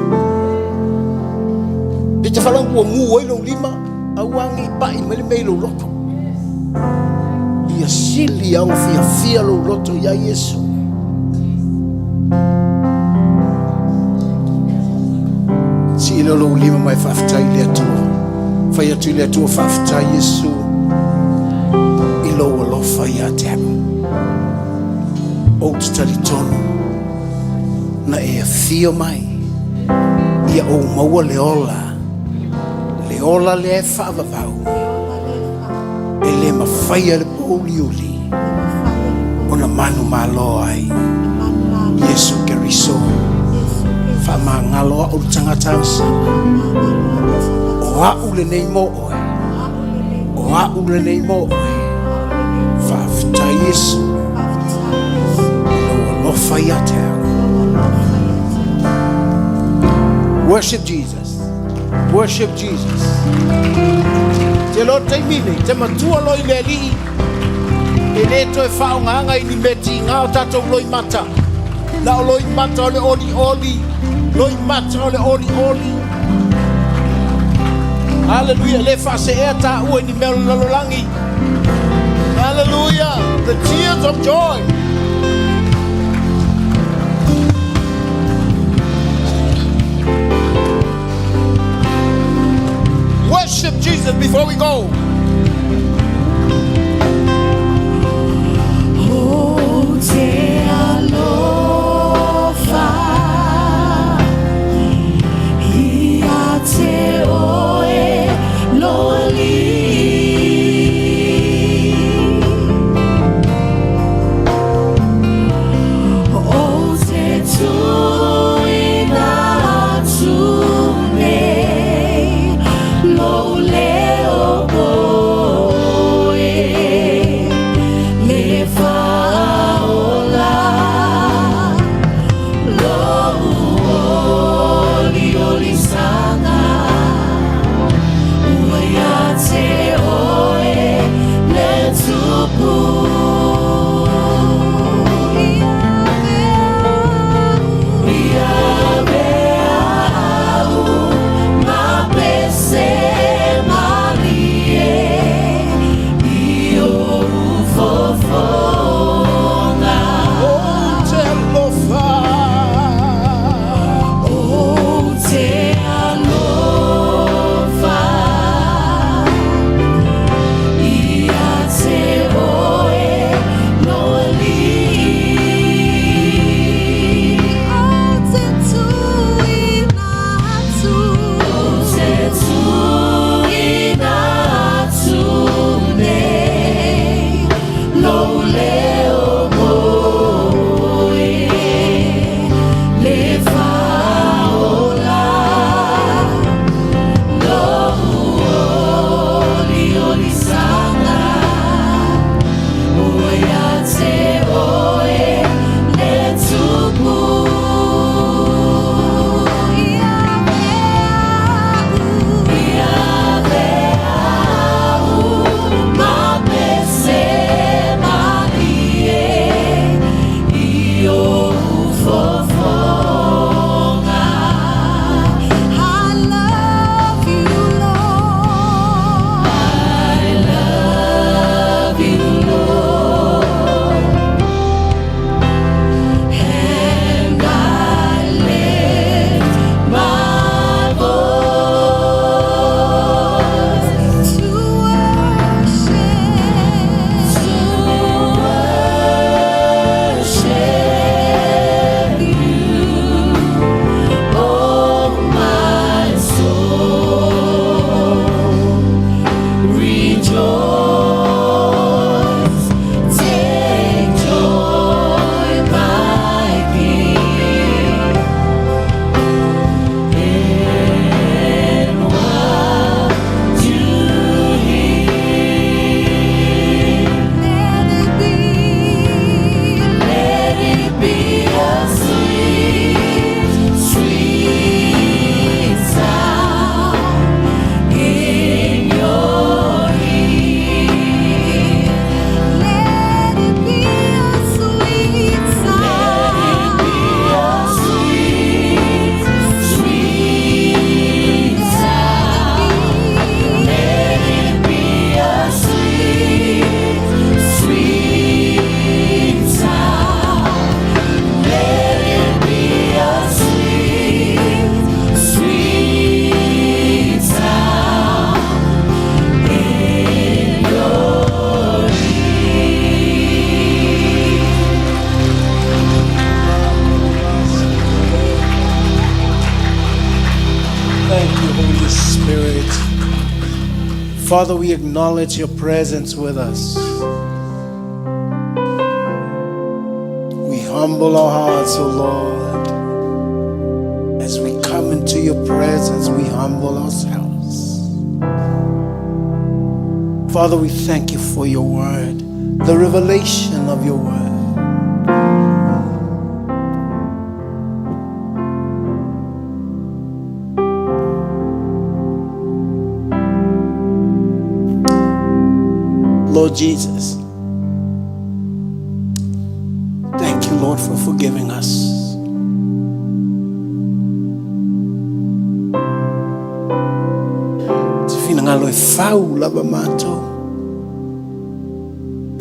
Pe te whalangu ua mu ai lou lima, aua ngi pai mai le mea i lou loto. Ia sili au fia fia lou loto ia Yesu. Si ilo lou lima mai whaaftai le atua. Whai atu i le Atua whaaftai Yesu. I lou alofa ia te au. O te talitonu. Na e afio mai. Ia o maua le ola. Le ola le e whaavavau. E le mawhaia le pōuliuli. O na manu malo ai. Yesu Keriso. Wha ngalo a uru tangata sala. O a ule nei mo oe. O a ule nei mo oe. Whaaftai Yesu. I lou alofa ia te au. Worship Jesus. Worship Jesus. Te lo taimine, te matua loi le alii, e le toe whaongaanga i ni meti ngā o tātou loi mata. Na o loi mata o le oli oli, loi mata o le oli oli. Hallelujah. Le whaase ea tā ua ni mea lalolangi. Hallelujah. The tears of joy. Worship Jesus before we go. O te alofa Ia te oe lo ali O te tuina atu nei Lo leo o Father, we acknowledge your presence with us. We humble our hearts, O Lord. As we come into your presence, we humble ourselves. Father, we thank you for your word, the revelation of your word. Lord Jesus, thank you, Lord, for forgiving us. Te finangalo e fau lava mātou.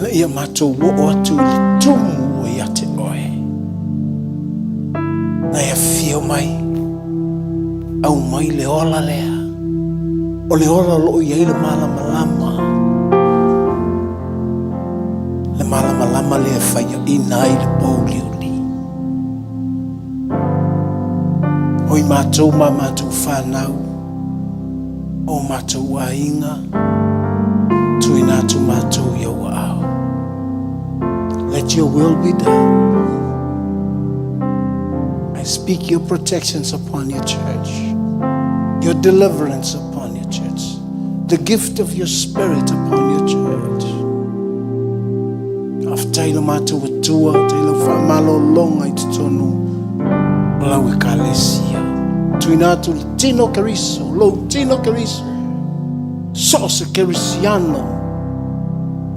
Na ia mātou o o atu i le tumu o ia te oe. Na ia fio mai, au mai le ola lea. O le ola lo i ai le malamalama. Le malamalama lea e whaia ina ai le pōuliuli. O i mātou ma mātou whānau, o mātou aiga, tuina atu mātou i ou aao. Let your will be done. I speak your protections upon your church, your deliverance upon your church, the gift of your spirit upon your church. Faafetai lo matou Atua, faafetai lau faamalologa i totonu o lau ekalesia. Tuina atu le tino Keriso, lou tino Keriso, so o se Kerisiano,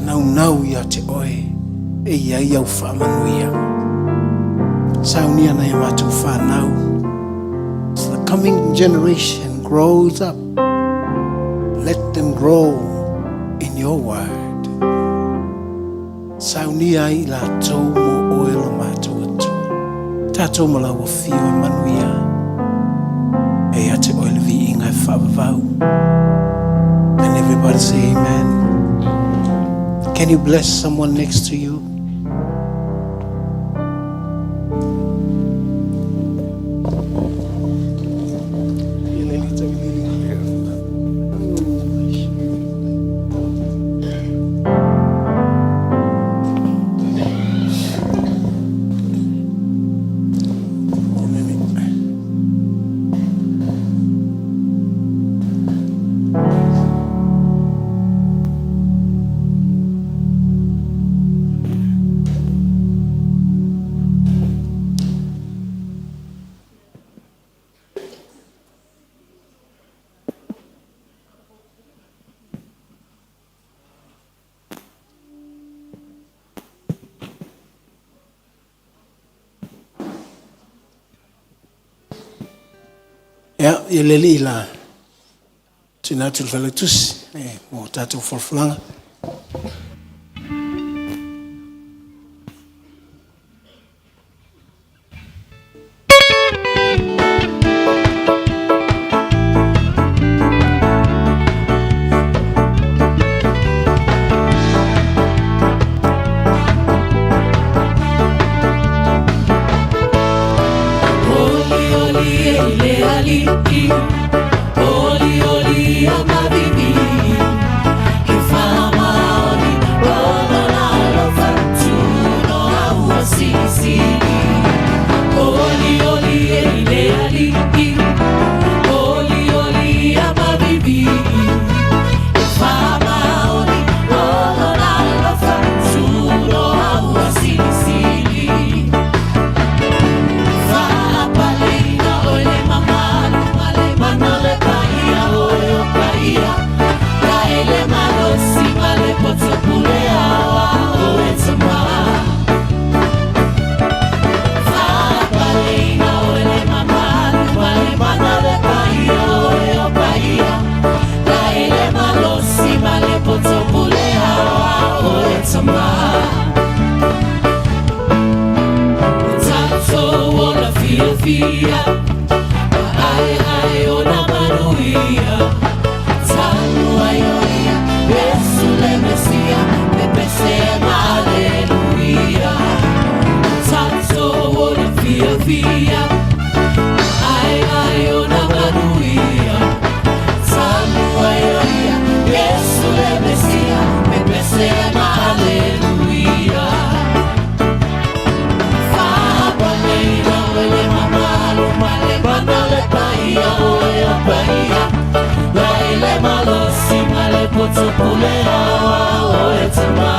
naunau ia te oe, e ia i au faamanuia. Saunia nai a matou whānau. So the coming generation grows up. Let them grow in your word. Saunia ai latou mo oe lo matou Atua. Tatou ma lau afio e manuia. E ia te oe le viiga e faavavau. And everybody say amen. Can you bless someone next to you? Ia, ia le alii la tuuina atu le Failautusi mo tatou folafolaga. Oli oli e le ali'i, oli oli a mavivi, he wha pule aoa o e tama.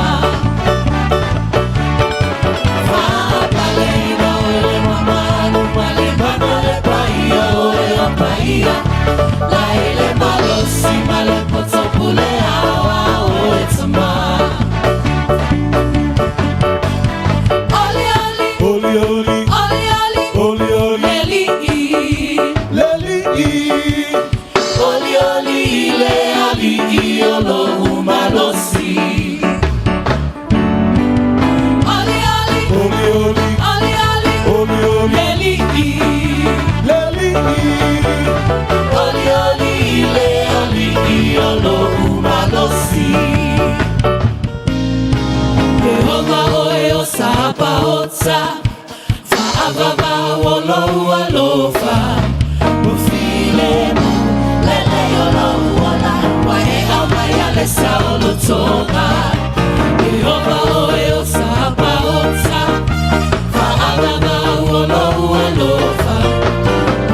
Faapaleina oe le mamalu ma le mana le paia o e o paia. La ile malosi ma le poto pule aoa o e tama. Oli oli, Oli oli, oli oli, oli oli, leli i. leli i. Oli oli le ali i o lo umalosi. Oli oli, Oli oli, oli oli, oli oli, leli i. leli i. Oli oli le ali i o lo umalosi. Yehova oe o sapaotsa, faavava o lo alofa. Ufilemu, lele o lo uola, wa e au mai ale sa o lo toga. Yehova oe o sapaotsa, faavava o lo alofa.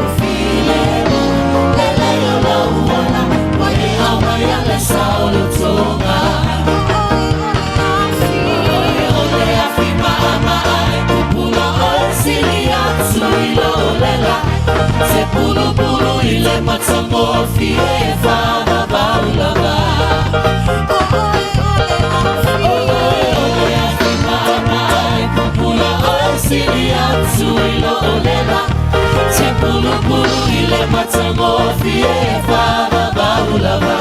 Ufilemu, lele o lo uola, wa e au mai ale sa o lo toga. Ole afi maa ai pupula o sili atu i lo lela. Se pulu pulu i le matangofi e whana baulava. Ole afi maa ai pupula o sili atu i lo lela. Se pulu pulu i le matangofi e whana baulava.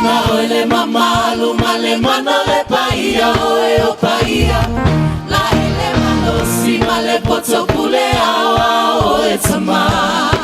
Na ole mamalu male mana le paia oe o paia. La ele malosi male poto pule aoa o e tama.